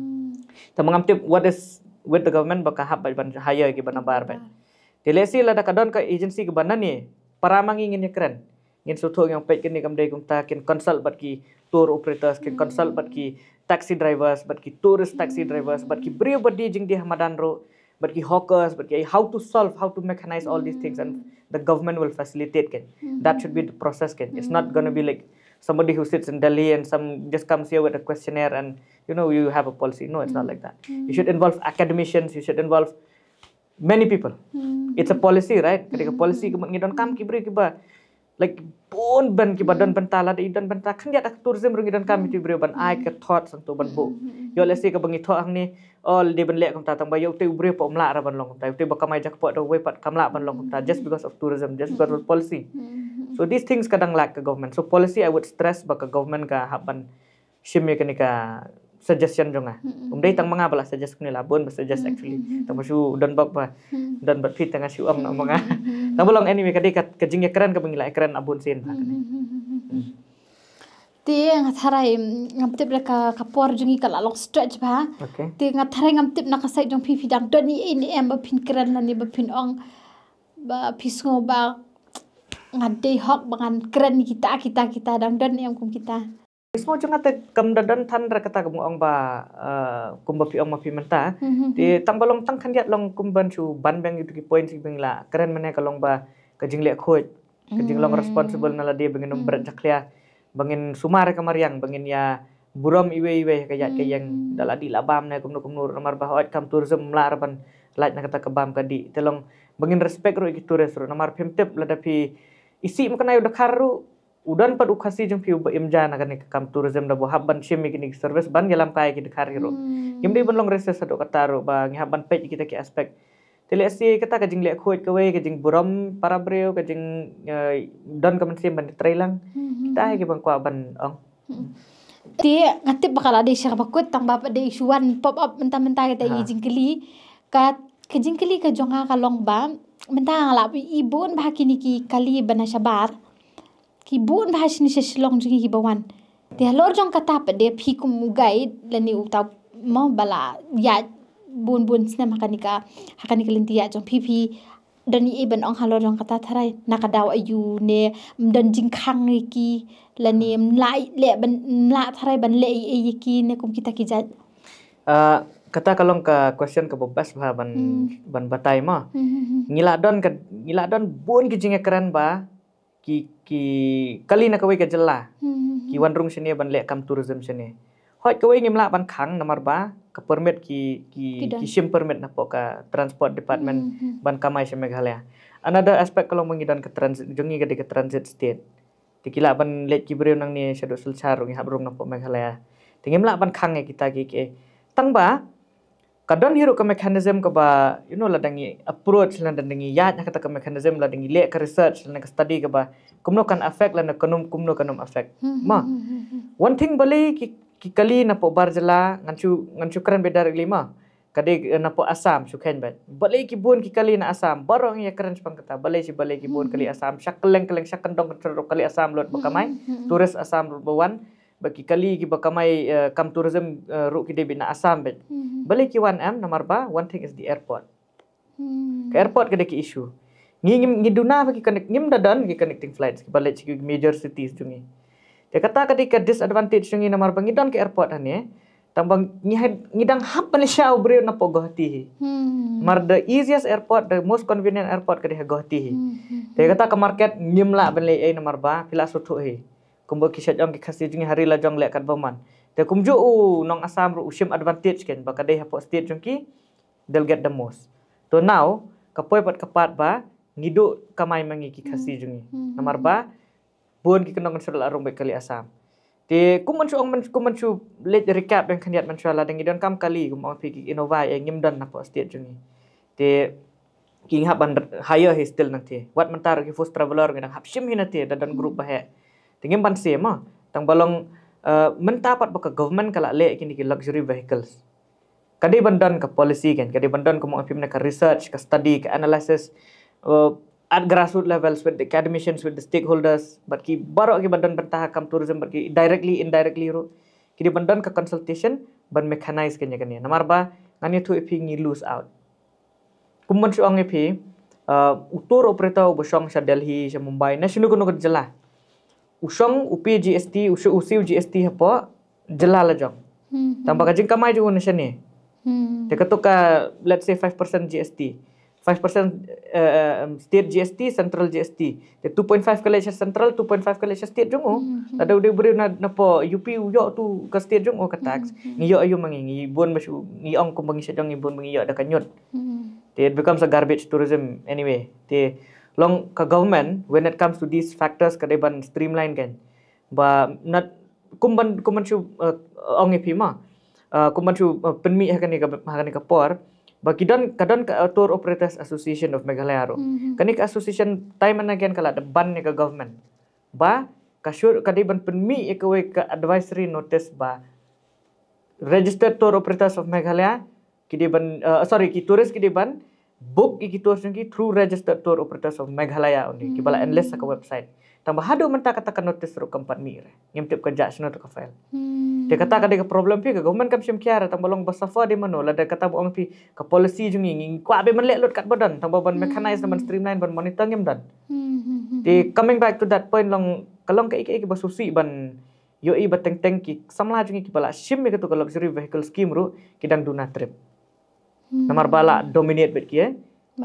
Te ma ngam tip what is with the government ba ka hap ban hire kiba nabar beit. Te lehse lada ka don ka agency kaba na ne, para ma ngi ngin ïakren. Ngin sngewthuh, ngin peit kane kam dei kumta, kin consult bad ki tour operators, kin consult bad ki taxi drivers, bad ki tourist taxi drivers, bad ki briew ba die jingdie ha madan ruh, bad ki hawkers, bad ki, how to solve, how to mechanize all these things, and the government will facilitate, kan. That should be the process, kan. It's not gonna be like somebody who sits in Delhi and some just comes here with a questionnaire and, you know, you have a policy. No, it's not like that. You should involve academicians, you should involve many people. It's a policy, right? Ka dei ka policy ka mut ngi donkam ki briew kiba, like, bun ban kiba don bynta, lada i don bynta khyndiat ha ka tourism ruh ngi donkam ïa ki briew ban ai ka thought sangto ban buh. Ïoh lehse kaba ngi thoh hangne, oh, dei ban leh kumta, tang ba ïoh te u briew pat um lah ruh ban long kumta, ïoh te ba kamai jackpot da uwei pat kam lah ban long kumta, just because of tourism, just because of policy. So these things ka dang lack ka government. So policy, I would stress ba ka government ka hap ban shim ïa kane ka suggestion jong nga. Um dei tang ma nga ba la suggest, kine la bun ba suggest actually. Tang ba shu don bok ba don bad phi, tang nga shu ong na ma nga. Tang ba long, anyway, ka dei ka, ka jingïakren kaba ngi la ïakren ha bun sien ba kane. Te nga tharai, mm, ngam tip da ka, ka por jong ngi ka la long stretch ba. Okay. Te nga tharai ngam tip na ka side jong phi, phi dang don ei ei ne em ba phin kren lane ba phin ong ba phi sngew ba nga dei hok ba ngan kren kita, kita, kita, dang don ne em kum kita? Ka sngew jong nga te kam da don than re kata, kum ong ba, eh, kumba phi ong ma phi mynta. Te tang ba long tang khyndiat long kum ban shu ban biang ïa ki points kiba ngi la kren mynne, ka long ba ka jingleh khuid, ka jinglong responsible na lade, ba ngin ym bret jakhlia, ba ngin sumar ïa ka mariang, ba ngin ïa burom iwei iwei ha ka ïaid ka ïeng, da la dih la bam ne kumno kumno, namar ba hooid kam tourism ym lah re ban lait na kata ka bam ka dih. Te long ba ngin respect ruh ïa ki tourist ruh, namar phim tip lada phi isih ma kane u dkhar ruh, u don pat u Khasi jong phi uba im ja na kane ka kam tourism, da ba hap ban shim ïa kine ki service ban ïalam kai ïa ki dkhar hi ruh. Ngim dei ban long racist haduh katta ruh, ba ngi hap ban peit ïa kita ki aspect. Te lehse kata ka jingleh khuid kawei, ka jingburom para briew, ka jing, eh, don ka mynsiem ban ïatreilang. Kita hi kiba nga kwah ban ong. Te nga tip ba ka la dei sha kaba kut, tang ba pat dei shu wan pop up mynta mynta kita i jingkylli. Ka, ka jingkylli ka jong nga ka long ba mynta nga la i bun bha kine ki kali ba na shabar. Ki bun bha shane sha Shillong jong ngi kiba wan. Te halor jong kata pat de phi kum u guide lane uta mo ba la ïaid bun bun snem ha kane ka, ha kane ka lynti ïaid jong phi, phi don ei ei ban ong halor jong kata tharai, na ka daw aïu ne ym don jingkhang ïa ki lane ym lah leh ban, ym lah tharai ban leh ei ei ïa ki ne kum kita ki jait? Ah, kata ka long ka question kaba best bha ban, ban batai mo. Ngi la don ka, ngi la don bun ki jingïakren ba ki, ki kali na kawei ka jylla ki wan rung shane ban leh kam tourism shane. Hooid kawei ngim lah ban khang namar ba ka permit ki, ki, ki shim permit napoh ka transport department ban kamai sha Meghalaya. Another aspect ka long ba ngi don ka transit, jong ngi ka dei ka transit state. Te ki lah ban leit ki briew nangne shaduh Silchar ruh ngi hap rung napoh Meghalaya. Te ngim lah ban khang ïa kita ki, ki. Tang ba ka don hi ruh ka mechanism kaba, you know, lada ngi approach, lada ngi ïaid na kata ka mechanism, lada ngi leh ka research, lada ka study kaba kumno kan affect, lada kumno, kumno kan ym affect. Ma, one thing, balei ki, ki kali napoh bar jylla, ngan shu, ngan shu kren beit directly ma. Ka dei, eh, napoh Assam shu kheiñ beit. Balei ki bun ki kali na Assam, baroh ngi ïakren shaphang kata. Balei shi, balei ki bun kali Assam, sha kylleng kylleng, sha kyndong kyndong kali Assam lut ba kamai. Tourist Assam lut ba wan. Ba ki kali kiba kamai, eh, kam tourism, eh, ruh ki dei beit na Assam beit. Balei ki wan em, namar ba one thing is the airport. Ka airport ka dei ki issue. Ngi, ngi, ngi duna ba ki connect, ngim da don ki connecting flights kiba leit sha ki major cities jong ngi. Te kata ka dei ka disadvantage jong ngi namar ba ngi don ka airport hangne. Tang ba ngi ha, ngi dang hap ban leit sha u briew napoh Guwahati hi. Namar the easiest airport, the most convenient airport ka dei ha Guwahati hi. Te kata ka market ngim lah ban leh ei namar ba phi la sngewthuh hi. Kumba ki shait ong ki Khasi jong ngi, ha ri la jong leh katba mon. Te kumjuh u nong Assam ruh u shim advantage kein ba ka dei hapoh state jong ki, they'll get the most. To now ka poi pat ka pat ba ngi duh kamai ma ngi ki Khasi jong ngi. Namar ba bun ki kyndong kyndong la rung beit kali Assam. Te kum ban shu ong, kum ban shu leit recap biang khyndiat mynshuwa, lada ngi donkam kali kum ong phi ki Innova, eh, ngim don napoh state jong ngi. Te ki hap ban hire hi still nangtei. Wat mynta ruh ki first traveler ngi dang hap shim hi nangtei da don group ba heh. Te ngim ban siew mo. Tang ba long, eh, mynta pat ba ka government ka la leh kine ki luxury vehicles. Ka dei ban don ka policy kan, ka dei ban don ka mong apim na ka research, ka study, ka analysis, eh, at grassroots levels with the academicians, with the stakeholders, bad ki baroh ki ban don bynta ha kam tourism, bad ki directly, indirectly ruh. Ki dei ban don ka consultation, ban mechanize kane kane. Namar ba, ngan ïathuh ïa phi ngi lose out. Kum ban shu ong ïa phi, uh, u tour operator uba shong sha Delhi, sha Mumbai, na shano kano ka jylla. U shong, u pay G S T, u shu, u siew G S T hapoh jylla la jong. Tang ba ka jingkamai jong u na shane. Te kato ka, let's say, five percent G S T. Five percent, eh, eh, state G S T, central G S T. Te two point five ka leit sha central, two point five ka leit sha state jong u. Lada u dei u briew na, napoh U P u ïoh tu ka state jong u ka tax. Ngi ïoh aïu ma ngi, ngi bun ba shu, ngi ong kum ba ngi sha jong ngi bun ba ngi ïoh da ka ñiut. Te it becomes a garbage tourism anyway. Te long ka government, when it comes to these factors, ka dei ban streamline kan. Ba, not, kum ban, kum ban shu, uh, ong ïa phi ma. Uh, kum ban shu, uh, pynmih ha kane ka, ha kane ka por. Ba ki don, ka don ka, uh, Tour Operators Association of Meghalaya ruh. Kane ka association time and again ka la da ban ïa ka government. Ba, ka shu, ka dei ban pynmih ïa kawei ka advisory notice ba registered tour operators of Meghalaya, ki dei ban, uh, sorry, ki tourist ki dei ban book ïa ki tours jong ki through registered tour operators of Meghalaya only, ki ba la enlist ha ka website. Tang ba haduh mynta kata ka notice ruh kam pat mih re. Ngim tip ka jah shano to ka file. Te kata ka dei ka problem phi, ka government kam shim khia re, tang ba long ba suffer dei mano, lada kata ba ong phi ka policy jong ngi, ngi kwah ba man leh lut kat ba don, tang ba ban mechanize, ban streamline, ban monitor ngim don. Te coming back to that point long, ka long ka ik ik ba susi ban ïohi ba teng teng ki samla jong ngi ki ba la shim ïa kato ka luxury vehicle scheme ruh ki dang duna trip. Namar ba la dominate bad ki, eh,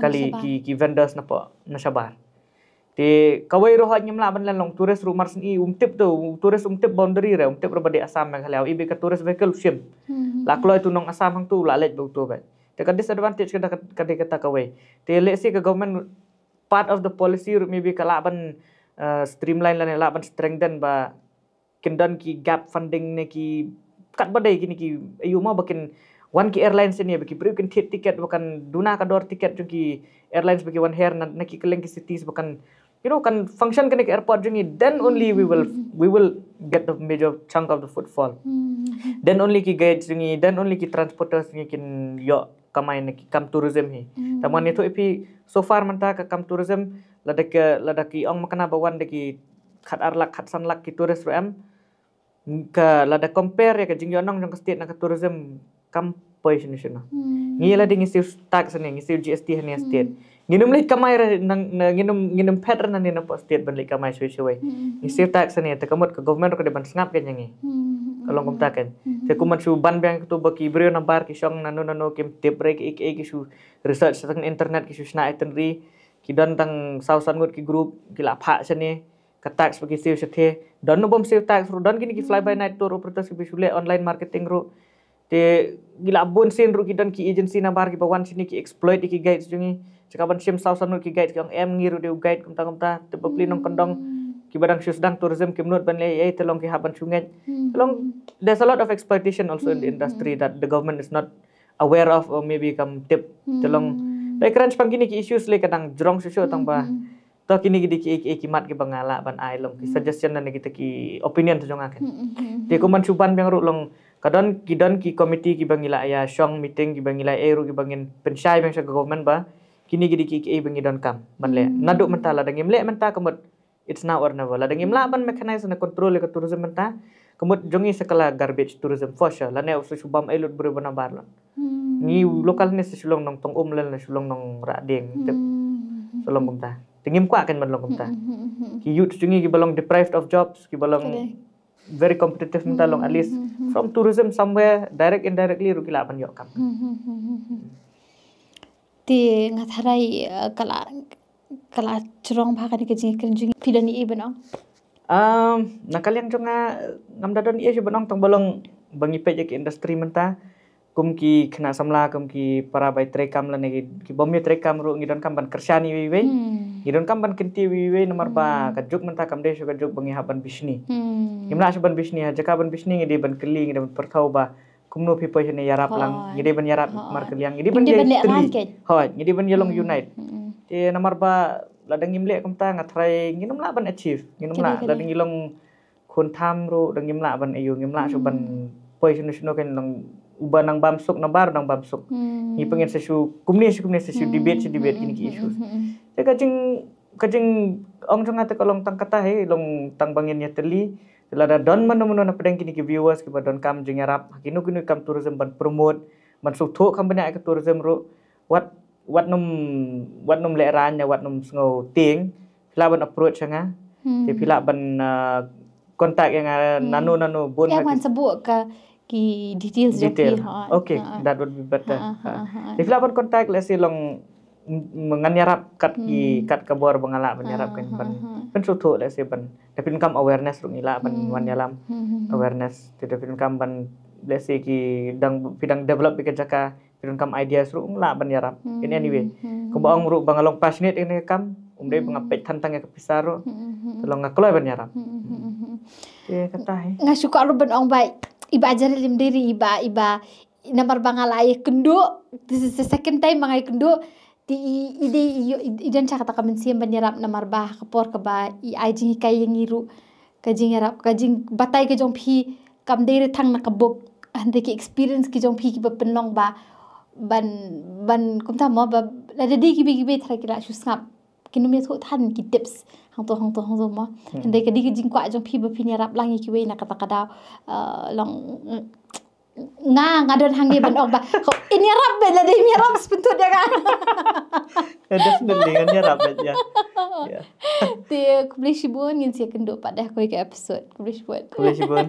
kali ki, ki vendors napoh, na shabar. Te kawei ruh hoi ngim lah ban len long tourist ruh mar shen i um tip tu, tourist um tip boundary re, um tip ruh ba dei Assam Meghalaya, i ba ka tourist vehicle shim. La kloi tu nong Assam hangtu la leit ba u tu bad. Te ka disadvantage ka da ka, ka dei kata kawei. Te let's say ka government part of the policy ruh maybe ka lah ban, uh, streamline lane lah ban strengthen ba kin don ki gap funding ne ki kat ba dei kine ki aïu ma ba kin wan ki airlines ne ba ki briew kin thied ticket ba kan duna ka dor ticket jong ki airlines ba ki wan her na, na ki kylleng ki cities ba kan, you know, kan function kane ka airport jong ngi, then only we will, we will get the major chunk of the footfall. Then only ki guides jong ngi, then only ki transporters jong ngi kin ïoh kamai na ki kam tourism hi. Tang ba ngi ïathuh ïa phi so far mynta ka kam tourism lada ka, lada ki ong makna ba wan da ki khat ar lak, khat san lak ki tourist ruh em. Ka lada compare ïa ka jingïohnong jong ka state na ka tourism kam poi shano shano. Ngi lada ngi siew tax ne, ngi siew G S T hangne state. Ngin ym leit kamai re nang, na, ngin ym, ngin ym phet re nangne napoh state ban leit kamai shwei shwei. Ngi siew tax hangne, te ka mut ka government ruh ka dei ban sngap kein ïa ngi. Ka long kumta kein. Te kum ban shu ban biang kato ba ki briew nabar ki shong nano nano kim tip re ki, ki, ki shu research tang internet ki shu shna itinerary. Ki don tang saw san ngut ki group ki la phah shane. Ka tax ba ki siew shatei. Don no bym siew tax ruh, don kine ki fly by night tour operators ki ba shu leh online marketing ruh. Te ki la bun sien ruh ki don ki agency nabar ki ba wan shane ki exploit ïa ki guides jong ngi. Sha ka ban shim saw san ngut ki guides ki ong em ngi ruh dei u guide kumta kumta. Te bapli nongkyndong ki ba dang shu sdang tourism kim nud ban leh ei ei te long ki hap ban shu ngeit. Te long there's a lot of exploitation also in the industry that the government is not aware of or maybe kam tip. Te long ba kren shaphang kine ki issues lei ka dang jrong shuh shuh tang ba to kine ki dei ki, ki, ki mat ki ba nga lah ban ai long ki suggestion ne kita ki opinion to jong nga kein. Te kum ban shu ban biang ruh long ka don ki, don ki committee ki ba ngi la ïa shong meeting ki ba ngi la ïa ruh ki ba ngin pynshai biang sha ka government ba kine ki dei ki, ki ba ngi donkam ban leh. Naduh mynta lada ngim leh mynta ka mut it's now or never. Lada ngim lah ban mechanize ne control ïa ka tourism mynta ka mut jong ngi sa ka la garbage tourism for sure. Lane u sa shu bam ei lut briew ba nabar lon. Ngi local ne sa shu long nongtong um lane shu long nongrah dieng tip. Sa long kumta. Te ngim kwah kein ban long kumta. Ki youth jong ngi ki ba long deprived of jobs, ki ba long very competitive mynta long at least from tourism somewhere direct indirectly ruh ki lah ban ïoh kam. Te nga tharai, eh, ka la, ka la jrong bha kane ka jingkren jong ngi, phi don ei ei ban ong? Um, na ka liang jong nga ngam da don ei ei shuh ban ong tang ba long ba ngi peit ïa ka industry mynta kum ki khynnah samla kum ki para bai trei kam lane ki, ki bym ïa trei kam ruh ngi donkam ban kyrshan iwei iwei. Ngi donkam ban kyntiew iwei iwei namar ba ka juk mynta kam dei shuh ka juk ba ngi hap ban bishni. Ngim lah shuh ban bishni, ha jaka ban bishni ngi dei ban kylli, ngi dei ban pyrthaw ba kumno phi poi shane, ïarap lang. Ngi dei ban ïarap markylliang, ngi dei ban ïa tylli. Hooid, ngi dei ban ïa long unite. Te namar ba lada ngim leh kumta nga tharai ngin ym lah ban achieve, ngin ym lah. Lada ngi long khun tham ruh da ngim lah ban aiu, ngim lah shuh ban poi shano shano, kan long uba nang bam suk, nang bar nang bam suk. Ngi pyngen sa shu kumne shu kumne, sa shu debate shu debate kine ki issues. Te ka jing ka jing ong jong nga te ka long tang kata hi, long tang ba ngin ïatylli. Lada don mano mano na pdeng kine ki viewers kiba donkam jingïarap ha kino kino kam tourism ban promote, ban sngewthuh kam bniah ka tourism ruh, wat wat nym wat nym lehraiñ ne wat nym sngew tieng, phi lah ban approach ïa nga. Te phi lah ban contact ïa nga nano nano bun. Ïa man sa buh ka ki details jong phi. Okay, that would be better. Te phi lah ban contact, let's say long ngan ïarap kat ki kat ka bor ba nga lah ban ïarap kan, ban pynsngewthuh, let's say ban da pynkam awareness ruh ngi lah ban wan ïalam. Awareness te da pynkam ban, let's say ki dang, phi dang develop ïa ka jaka, phi donkam ideas ruh ngi lah ban ïarap in any way. Kumba ong ruh ba nga long passionate ïa kane ka kam, um dei ba nga peit than tang ïa ka pisa ruh. Te long nga kloi ban ïarap. Te kata hi. Nga shu kwah ruh ban ong ba iba Jared im dei ri iba, iba namar ba nga la ïakynduh, this is the second time ba nga ïakynduh. Te i, i dei i, i, i don sha kata ka mynsiem ban ïarap namar ba ha ka por kaba i ai jinghikai ïa ngi ruh, ka jingïarap, ka jingbatai ka jong phi kam dei re tang na ka book. Hynrei ki experience ki jong phi kiba pynlong ba ban, ban kumta mo ba lada dei kiba kiba tharai ki la shu sngap, kin ym ïathuh than ki tips hangto hangto hangto mo. Hynrei ka dei ka jingkwah jong phi ba phin ïarap lang ïa kiwei na kata ka daw. Long nga, nga don hangne ban ong ba in ïarap beit, lada im ïarap sa pynthut ïa nga. Definitely ngan ïarap beit, ïa. Te khublei shibun, ngin sa ïakynduh pat ha kawei ka episode. Khublei shibun. Khublei shibun.